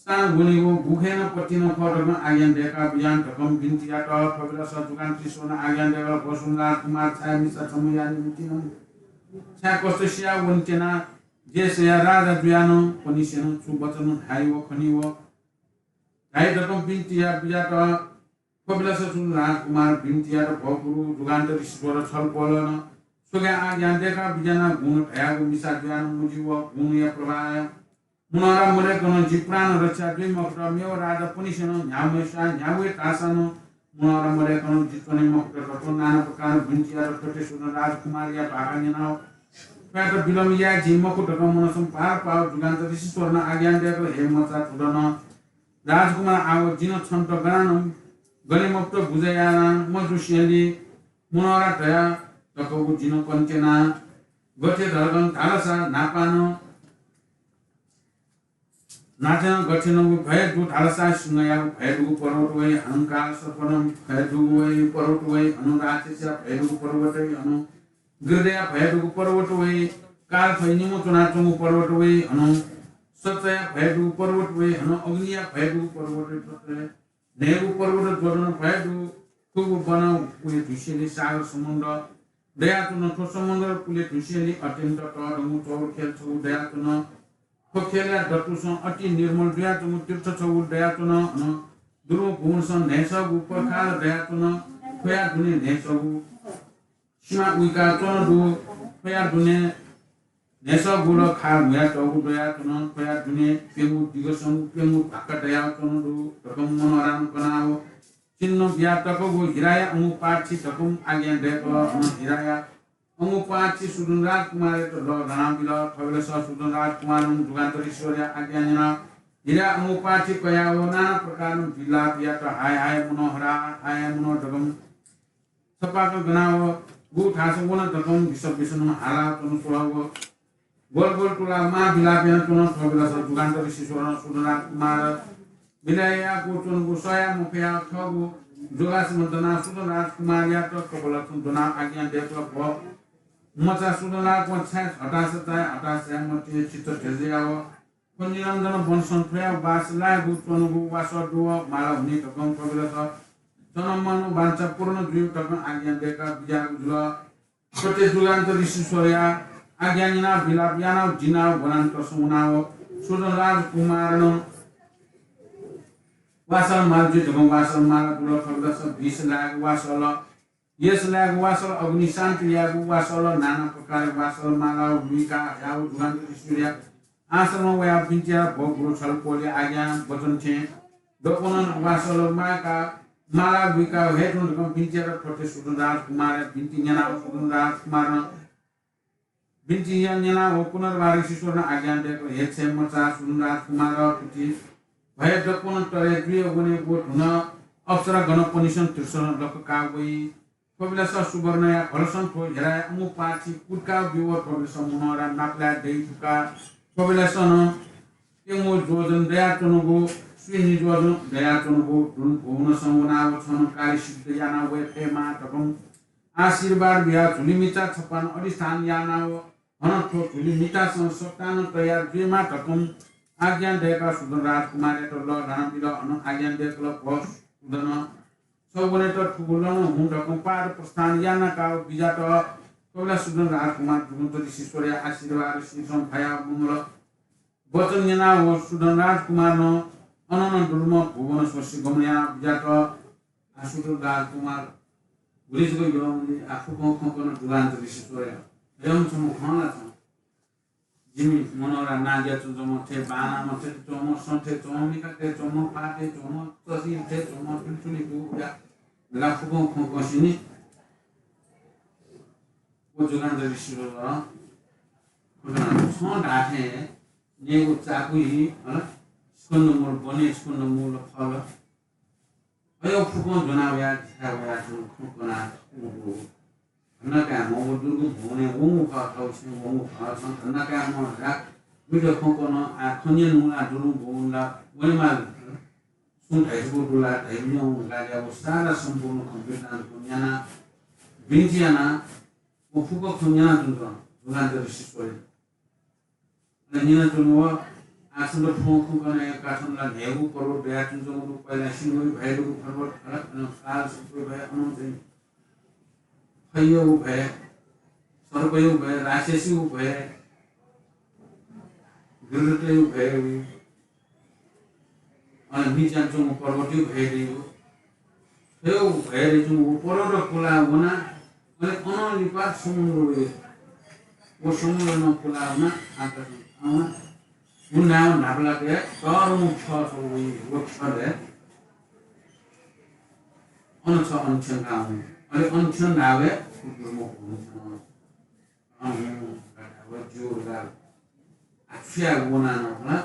स्थान वनेगु गुखय् नं पति नं खः धकं आज्ञा दय्काः बिज्याहुने धकं बिन्ति यात। थ्वबलय् जुगान्त ऋषीश्वरं आज्ञा दय्कल, भो सुधन राजकुमार, छाय् मिसा छम्हया निमित्तं नं छाय् कष्ट सिया वने त्यना। देशया राजा जुयाव नं पनिसेनं छु वचन धाइ व खनी व धाइ धकं बिन्ति याः बिज्यात। थ्वबलय् सुधन राजकुमार बिन्ति यात, भो गुरु जुगान्त ऋषीश्वर, छलपोलं स्वयाः आज्ञा दय्काः बिज्यानागु गुण धयागु मिसा जुयाव नं मज्यू व गुणया प्रभावं मनोहरा मदय्कं जि प्राण रक्षा जुइ मखुत। मेव राजा पनिसेनं न्ह्याम्हस्यां न्ह्याम्ह धाःसां नं मनोहरा मदय्कं जि च्वने मखुत धकं नाना प्रकारं बिन्ति यात। थथे सुधन राजकुमारया भाखा न्यनाव थ्वयात विलम्ब याये जिं मखु धकं मनसं भार पाव जुगान्त ऋषीश्वरं आज्ञा दय्कल, हे मचा सुधन राजकुमार, आव जिं छन्त गनं गने मफुत, बुझे यानाव मजुसेंलि मनोहरा धया धकागु जिं कने त्यना। गथे धकं धालसा न्हापां नं न्हाचः गथे नं भय दु धालसा सिंहयागु भय दुगु पर्वत वइ, हंकाल सर्पनं भय दुगु वइ पर्वत वइ, अन राक्षसया भय दुगु पर्वत वइ, अन गृध्रया भय दुगु पर्वत वइ, कालखय् निम्ह च्वनाच्वंगु पर्वत वइ, अन सच्चाया भय दुगु पर्वत वइ, अन अग्निया भय दुगु पर्वत वइ, न्हय्गू पर्वत ज्वदन भय दु, थुगु वन पुले धुसेंलि सागर समुद्र दयाच्वन। थ्व समुद्र पुले धुसेंलि अत्यन्त तःधंगु चौर खेल छगू दयाच्वन। थ्व खेलया दथुसं अति निर्मल जुयाच्वंगु तीर्थ छगू दयाच्वन। अन दुर्गम भुवनसं न्हय्सःगु पर्खाल दयाच्वन। थ्वया दुने न्हय्सःगु सिमा उइका च्वन दु। थ्वया दुने न्हय्सःगु ला खाल म्हुयातःगु दयाच्वन। थ्वया दुने प्यंगू दिगसं प्यंगू भाका दयाच्वन दु धकं मनोहरां कनाव चिन्ह बियातःगु हिराया अंगुपाछि धकं आज्ञा दय्कल। अन हिराया अंगुपाछि सुधन राजकुमारयात लःल्हानाबिल। थ्वबलय् सुधन राजकुमारं जुगान्त ऋषीश्वरया आज्ञा न्यनाव हिराया अंगुपाछि कयाव नाना प्रकारं विलाप यात, हाय हाय मनोहरा, हाय मनोहर धकं छपाकं गनाव गु थासं वन धकं बिस बिसनं हालाच्वन स्वः व ग्वल ग्वल तुलाव महाविलाप यानाच्वन। थ्वबलय् जुगान्त ऋषीश्वरं सुधन राजकुमार बिलय् याःगु च्वंगु सयाः मफयाः थःगु जोगासनं दनाः सुधन राजकुमारयात कपालभाति ज्वनाः आज्ञा दय्कल, भो मचा सुधन राजकुमार, छाय् हताश चाये, हताश चाये मते, चित्त ध्यज याव। थ्व निरञ्जन वनसं थ्वया वास लायेगु च्वंगु वासः दु व माला हुने धकं कबिलास जनमन वाञ्छा पूर्ण जुइ धकं आज्ञा दय्काः बिज्याःगु जुल। थथे जुगान्त ऋषीश्वरया आज्ञा न्यनाः विलाप यानाः जिनाः वनान्तरसं वनाः सुधन राजकुमारं वासः माला जुइ धकं वासः माला दुल। कबिलास विष लायेगु वासः येस लायेगु वासः, अग्नि शान्ति यायेगु वासः, नाना प्रकारया वासः माला लुइकाः हयाः जुगान्त ऋषीश्वरया आश्रमं वयाः बिन्ति यात, भो गुरु, छलपोलया आज्ञा वचन थें दक्वनं वासः मायेकाः माला लुइकाः हये धुन धकं बिन्ति यात। थथे सुधन राजकुमारया बिन्ति न्यनाः सुधन राजकुमारं बिन्ति यानाः व पुनर्वार ऋषीश्वरं आज्ञा दय्‌कल, हे छय्‌मचा सुधन राजकुमार, तुति भय दक्वं तरे जुया वने व धुन अप्सरा गणपनिसं तृष्णा लख का वइ। थ्व बेलस सुवर्णया भलसं थ्व हेराया अमु पाथि कुतका ब्यू। थ्व बेलस मनोहरा नापलाये दइ धुंकाः थ्व बेलस नं प्यंगू जोजन दयाच्वंगु, स्वीन्हय् जोजन दयाच्वंगु धुन भुवनसं वनाव छन कार्य सिद्ध याना वये फयेमा धकं आशीर्वाद बियाः झुलिमिचा छपानं अधिष्ठान यानाव हनं थ्व झुलिमिचासं सत्तानं तयार जुयेमा धकं आज्ञा दय्‌काः सुधन राजकुमारयात लःल्हाना बिल। हनं आज्ञा दय्‌कल, भो सुधन, छ वनेत थुगु लनं हुँ धकं पाद प्रस्थान याना काव बिज्यात। थ्व बेला सुधन राजकुमार जुगुन्त ऋषीश्वरया आशीर्वाद शीर्षं फयाव मंगल वचन न्यनाव सुधन राजकुमारं अननं दुर्लभ भुवन स्वसि गमन याना बिज्यात। आ सुधन राजकुमार गुलि जक यःम्ह नि, आ फुक्कं खँ कन जुगुन्त ऋषीश्वरया। अय् छम्ह खँ ला छं। जिमि मनोहरा नाज्या च्वंम्ह, थें बांलाम्ह, थें च्वंम्ह, सँ थें च्वंम्ह, मिखा थें च्वंम्ह, पाः थें च्वंम्ह, चसी थें च्वंम्ह, तुलितुलि दुया ला फुक्कं खँ कंसिनि। व जुगुन्त ऋषीश्वरं छं धाःथें नेगु चाकुइ, हला, स्कन्दमूल, बने स्कन्दमूल फल। अय् फुक्कं ज्वना वयाः जिथाय् वयाच्वंगु खँ कनाः उगु। धन्दा काय्म्ह व दुर्गु भुवनय् वंगु खः, थःगु छेँय् वंगु खः, छं धन्दा काय्म्ह धकाः उइत खँ कन, आः खँ न्यनाः दुर्गु भुवन ला वनेमाल। सुं धाइगु दु ला धाइगु न्यं वंगु ला, व सारा सम्पूर्ण खँ वृत्तान्त खँ न्यनाः बिन्ति यानाः व फुक्क खँ न्यनाच्वन जुगुन्त ऋषीश्वरं। अले न्यनाच्वंगु व आः छन्त फुक्कं खँ कनाः कथं ला न्हय्गू पर्वत दयाच्वंगु दु, पहिला सिंहया भय दुगु पर्वत, अले अनं काल सर्पया भय, अनं चाहिँ फैयागु भय, सर्पयागु भय, राक्षसीयागु भय, गृध्रतयागु भय, अले मिज्यां च्वंगु पर्वतयागु भय दइगु। थ्वयागु भय दइच्वंगु व पर्वत पुलाः वना, अले अनं लिपा समुद्र वइ। व समुद्र नं पुलाः वना, आकाशं आः वना। व नाय् न्हापालाक तःधंगु ख्यः छगू वइ, व ख्यलय् अन छ अन थ्यंकाः वं। अले अन थ्यन धाःबलय् व दुर्लभ भुवन थ्यन। अँ, व ज्यू ला। आ, छु यायेगु वनाः नं हला।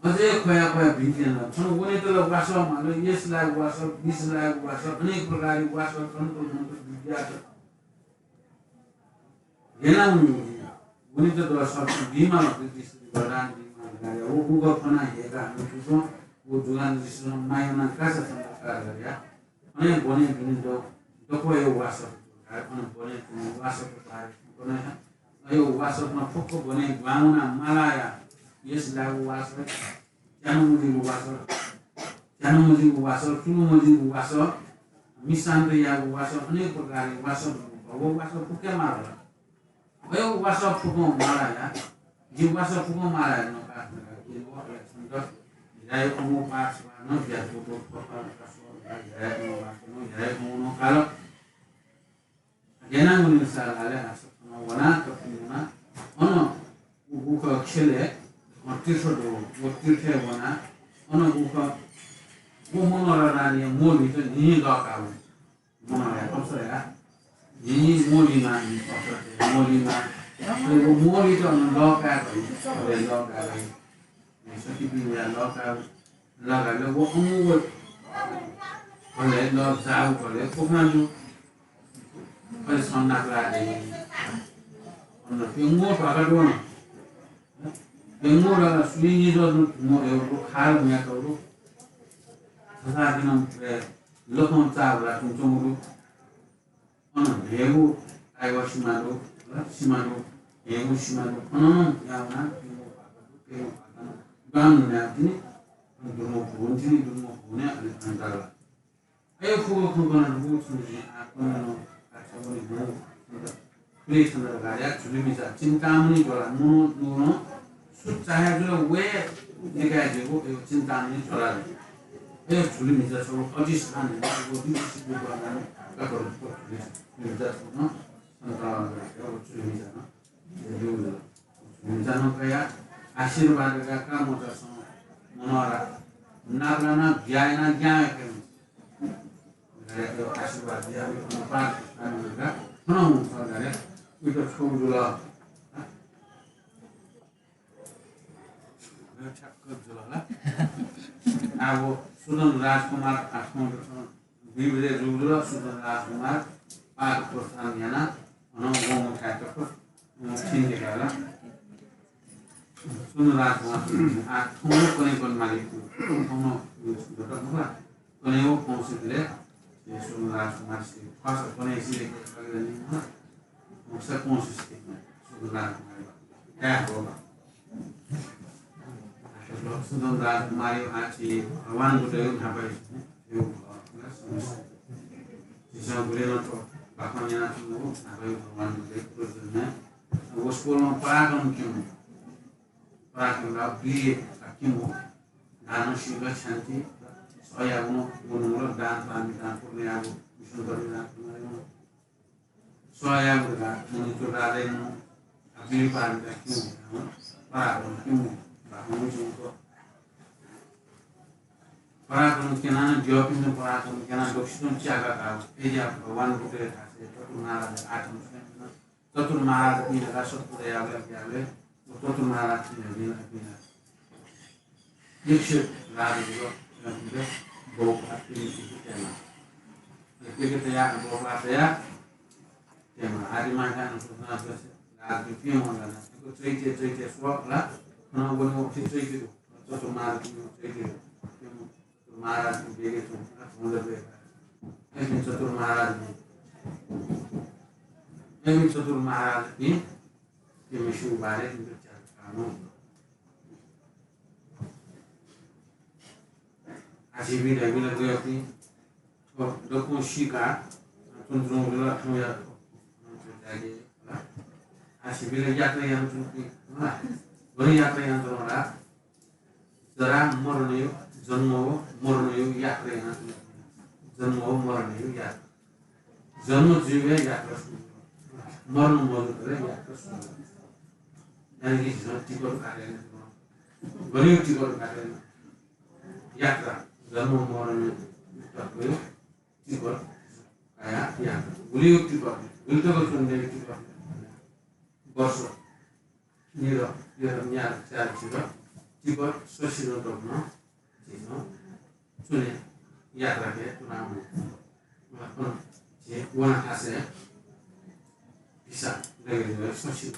अझै ख्वया ख्वया बिन्ति याना। छन्त वनेत ला वासः माल, यस लायेगु वासः, विष लायेगु वासः, अनेक प्रकारया वासः, तन्त्र मन्त्र विद्या त। गय् याना वने, वनेत ला शक्ति बीमाल, वरदान बीमाल, व उगः खनाः हेकाः हानं थुकथं व जुगुन्त ऋषीश्वरं माया यानाः कासा चमत्कार धया। अन बने दुने द-, दक्वया वासः, अन बने दुने वासः, अयो वासः नं फुक्क बने ग्वां वनाः मालाया यस लायेगु वासः, त्यानु मजिगु वासः, त्यानु मजिगु वासः, चुलु मजिगु वासः, मिसान्त यायेगु वासः, अनेक प्रकारया वासः, व वासः फुक्क माला। अयो वासः फुक्कं मालाया, जि वासः फुक्कं मालाया नकाः नकाः के व अले छन्त हिरायो अमो पास वा न ब्याजो दो फफा का सो हिरायो अमो पास न हिरायो अमो न काल। गेना मुनि साल हाले आस न वना कपिल वना अन उगुख खेले, अ, तीर्थ दो, वो तीर्थे वना अन उगुख वो मनोहरा नानी मोली त नि लकाउ। मनोहरा अप्सरा, न्हिं मोलीमा, न्हिं अप्सरा, मोलीमा। अले व मोली त अन लकाय् भई, अले लकाय् भई। सखीपिं वया लकाय्, लकाय् व अमु व, अले लजाउ, अले कोखना जु। अले सन्नाक ला दे। अन प्यंगू ढ्वाका दु न। प्यंगू ढ्वाका सुलिंगी जु मो एउ खाल म्या तौ। थसा किन लखं चा भला तुम चंगु। अन भेगु आइवा सिमा दु, सिमा दु, भेगु सिमा दु। अन यावना प्यंगू ढ्वाका दु, प्यंगू ढ्वाका दु। गाम न्या तिनि, अन दुर्मो भुवन तिनि, दुर्मो भुवने अले अंतरला। अयो फुगु खुगु न दु छुनि आ कोन न आ छबुनि मो। प्ले छन्द गाया झुलिमिचा चिन्तामणि ज्वाला मुनु नुनु सुत चाहे जुल वे निकाय जेगु अयो चिन्तामणि ज्वाला। अयो झुलिमिचा छगू अधिष्ठान हे, छगू दिव्य सिद्धि प्रदान कतल झुलिमिचा छगू न सन्तान अयो झुलिमिचा न। झुलिमिचा न कया आशीर्वाद का का मोटा सम मनोरा नापलाना ज्ञायना ज्ञाय के। आशीर्वाद दिया, पाठ, उइत छौ जुल। जुल होला। अब सुदन राजकुमार आठौँ दुई बजे जुल, सुदन राजकुमार पाक प्रस्थान याना, अन वंगु थाय् तक, अ, थिन देकाला। सुदन राजकुमार आठौँ कने कने मालिक, आठौँ दुई सुदन राजकुमार कने व कौंसितले, ए, सुदन राजकुमार से, फस कने सिले के कले नि, हँ? मसा कौंसित सुदन राजकुमार। ए, हो। सुदन राजकुमार यो आछि भगवान बुद्धयो न्हापाय् यो, जिसं गुलेन तो बाखन याना तुम हो, न्हापाय् भगवान बुद्धयो पुरुष जन्म। उसको पराक्रम क्यों? पराक्रम ला प्रिय क्यों? दान, शील, क्षान्ति, सया गुण, गुण, दान, दान, दान, पुण्य, अब, मिशन करने दान, पुण्य, सया गुण, दान, मुनि तो दादे नु, अग्नि पार का क्यों? पराक्रम क्यों? बाखन क्यों तो? पराक्रम केना न, ज्योपिन पराक्रम केना, दक्षिण च्याका का, ए, या भगवान बुद्धया थासे, चतुर महाराज आठम स्वयं, चतुर महाराज पिने का सतपुर यावले, यावले, चतुर महाराज पिने, पिने, पिने। यक्ष राज जो, जो, बौ का, पिने, पिने, पिने। पिने तया, बौ का तया, पिने। आदि मां का, राज जो पिने, पिने, पिने। चैत्य, चैत्य, स्व, ला, न, वो, न, वो, चैत्य, चैत्य, चतुर महाराज पिने, चैत्य, पिने। महाराज बेगे तुम, तुम जब बेगे। लेकिन चतुर महाराज भी, लेकिन चतुर महाराज भी, ये मिशु बारे तुम चर्चा करो। आजीवी रघुवीर गयो अपनी, तो दकुं शिका, तुम तुम बिला तुम या, आजीवी यात्रा यान तुम की, बड़ी यात्रा यान तुम रहा। जरा मरणयो, जन्म व मरणयो यात्रा याना। जन्म व मरणयो यात्रा। जन्म जुइबलय् यात्रा सुरु। मरण मजुबलय् यात्रा सुरु। यानि कि झन् टिकट काटेन। गणियो टिकट काटेन। यात्रा, जन्म मरण तकयो टिकट काया यात्रा। गुलियो टिकट, गुलि तक च्वनेयो टिकट। वर्ष निर, निर न्यार चार चिर, तिब्बत ससिन दब्न, झीसं च्वने यात्रा के तुनाम। अपन झे वना थासे भिसा लगे जो ससिन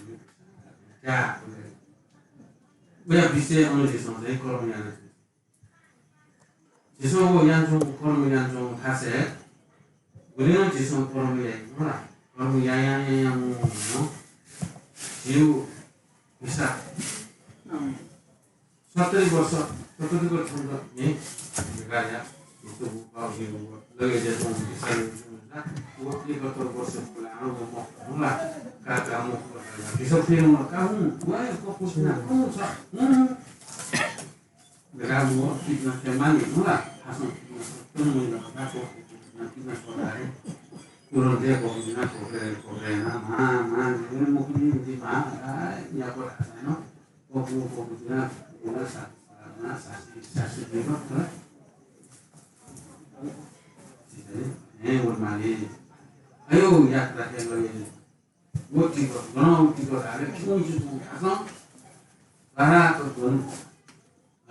क्या। वया विषय अनुसार झे कर्म याना। झीसं व यानाच्वंगु कर्म यानाच्वंगु थासय् गुलिं नं झीसं कर्म याइ, होला। कर्म यायां यायां वं वं झीगु भिसा सत्तरी वर्ष, सत्तरी वर्ष छन्त नि गाया, झीसं व पाउ झीगु लगे जे च्वंगु भिसा व एकहत्तर वर्ष पुलां व मखु, होला। का का मखु, भिसा फेरि व का हुँ, व कपुस ना, हुँ, छ, हुँ, हुँ। Gramo, fitness, के माने, होला, फासं, तुम मुइला, gramo, fitness, fitness, होला, है। तुरंत दे, को, ना, को, रे, को, रे, ना, मा, मा, ने, मुकुनी, मुकुनी, मा, आ, या, को, आ, नो, को, को, को, को, ना, को, ना, सा, सा, ना, सा, सी, सा, सी, दे, को, ना। ठीक है, हैं, वो माने। अयो, यात्रा के लगे। व तिब्बत, गनं व तिब्बत धाःसा खिउँसे तुं थासं बारात गन,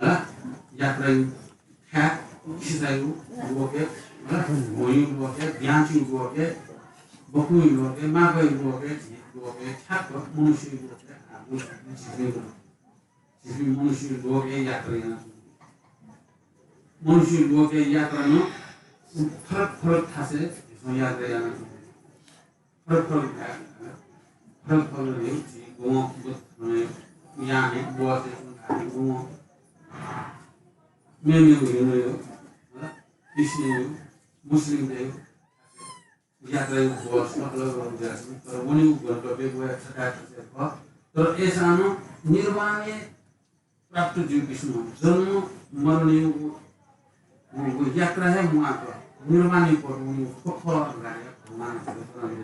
हला, यात्रायु थाय्, खिसायु लोके, हला, भ्वंयु लोके, ब्यांचयु लोके, बकुंयु लोके, माकयु लोके, झी लोके, ठ्याक्क मनुष्ययु लोके, आ, व झीपिं गन। झीपिं मनुष्ययु लोके यात्रा याना। मनुष्ययु लोके यात्रा नं फरक फरक थासय् झीसं यात्रा याना। फरक फरक, फरक फरक न्ह्यः झी गवं बुद्ध, अ, याने, बौद्ध, गवं मेमेगु हिन्दूयो, अ, क्रिस्चियनयो, मुस्लिमतयो, यात्रायु बस मतलब गरौँ ज्यासि, तर वनेगु गन्तव्य वया छथाय् छथाय् खः। तर अय्सां नं निर्वाणय् प्राप्त जुइपिसं जन्म मरणयु व, व यात्रा हे म्वाक निर्वाणयु पद वनेगु थ्व खः धकाः भगवान बुद्धं।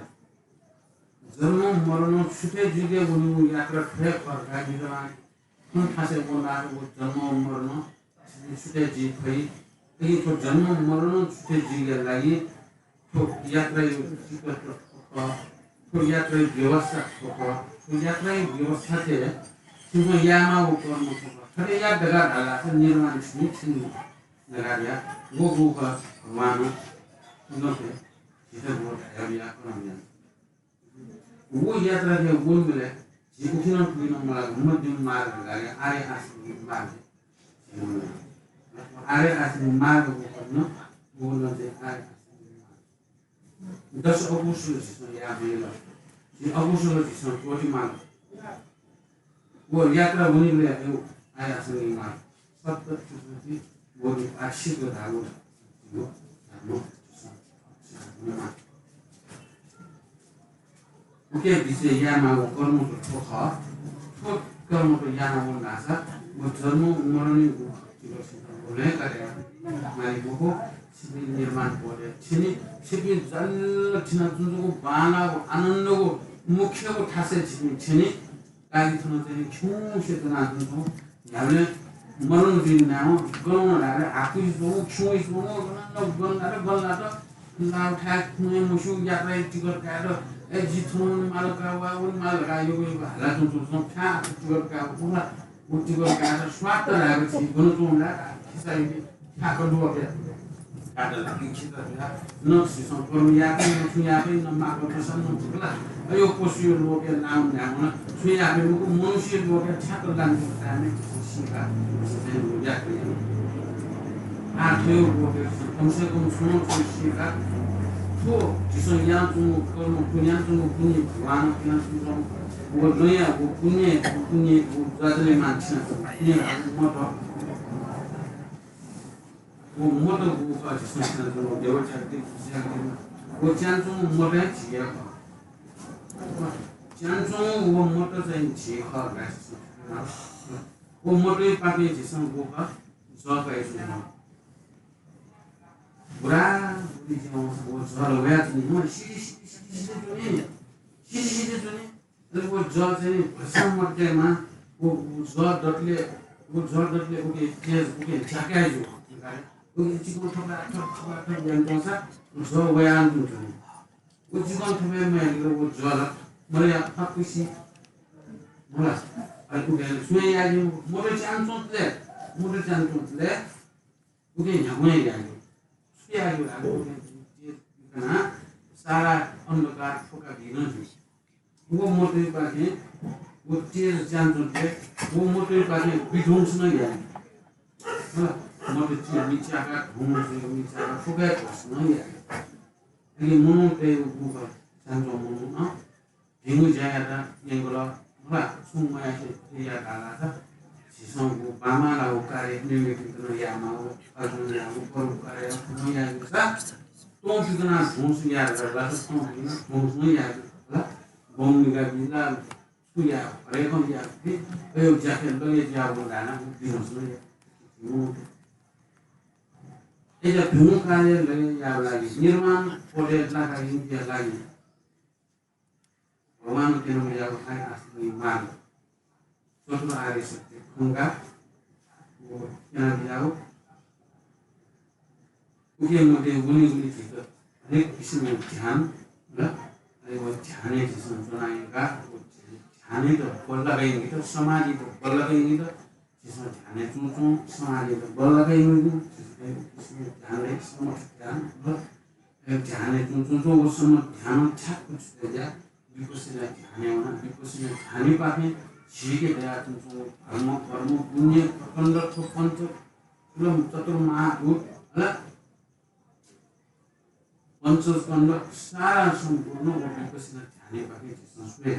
जन्म मरण छुटे जुइके वनेगु यात्रा थ्व हे खः धकाः निर्वाण थन थासय् वनाः व जन्म मरण छुटे जुइ फइ। अले थ्व जन्म मरण छुटे जुइके लागि थ्व यात्रायु टिकट थ्व खः, थ्व यात्रायु व्यवस्था थ्व खः, थ्व यात्रायु व्यवस्था थें छिमिसं यायेमाःगु कर्म थ्व खः। थथे यात धकाः धाःसा निर्वाण छिं छिं धकाः धया। व गुगु खः भगवानं उनके झीत व धयाबिया कनं याना। व यात्रा थें वंबलय् झी उखिनं थुखिनं मलाक मध्यम मार्ग धकाः आर्य आश्रम मार्ग। आर्य आश्रम मार्ग व खः न, व नं चाहिँ आर्य आश्रम मार्ग। दश अकुशल झीसं याये मजिल। झी अकुशल झीसं त्वःते माल। व यात्रा वनीबलय् आर्य आश्रम मार्ग। सत्य चतुर्थी व आशिक धागो धर्म। उके विषय यायेमाःगु कर्म त थ्व खः। थ्व कर्म त याना वन धाःसा व जन्म मरणया व लँय् काटे माली मखु। छिपिं निर्वाण पदय् छिनि, छिपिं जल्ल थिना जुन जूगु बांलाःगु आनन्दगु मुख्यगु थासय् छिपिं छिनि। काली थन चाहिँ खिउँसे तना जुन जूगु न्ह्याबलें मरुन जुइ नाय्‌वं गन धाःबलय् हाकुइ च्वंगु, खिउँइ च्वंगु, गन गन धाःबलय् गन लात। लाव थाय् खुने मस्यू, यात्राया टिकट कायेत, ए, जि थन वने माल का, वा वने माल का, यो, यो हाला च्वं च्वं च्वं, फ्यां टिकट का, उला, उ टिकट कायेत स्वात्त धायेगु छि गन च्वं ला, खिसा इति, ठ्याक्क ल्वःके कायेत ला, खिसा ला, न झीसं कर्म याये फइ, न छुं याये फइ, न माकं प्रसाद, न फुकला, अयो पशुया लोकय् लावं न्ह्यावन, छुं याये फइ मखु, मनुष्य लोकय् ठ्याक्क लाने फइ, झीसं सीका, झीसं चाहिँ याये फइ। आः थ्व लोकय् कम से कम छुं नं छुं सीका, थ्व झीसं यानाच्वंगु कर्म, थ्व यानाच्वंगु पुण्य भगवानं पिनाच्वंगु, व लँया, व पुण्य, व पुण्य, व जातले मान छिनाच्वंगु पुण्य धाःगु मत। व मत गुगु खः झीसं च्वनाच्वंगु देवत्याग, व च्यानाच्वंगु मतय् झीया खः। च्यानाच्वंगु व मत चाहिँ झी खः, गाय् झीसं। व मतय्‌पाखें झीसं व खः, जः कयाच्वंगु। बुराबुरी जुयावंसा व जः ला वयाच्वनी, सिधि सिधि सिधि सिधि च्वनी, सिधि सिधि च्वनी। अले व जः चाहिँ नि भचा मत कायेमाः, व, व जः दतले, व जः दतले उके तेज, उके ज्याकाय् जू। उके चिकं थपा थप, थपा थप यानाच्वंसा व जः वयाच्वनी। व चिकं थपा मयाः, व जः ला मदया फाक्क सी। मला, अले उके सुयां याये, मत च्यानाच्वंतले, मत च्यानाच्वंतले उके न्ह्यागुं याये। छु याये? अले उके तेज कनाः सारा अन्धकार फुकाबी नं जू। व मतय्‌पाखें व तेज च्यानाच्वंतले व मतय्‌पाखें विध्वंस नं याये। हला, मत च्याकाः ध्वंस, मत च्याकाः फुकाय् ध्वंस नं याये। अले मनूतय्‌गु गुगु च्यानाच्वंम्ह मनू नं भिंगु ज्या यात यंकल, हला, छुं मयासें यात धाःसा झीसं व बांबांलाःगु कार्य मेमेपिन्त नं यायेमाःगु, अर्जुन याःगु, परोपकार याःगु, थुं याःगु सा, त्वंपिन्त नं ध्वंस याये धकाः ला, त्वंपिन्त नं ध्वंस नं याये, हला, बम निकाबी ला, छु याये, हरेक खँ याये, अयो ज्याखे लगे ज्या व धायेनं ध्वंस नं याये। अय्‌सा भिंगु कार्य लगे यायेगु लागि, निर्वाण पदय् लाकाः यंकेया लागि भगवानं क्यनाबियागु आर्य आश्रमया मार्ग, चतुर आर्य सत्य खंकाः व क्यनाबियागु। उके मध्ये वनेगुलिं झीत हरेक किसिमया ध्यान, र अले व ध्यानय् झीसं ज्वना यंकाः व ध्यानयात बल्लाका यंकेत, समाधियात बल्लाका यंकेत, झीसं ध्यानय् च्वंच्वं समाधियात बल्लाका यंकेत, झीसं ध्यानय् समथ ध्यान, र ध्यानय् च्वंच्वं व समथ ध्यानं ठ्याक्क छुटे ज्या विपश्यना ध्यानय् वना। विपश्यना ध्यानपाखें झीके दयाच्वंच्वं धर्म, कर्म, पुण्य, प्रकण्ड, थ्व पञ्च, चतुर्महाभूत, हला, पञ्चस्कन्ध सारा सम्पूर्ण व विपश्यना ध्यानपाखें झीसं स्वये।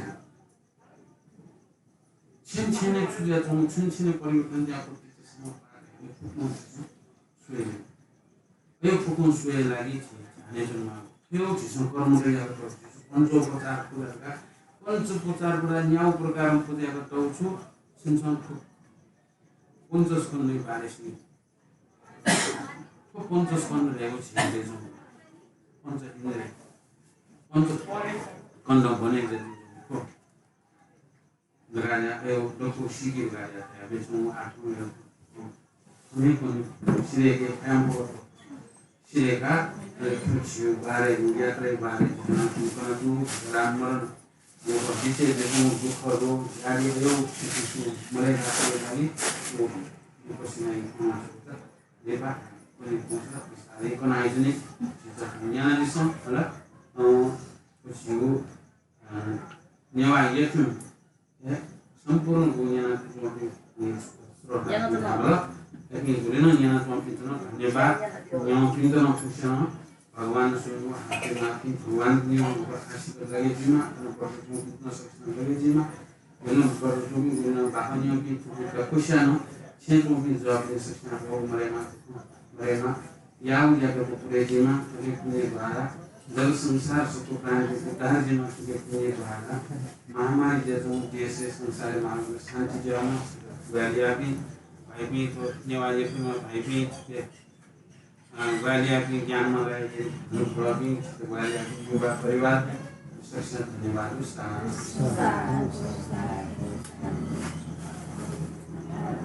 छेँय् छेँय् छु जुयाच्वंगु, छेँय् छेँय् परिवर्तन जुयाच्वंगु, फुक्कं स्वये। अले फुक्कं स्वयेया लागि झी ध्यानय् च्वनेमाः। थ्व झीसं कर्म यायेगु, झीसं पञ्चोपचार पूजा यायेगु, पञ्चोपचार पूजा न्यागू प्रकारं पूजा यायेगु छु, छिमिसं थ्व पञ्चस्कन्धया बारे स्यू। थ्व पञ्चस्कन्ध धयागु झी इन्द्रिय जुल। पञ्च इन्द्रिय, पञ्चस्कन्ध बने जुल। थ्व राजा, अयो, दक्व सीके राजा, अयो, बेचुं आठौं, अयो, अनेक, अनेक सिरेके, अयं, सिरेका, अयो, पृथ्वी बारे, यात्रा बारे, जना, जना, राम मरण, यो विषय देखूं दुःख, रोग, व्याधि, अयो, मरे जातके लागि, को उपसिनाइ कोना सुता लेपा कोने कोसा सारे कोना आइजने सुता न्याना दिसं होला। अ, को झिगु, अ, नेवाः यथुं ए, सम्पूर्ण गुण यानाच्वंपिं, ए, श्रोता यानाच्वंपिं धाःबल। यकिं गुलिनं यानाच्वंपिन्त नं धन्यवाद। न्यंपिन्त नं खुसिनं भगवान स्वयं हाते माफी भगवान नियम आशीर्वाद लगे जुइमा, अन पर्यटन सकसिनं लगे जुइमा, गुलिनं पर्यटन गुलिनं बाखा न्यंपिं थुपिन्त खुसिनं छेँ च्वंपिं जवाफ दे सकसिनं मरेमा, मरेमा। याव याकःपिं पुरे जुइमा, थुकी पुण्य द्वारा जग संसार सकल प्राणीपिं उद्धार जुइमा, थुकी पुण्य द्वारा महामारी जुयाच्वंगु देशय् संसारय् मानव शान्ति जुइमा, ग्वाहालि याःपिं भाइपिं, थ्व नेवाः यक्वमा भाइपिं, थुकी, अ, ग्वाहालि याःपिं ज्ञान मलाया अनुग्रहपिं, थुकी ग्वाहालि याःपिं युवा परिवार, सकसिनं धन्यवाद। साधु।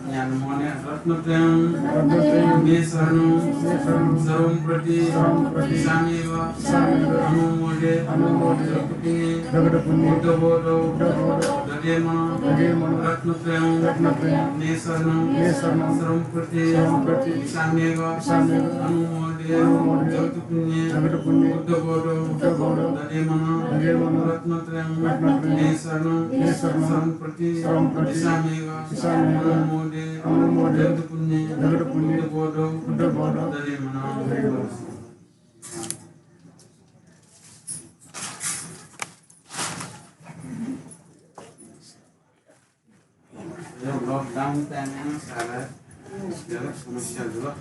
ज्ञानमणि रत्नत्रयं रत्नत्रयं मे शरणं मे शरणं सर्वं प्रति सर्वं प्रति साम्येव साम्येव अनुमोदे अनुमोदे जगत्पुण्ये जगत्पुण्ये बुद्धबोधौ बुद्धबोधौ दधेमन दधेमन रत्नत्रयं रत्नत्रयं मे शरणं मे शरणं सर्वं प्रति सर्वं प्रति साम्येव साम्येव अनुमोदे अनुमोदे जगत्पुण्ये जगत्पुण्ये बुद्धबोधौ बुद्धबोधौ दधेमन दधेमन रत्नत्रयं रत्नत्रयं मे शरणं मे शरणं सर्वं प्रति सर्वं प्रति साम्येव साम्येव अनुमोदे अनुमोदे जगत्पुण्ये जगत्पुण्ये बुद्धबोधौ बुद्धबोधौ दधेमन दधेमन। यो lockdown time-य् सारा समस्या जुल।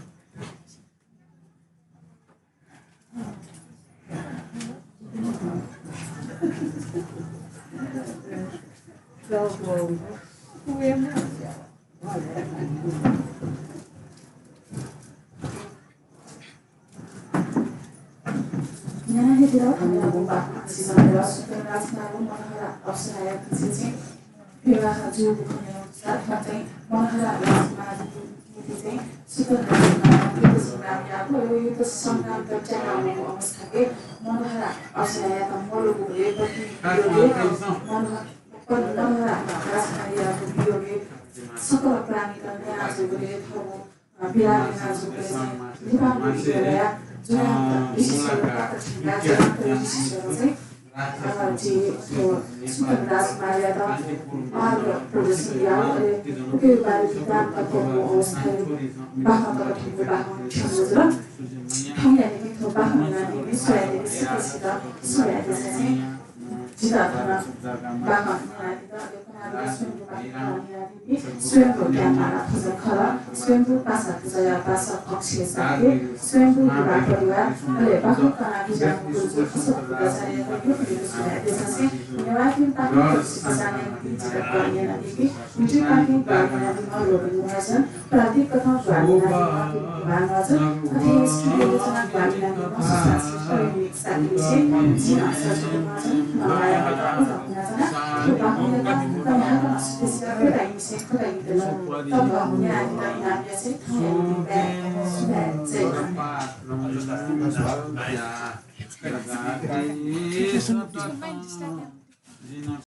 न्यानादिल, धन्यवाद। बाखं सिजन र सुन्दर राजमार्ग मनोहर अप्सराया पिछे चाहिँ विवाह जुइगु खनेमा चाहिँ मनोहर राजमार्ग नीति चाहिँ सुन्दर राजमार्ग युद्ध संग्राम यागु, यो युद्ध संग्राम दच्यानागु अवस्थाके मनोहर अप्सरायात मलुगु भए पनि वियोगे मनोहर, मनोहर राजमार्ग यागु वियोगे सकल प्राणीत न्याय जुगुले थव अ, बिरामी नाजुक निपान विद्यालय जुयान्त विशिष्ट पात्र झिंगा जुयान्त विशिष्ट चाहिँ, अ, जे, अ, सुन्दर राजमार्गयात मार्ग प्रदर्शन याः, अले उके बारे विधान तत्त्वको अवस्थाय् बाखं तक थुगु बाखं थ्यंगु जुल। थौंया निमित्त बाखं यानादीपिं स्वयादीपिं सकसित स्वयादीपिं चाहिँ जितः थन बाखं यानादीत अले स्वयम्भू ज्ञानमाला भजन खलः, स्वयम्भू पासा पूजाया पासा अक्षय शाक्य, स्वयम्भू विवाह परिवार, अले बाखं कना बिज्याःम्ह गुरुजु असोक बुद्धाचार्ययात यक्व यक्व सुभाय् देछासें नेवाःपिं पाखें दक्वसित जानाया निंतिं जितः ग्वाहालि यानादीपिं, भिडियोपाखें ग्वाहालि यानादीम्ह रोबिन महर्जन, प्राविधिक कथं ग्वाहालि यानादीम्ह विभा महर्जन, थथे हे स्टुडियो रचना ग्वाहालि यानादीम्ह सुशान्त श्रेष्ठ, रिमिक्स साथी विषय, जिं सर्जन महर्जन, थन माया मदय्‌क उजं हुनाच्वना। थ्व बाखंयात कन्हाकनं सुथसिया ख्वदँ इमिसे ख्वदँ इमित नं तःधंगु न्याय यानादीत इनाप यासें थौंया निंतिं बाय्, सुभाय्, जय जवान। जिं नं